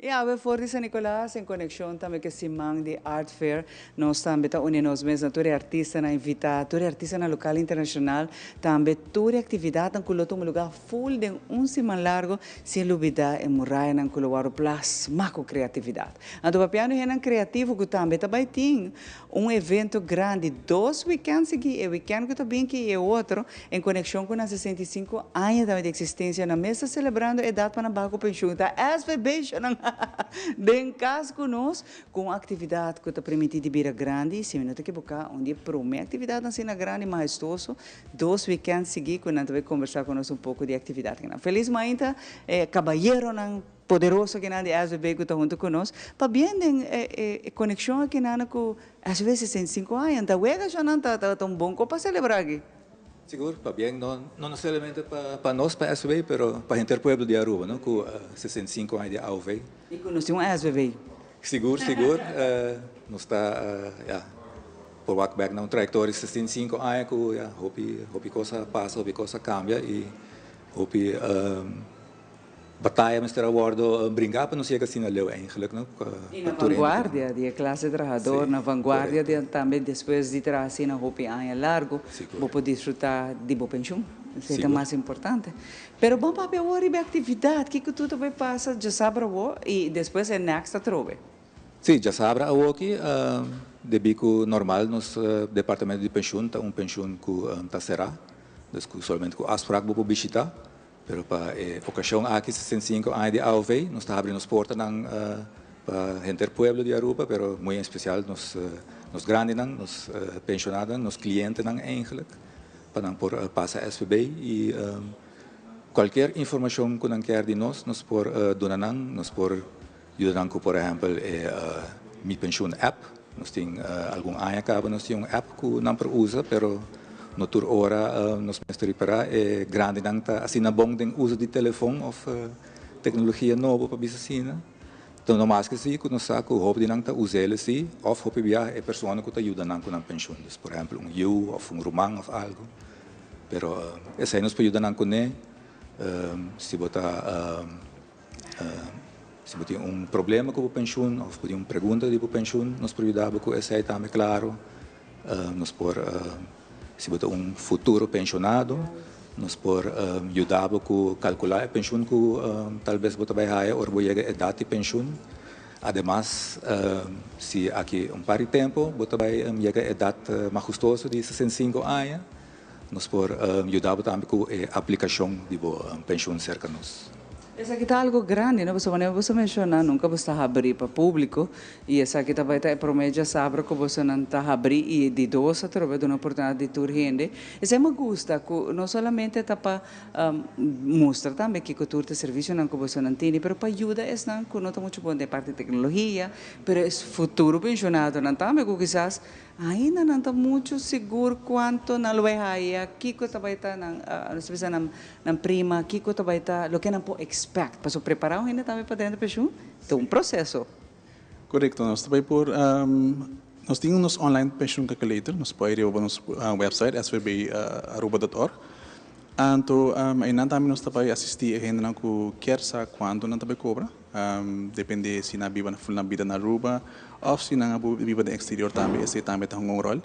I awe for di San Nicolas en konekshon tambe ku e siman di Art Fair nos tambe ta uni nos mes na tur e artistanan invitá, tur e artistanan lokal i internashonal, tambe tur e aktividatnan ku lo tuma lugá ful den un siman largo sin lubidá e murayanan ku lo wòrdu plasmá ku kreatividat. Anto papiando hendenan kreativo ku tambe ta bai tin Un evento grandi dos weekend sigui, e weekend cu ta bin ki y e otro, en conexion cu nan 65 aña tambe di existencia, nan mes ta celebrando edad pa nan baha cu pensioen. Ta SVB shonan den cas cu nos cu un actividad cu ta permiti di bira grandi y si mi no ta equiboca un di e prome actividadnan asina grandi mahestuoso dos weekend sigui cu nan ta bay conversa cu nos un poco di e actividad kinan. Feliz mainta e cabayeronan. Poderoso kinan di SVB ku ta huntu ku nos, pabien den e konekshon akinan ku SVB 65 aña, ta wega shon ta ta un bon kos pa selebrá aki. Sigur, pabien no no solamente pa nos pa SVB pero pa henter pueblo di Aruba no ku 65 aña di AOV. I ku nos tin un SVB. Sigur sigur nos ta ya por wak bek na un trayektoria di 65 aña ku ya hopi hopi kos a pasa hopi kos a kambia i hopi Bataya mester a wordo bringa pa nos yega asina leu eigenlijk no. I na vanguardia di e klase trahador, na vanguardia di tambe despues di traha asina hopi aña largo bo por disfruta di bo penshun. Esei ta mas importante. Pero bon papia awor riba e aktividat, kiko tur ta bay pasa djasabra awor i despues e next atrobe? Sí, djasabra awoki debí ku normal nos departamento di penshun ta un penshun ku ta será, dus ku solamente ku afsprak bo por bishita. Pero pa e okashon aki, 65 aña di AOV, nos ta habri nos portanan pa henter pueblo di Aruba, pero muy en especial nos nos grandinan, nos pensionadonan, nos clientenan eigenlijk, pa nan por pasa SVB y cualkier informacion cu nan kier di nos, nos por duna nan, nos por yuda nan cu por ehempel e Mi Pensioen app. Nos tin algun aña caba nos tin un app cu nan por usa, pero no tur ora nos mester ripara e grandinan ta asina bon den uso di telefon of tecnologia nobo pa bisa asina. Ta no mas ke si ku nos sa ku hopi di nan ta us'el si òf hopi biaha e persona ku ta yuda nan ku nan penshun. Dus por ehèmpel un yu òf un ruman òf algu. Pero esei nos por yuda nan kuné si bo ta si bo tin un problema ku bo penshun òf bo tin un pregunta di bo penshun nos por yuda bo ku esei tambe klaro. Nos por Si bo ta un futuro penshonado, nos por yuda bo ku kalkulá e penshun ku talbes bo ta bai haya ora bo yega edat di penshun. Ademas, si aki un par di tempu bo ta bai yega edat mahustoso di 65 aña, nos por yuda bo tambe ku e aplikashon di bo penshun serka nos. Esaki ta algo grandi, no? Pasobra manera boso menciona, nunca bo sta habri pa publico y esaki ta bay ta e prome djasabra cu bosonan ta habri y di dos atrobe duna oportunidad di tur hende. Esey mi gusta cu no solamente ta pa mustra tambe kico tur ta servicionan cu bosonan tini, pero pa yuda esnan cu no ta mucho bon den parti di tecnologia, pero es futuro pensionadonan tambe cu kisas Ainda nan ta muchu sigur kuantu nan lo bai haya, kiko ta bai ta nan, nos ta bisa nan nan prima, kiko ta bai ta loke nan por expect. Pasobra prepará un hende tambe pa drenta penshun ta un proseso. Korekto, nos ta bai por, nos tin nos online penshun calculator, nos por riba nos website svbaruba dot org. Anto einan tambe nos ta bai asistí e hendenan ku kier sa kuantu nan ta bai kobra. Depende si nan a biba ful nan bida na Aruba of si nan a biba den exterior tambe esei tambe ta hunga un rol.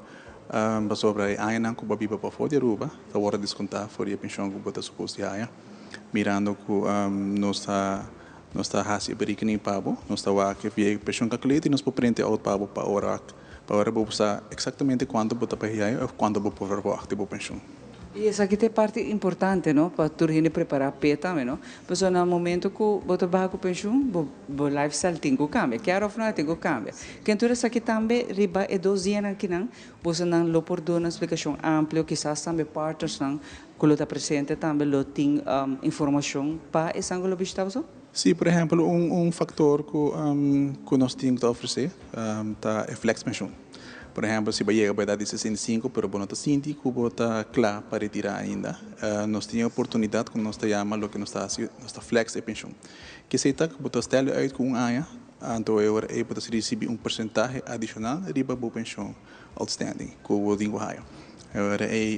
Pasobra e añanan ku bo a biba pafó di Aruba ta wòrdu diskontá for di e penshon ku bo ta supos di haña. Mirando ku nos ta nos ta hasi e berekening pa bo, nos ta wak via e penshon calculator i nos por print e out pa bo pa ora pa ora bo sa eksaktamente kuantu bo ta pagá òf kuantu bo por verwagt di bo penshon. I esaki ta e parti importante, no, pa tur hende prepará p'e tambe, no? Pasobra na momento ku bo ta baha ku penshun, bo bo lifestyle tin ku kambia, kier òf no e tin ku kambia. Ken tur esaki tambe riba e dos dianan akinan, bosonan lo por duna splikashon amplio, kisas tambe partnersnan ku lo ta presente tambe lo tin informashon pa esnan ku lo bishitá boso? Sí, por ehèmpel un un faktor ku ku nos tin ku ta ofresé ta e flex penshun. Por ehèmpel, si bo a yega bo edat di 65 pero bo no ta sinti ku bo ta kla pa retirá ainda, nos tin e oportunidat ku nos ta yama loke nos ta hasi, nos ta flex e penshun. Kesei ta ku bo ta stèl uit ku un aña, anto e ora ei bo ta risibí un porsentahe adishonal riba bo penshun outstanding ku bo tin ku haya. E ora ei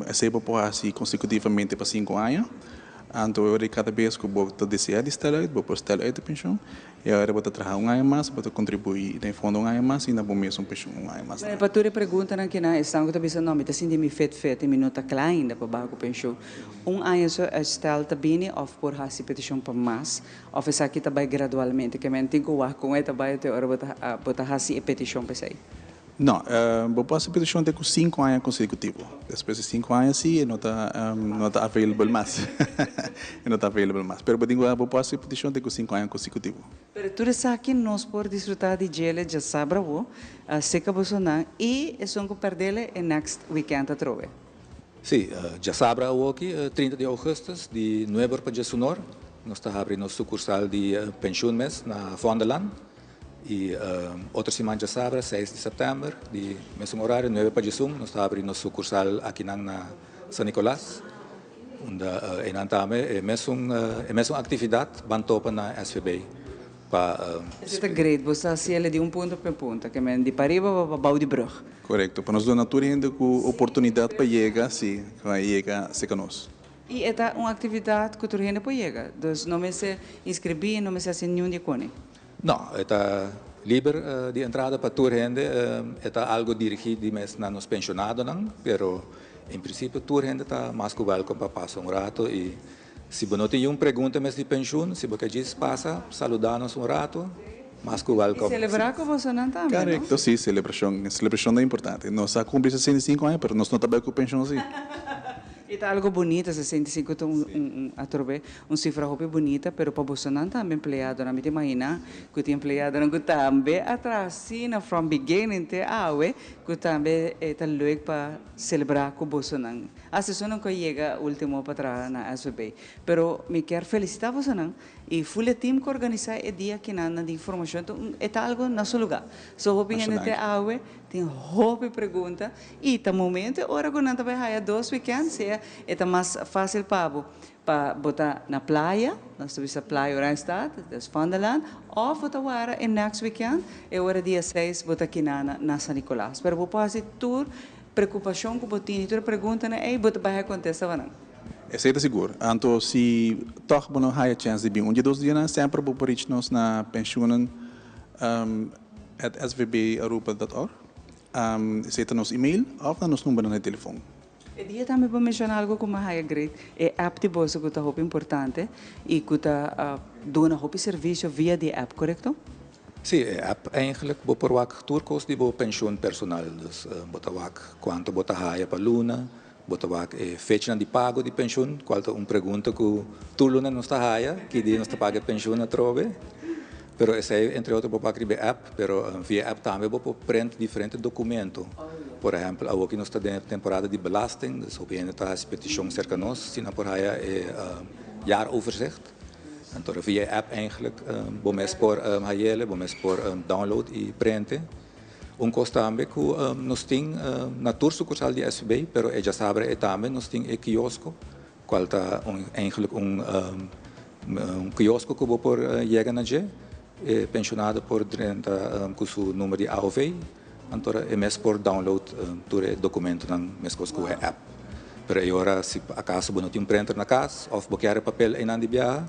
esei bo por hasi konsekutivamente pa sinku aña, anto e ora ei kada bes ku bo ta deseá di stèl uit, bo por stèl uit e penshun. I awor bo ta traha un aña mas, bo ta kontribuí den fondo un aña mas i na bo mes un penshun un aña mas. Pa tur e preguntanan kinan esnan ku ta bisa no mi ta sinti mi fet fet i mi no ta kla ainda pa baha ku penshun. Un aña so uitstel ta bini òf por hasi petishon pa mas òf esaki ta bai gradualmente? Ke men tin ku wak kon e ta bai te ora bo ta bo ta hasi e petishon p'esei. No, bo por hasi petishon te ku sinku aña konsekutivo. Despues di sinku aña si e no ta no ta available mas. E no ta available mas. Pero bo tin ku bo por hasi petishon te ku sinku aña konsekutivo. Pero tur esaki nos por disfruta di djele djasabra awo, seka bosonan i esun ku perdele e next weekend atrobe. Si, djasabra awoki, 30 di augustus, di nuebe or pa djesunor, nos ta habri nos sukursal di penshun mes na Vondellaan. I otro siman djasabra, seis di sèptèmber, di mesun orario, nuebe pa djesun, nos ta habri nos sukursal akinan na San Nicolas, unda einan tambe e mesun e mesun aktividat ban topa na SVB pa. Esei ta great, bo sa hasiel di un punto pa e punto, ke men di pariba pa pa bou di brug. Korekto, pa nos duna tur hende ku oportunidat pa yega, si, pa yega serka nos. I e ta un aktividat ku tur hende por yega, dus no mester inskribí, no mester hasi niun di kone. No, e ta liber di entrada pa tur hende. E ta algo dirigí di mes na nos pensionadonan, pero en principio tur hende ta mas ku welkom pa pasa un rato i si bo no tin niun pregunta mes di penshun, si bo ke djis pasa saluda nos un rato, mas ku welkom. I selebrá ku bosonan tambe, no? Korekto, si, selebrashon, selebrashon ta importante. Nos a kumpli 65 aña, pero nos no ta bai ku penshon si. E ta algo bunita, 65 ta un, un, un atrobe, un cifra hopi bunita, pero pa bosonan tambe empleadonan, mi ta imagina cu tin empleadonan cu tambe a traha asina from beginning te awe, cu tambe e ta leuk pa celebra cu bosonan. Hasta esunnan cu a yega ultimo pa traha na SVB. Pero mi kier felicita bosonan y full e team cu organisa e dia akinan di informacion, ta un, e ta algo na su lugar. So hopi Masha hende te danki. awe tin hopi pregunta y ta momento e ora cu nan ta bay haya dos weekend, sea e ta mas facil pa bo pa bo ta na playa, nos ta bisa playa Oranjestad, des Vondellaan, of bo ta wara e next weekend, e ora dia seis bo ta kinana na San Nicolas. Pero bo por haci tur preocupacion cu bo tin y tur e preguntanan ey bo ta bay haya contesta pa nan. Esey ta sigur. Anto si tog bo no haya chance di bin un di e dos dianan, semper bo por reach nos na pensioenen at svbaruba dot org. Esey ta nos email of na nos numbernan di telefon. E dia tambe bo menciona algo cu mi haya great, e app di boso cu ta hopi importante y cu ta duna hopi servicio via di e app, corecto? Sí, e app eigenlijk bo por wak tur cos di bo pensioen personal. Dus bo ta wak cuanto bo ta haya pa luna, bo ta wak e fechanan di pago di pensioen, cual ta un pregunta cu tur luna nos ta haya, ki dia nos ta paga e pensioen atrobe. Pero esey entre otro bo por wak riba e app, pero via e app tambe bo por print diferente documento. Por ehempel, awoki nos ta den e temporada di belasting, dus hopi hende ta haci peticion cerca nos si nan por haya e jaaroverzicht. Anto via e app eigenlijk bo mes por hayele, bo mes por download y prente. Un cos tambe cu nos tin na tur sucursal di SVB, pero e djasabra e tambe nos tin e kiosco, cual ta un eigenlijk un un kiosco cu bo por yega na dje. E pensionado por drenta cu su number di AOV, anto e mes por download tur e documentonan mescos cu e app. Pero e ora si acaso bo no tin un printer na cas of bo kier e papel eynan di biaha,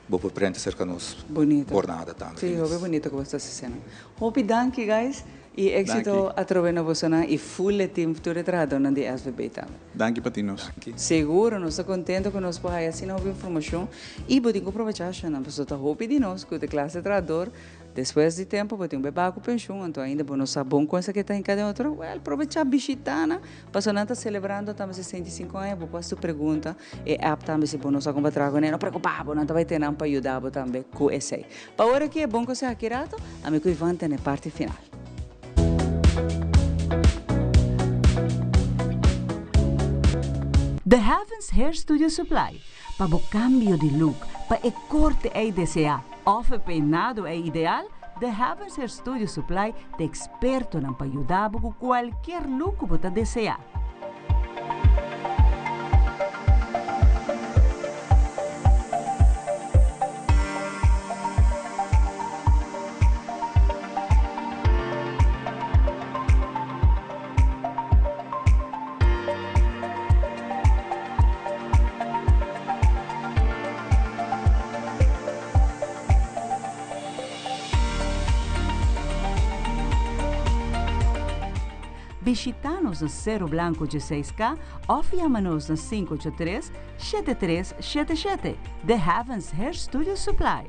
bo por prente cerca nos Bonito. por nada tambe. Sí, hopi bonito cu bo ta haciendo. Hopi danki guys y exito Danki. atrobe na bosonan y full e team tur e trahadornan di SVB tambe. Danki pa tin nos. Danki. Seguro, nos ta contento cu nos por haya asina hopi informacion y bo tin cu probecha ashonan pasobra ta hopi di nos cu ta clase trahador Despues di tempu bo tin un beba ku penshun, anto ainda bo no sa bon kon esaki ta hinká den otro. Wèl, probechá bishitá nan, pasobra nan ta selebrando tambe 65 aña, bo por hasi tu pregunta, e app tambe si bo no sa kon pa traha kuné, no preokupá bo, nan ta bai tene nan pa yuda bo tambe ku esei. Pa ora aki e bon konseho aki rato, ami ku Ivan tene parti final. The Heavens Hair Studio Supply, pa bo kambio di look, pa e korte ei deseá. Of e peinado e ideal? The Heavens Hair Studio Supply ta expertonan pa yuda bo cu cualkier look cu bo ta desea. Bishita nos na Cerro Blanco 16K of yama nos na 583 7377. The Heavens Hair Studio Supply.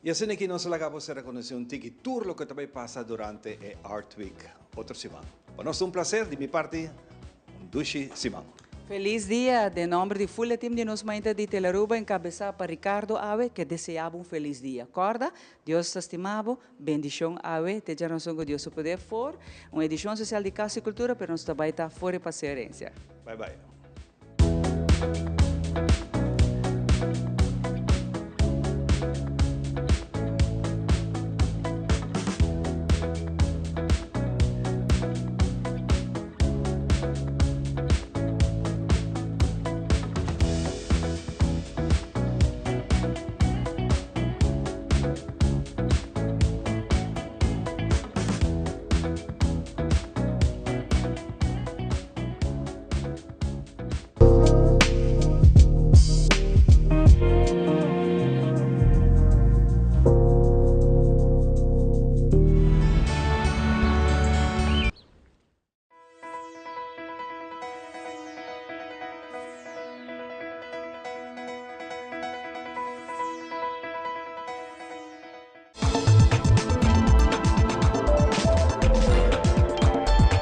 Y asina aki nos ta laga bo conoce un tiki tur loke ta bay pasa durante e Art Week otro siman. Pa nos un placer, di mi parti, un dushi siman. Feliz dia, den nomber di full team di Nos Mainta di Telearuba, encabesa pa Ricardo awe, kier desea bo un feliz dia. Corda, Dios ta stima bo, bendicion awe, te djaranson cu Dios su poder for, un edicion especial di Cas y Cultura, pero nos ta bay ta for e Paseo Herencia. Bye bye.